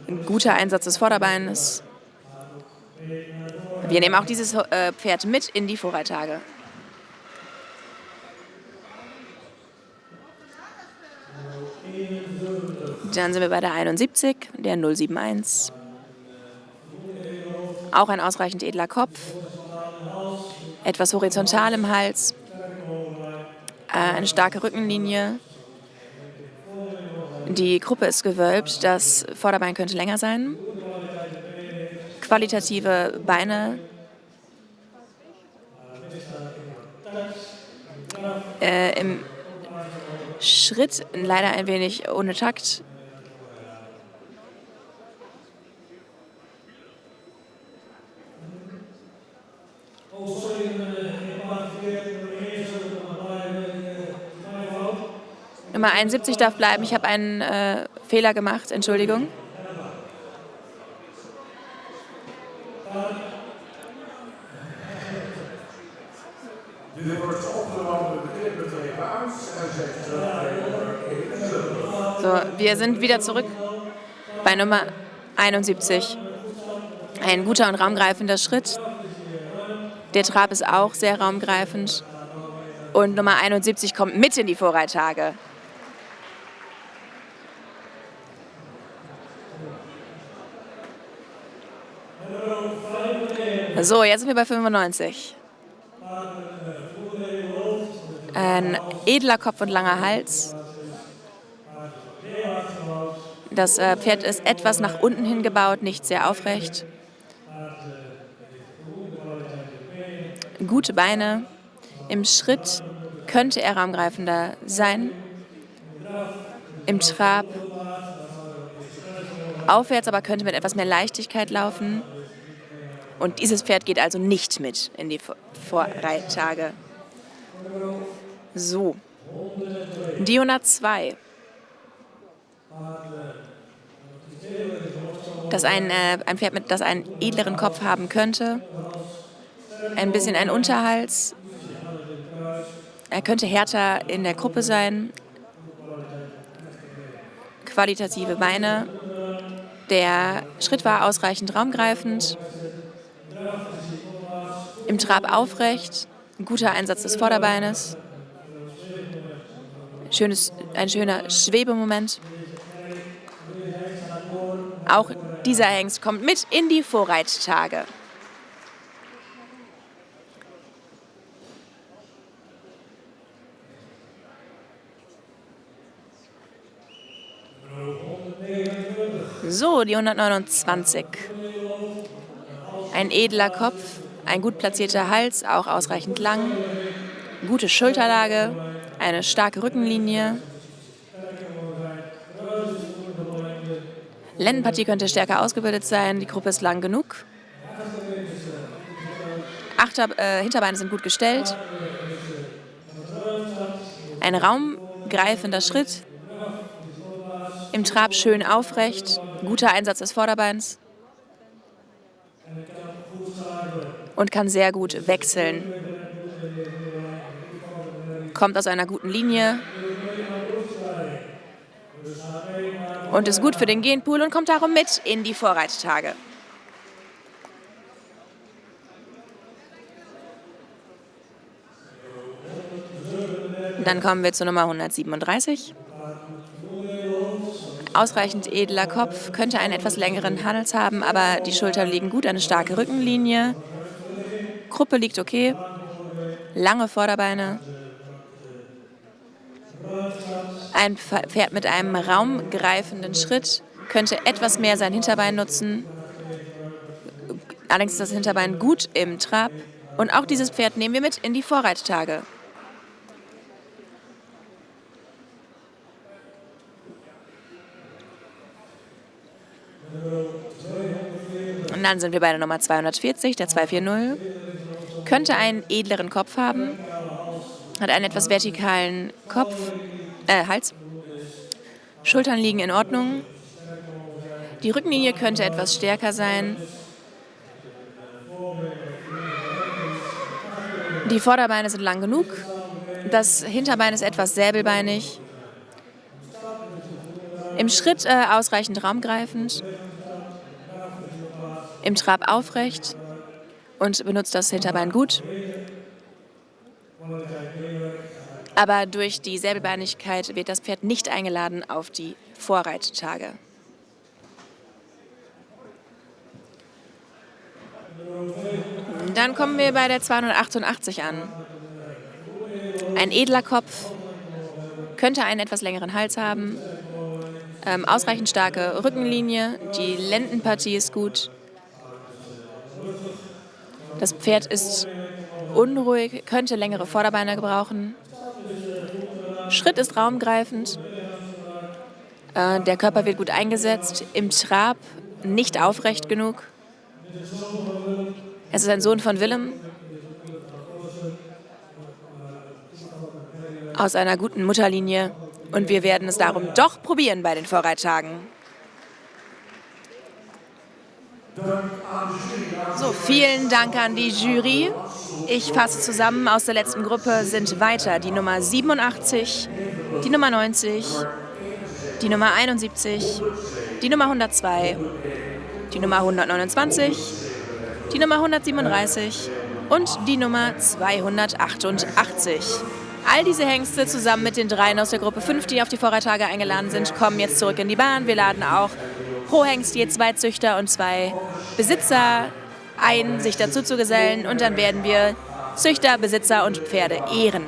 Ein guter Einsatz des Vorderbeines. Wir nehmen auch dieses Pferd mit in die Vorreittage. Dann sind wir bei der 71, der 071. Auch ein ausreichend edler Kopf. Etwas horizontal im Hals. Eine starke Rückenlinie. Die Kruppe ist gewölbt, das Vorderbein könnte länger sein. Qualitative Beine. Im Schritt leider ein wenig ohne Takt. Nummer 71 darf bleiben. Ich habe einen Fehler gemacht, Entschuldigung. Wir sind wieder zurück bei Nummer 71. Ein guter und raumgreifender Schritt. Der Trab ist auch sehr raumgreifend. Und Nummer 71 kommt mit in die Vorreittage. Jetzt sind wir bei 95. Ein edler Kopf und langer Hals. Das Pferd ist etwas nach unten hingebaut, nicht sehr aufrecht. Gute Beine. Im Schritt könnte er raumgreifender sein. Im Trab aufwärts, aber könnte mit etwas mehr Leichtigkeit laufen. Und dieses Pferd geht also nicht mit in die Vorreittage. Die 102. Das ein Pferd, das einen edleren Kopf haben könnte. Ein bisschen ein Unterhals. Er könnte härter in der Kruppe sein. Qualitative Beine. Der Schritt war ausreichend raumgreifend. Im Trab aufrecht. Ein guter Einsatz des Vorderbeines. Ein schöner Schwebemoment. Auch dieser Hengst kommt mit in die Vorreittage. Die 129. Ein edler Kopf, ein gut platzierter Hals, auch ausreichend lang. Gute Schulterlage, eine starke Rückenlinie. Lendenpartie könnte stärker ausgebildet sein, die Kruppe ist lang genug. Hinterbeine sind gut gestellt. Ein raumgreifender Schritt. Im Trab schön aufrecht, guter Einsatz des Vorderbeins. Und kann sehr gut wechseln. Kommt aus einer guten Linie und ist gut für den Genpool und kommt darum mit in die Vorreittage. Dann kommen wir zur Nummer 137. Ausreichend edler Kopf, könnte einen etwas längeren Hals haben, aber die Schultern liegen gut, eine starke Rückenlinie. Kruppe liegt okay, lange Vorderbeine. Ein Pferd mit einem raumgreifenden Schritt könnte etwas mehr sein Hinterbein nutzen. Allerdings ist das Hinterbein gut im Trab. Und auch dieses Pferd nehmen wir mit in die Vorreittage. Und dann sind wir bei der Nummer 240, der 240. Könnte einen edleren Kopf haben. Hat einen etwas vertikalen Hals. Schultern liegen in Ordnung. Die Rückenlinie könnte etwas stärker sein. Die Vorderbeine sind lang genug. Das Hinterbein ist etwas säbelbeinig. Im Schritt ausreichend raumgreifend. Im Trab aufrecht und benutzt das Hinterbein gut. Aber durch die Säbelbeinigkeit wird das Pferd nicht eingeladen auf die Vorreittage. Dann kommen wir bei der 288 an. Ein edler Kopf, könnte einen etwas längeren Hals haben, ausreichend starke Rückenlinie, die Lendenpartie ist gut. Das Pferd ist unruhig, könnte längere Vorderbeine gebrauchen. Schritt ist raumgreifend. Der Körper wird gut eingesetzt. Im Trab nicht aufrecht genug. Es ist ein Sohn von Willem. Aus einer guten Mutterlinie. Und wir werden es darum doch probieren bei den Vorreittagen. Vielen Dank an die Jury. Ich fasse zusammen, aus der letzten Gruppe sind weiter die Nummer 87, die Nummer 90, die Nummer 71, die Nummer 102, die Nummer 129, die Nummer 137 und die Nummer 288. All diese Hengste zusammen mit den dreien aus der Gruppe 5, die auf die Vorreittage eingeladen sind, kommen jetzt zurück in die Bahn. Wir laden auch pro Hengst je 2 Züchter und 2 Besitzer ein, sich dazu zu gesellen. Und dann werden wir Züchter, Besitzer und Pferde ehren.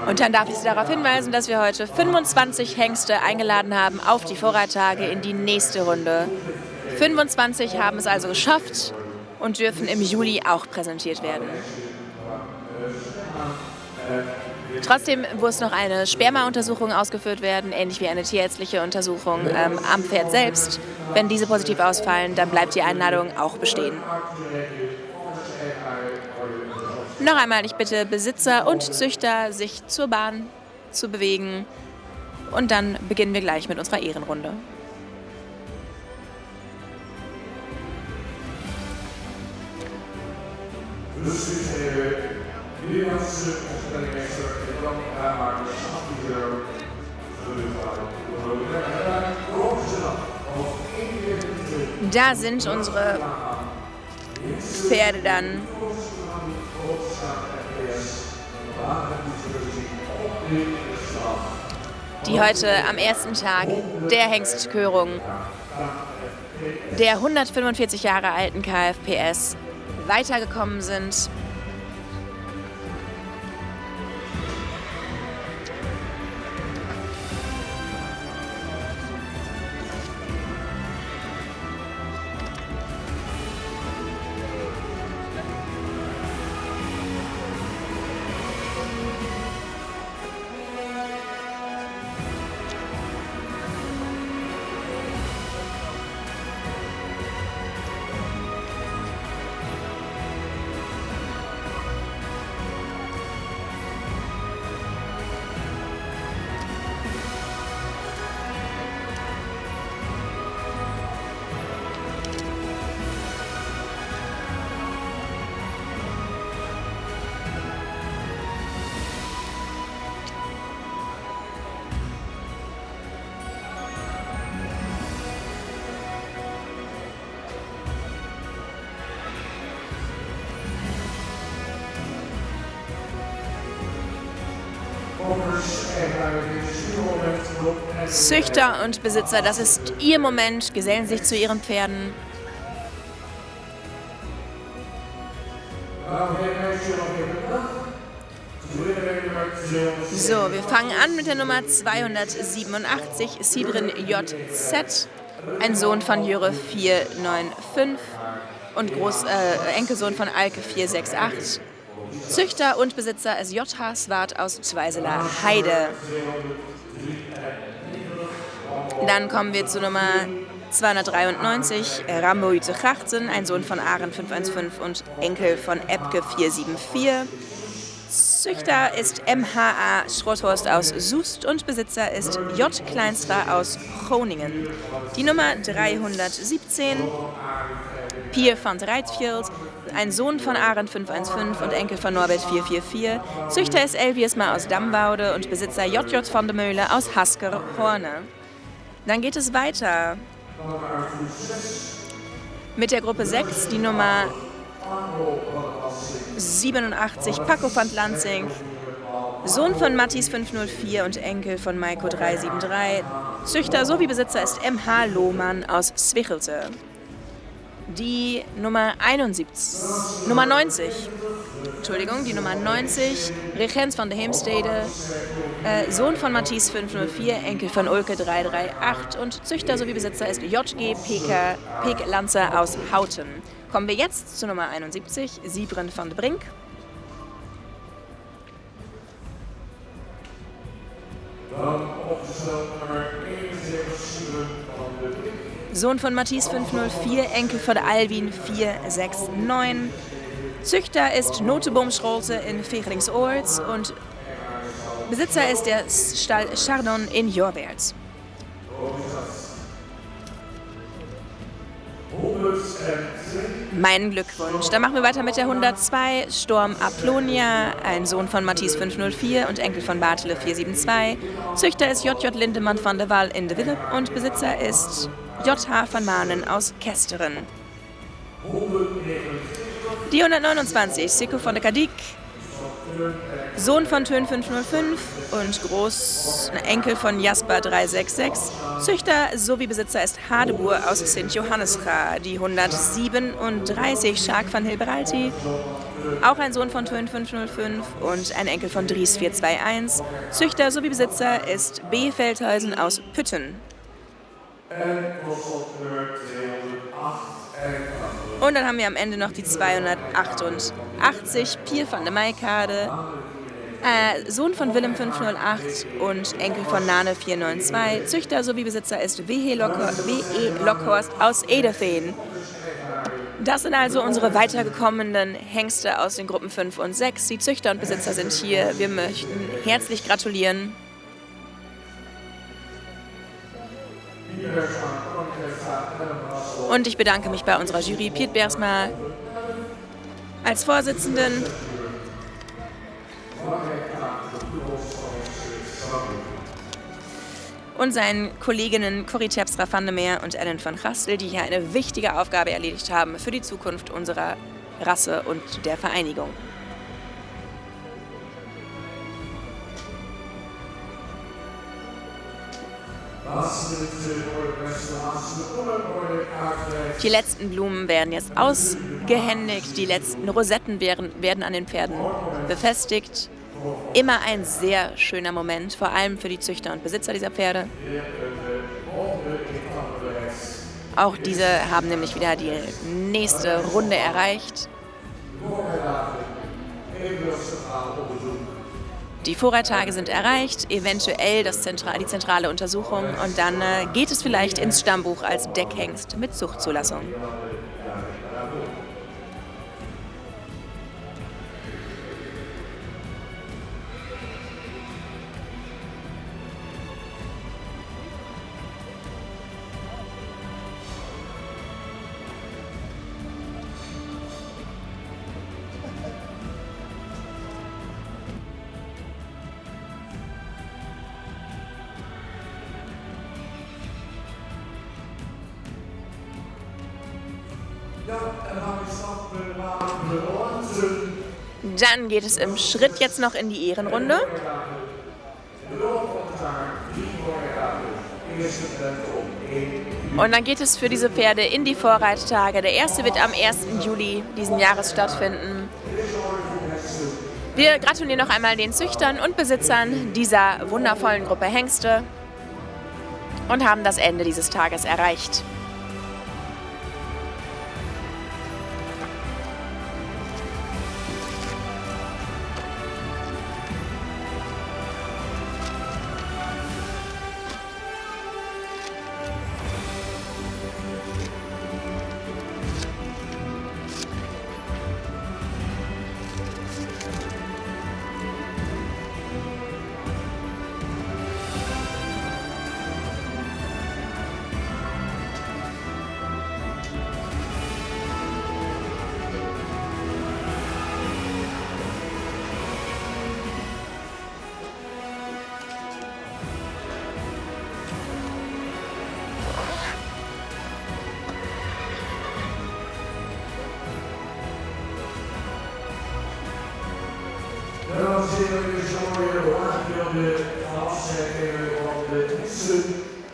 Und dann darf ich Sie darauf hinweisen, dass wir heute 25 Hengste eingeladen haben auf die Vorreittage in die nächste Runde. 25 haben es also geschafft und dürfen im Juli auch präsentiert werden. Trotzdem muss noch eine Spermauntersuchung ausgeführt werden, ähnlich wie eine tierärztliche Untersuchung am Pferd selbst. Wenn diese positiv ausfallen, dann bleibt die Einladung auch bestehen. Noch einmal, ich bitte Besitzer und Züchter, sich zur Bahn zu bewegen. Und dann beginnen wir gleich mit unserer Ehrenrunde. Da sind unsere Pferde dann. Die heute am ersten Tag der Hengstkörung der 145 Jahre alten KFPS weitergekommen sind. Züchter und Besitzer, das ist ihr Moment, gesellen sich zu ihren Pferden. So, wir fangen an mit der Nummer 287, Sibrin JZ, ein Sohn von Jöre 495 und Groß, äh, Enkelsohn von Alke 468. Züchter und Besitzer ist J.H. Swart aus Zweiseler Heide. Dann kommen wir zu Nummer 293, Rambo Grachten, ein Sohn von Aaron 515 und Enkel von Epke 474. Züchter ist MHA Schrothorst aus Soest und Besitzer ist J. Kleinstra aus Groningen. Die Nummer 317, Pier van Rijtfield, ein Sohn von Arend 515 und Enkel von Norbert 444. Züchter ist Elviersma aus Damwoude und Besitzer JJ van de Meule aus Haskerhorne. Dann geht es weiter mit der Gruppe 6, die Nummer 87, Paco van Lansing, Sohn von Mattis 504 und Enkel von Maiko 373. Züchter sowie Besitzer ist MH Lohmann aus Zwichelte. Die Nummer 71, Nummer 90, Entschuldigung, die Nummer 90, Regens van de Heemstede, äh, Sohn von Mathies 504, Enkel von Ulke 338 und Züchter sowie Besitzer ist JG Peker, Peek Lanzer aus Houten. Kommen wir jetzt zu Nummer 71, Siebren van de Brink. Sohn von Mathies 504, Enkel von Alwin 469. Züchter ist Noteboomscholte in Vegelingsoord und Besitzer ist der Stall Chardon in Jorwert. Mein Glückwunsch. Dann machen wir weiter mit der 102, Storm Aplonia, ein Sohn von Mathies 504 und Enkel von Bartele 472. Züchter ist JJ Lindemann van der Wall in de Wille und Besitzer ist JH van Manen aus Kesteren. Die 129, Siko von der Kadik, Sohn von Tön 505 und Großenkel von Jasper 366. Züchter sowie Besitzer ist Hadebur aus Sint Johannesra. Die 137, Shark van Hilberalti, auch ein Sohn von Tön 505 und ein Enkel von Dries 421. Züchter sowie Besitzer ist B. Feldhausen aus Pütten. Und dann haben wir am Ende noch die 288, Pier van de Maikade, äh, Sohn von Willem 508 und Enkel von Nane 492. Züchter sowie Besitzer ist W.E. Lockhorst aus Edefeen. Das sind also unsere weitergekommenen Hengste aus den Gruppen 5 und 6. Die Züchter und Besitzer sind hier. Wir möchten herzlich gratulieren. Und ich bedanke mich bei unserer Jury, Piet Bersma als Vorsitzenden. Und seinen Kolleginnen Corrie Terpstra van der Meer und Ellen van Gastel, die hier eine wichtige Aufgabe erledigt haben für die Zukunft unserer Rasse und der Vereinigung. Die letzten Blumen werden jetzt ausgehändigt, die letzten Rosetten werden, werden an den Pferden befestigt. Immer ein sehr schöner Moment, vor allem für die Züchter und Besitzer dieser Pferde. Auch diese haben nämlich wieder die nächste Runde erreicht. Die Vorreittage sind erreicht, eventuell das Zentral, die zentrale Untersuchung und dann äh, geht es vielleicht ins Stammbuch als Deckhengst mit Zuchtzulassung. Dann geht es im Schritt jetzt noch in die Ehrenrunde. Und dann geht es für diese Pferde in die Vorreittage. Der erste wird am 1. Juli diesen Jahres stattfinden. Wir gratulieren noch einmal den Züchtern und Besitzern dieser wundervollen Gruppe Hengste und haben das Ende dieses Tages erreicht.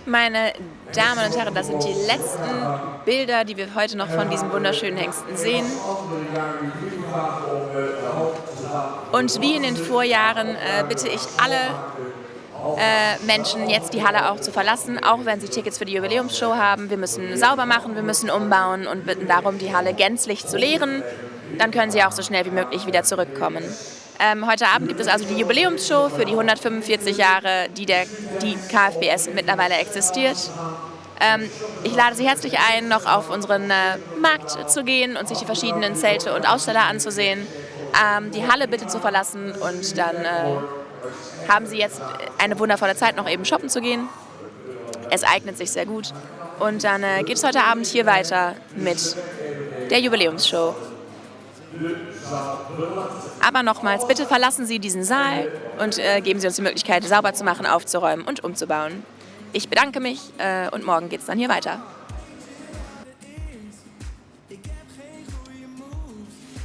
Meine Damen und Herren, das sind die letzten Bilder, die wir heute noch von diesen wunderschönen Hengsten sehen. Und wie in den Vorjahren bitte ich alle Menschen, jetzt die Halle auch zu verlassen, auch wenn sie Tickets für die Jubiläumsshow haben. Wir müssen sauber machen, wir müssen umbauen und bitten darum, die Halle gänzlich zu leeren. Dann können sie auch so schnell wie möglich wieder zurückkommen. Heute Abend gibt es also die Jubiläumsshow für die 145 Jahre, die KFBS mittlerweile existiert. Ich lade Sie herzlich ein, noch auf unseren Markt zu gehen und sich die verschiedenen Zelte und Aussteller anzusehen. Die Halle bitte zu verlassen und dann haben Sie jetzt eine wundervolle Zeit, noch eben shoppen zu gehen. Es eignet sich sehr gut. Und dann geht es heute Abend hier weiter mit der Jubiläumsshow. Aber nochmals, bitte verlassen Sie diesen Saal und geben Sie uns die Möglichkeit, sauber zu machen, aufzuräumen und umzubauen. Ich bedanke mich und morgen geht's dann hier weiter.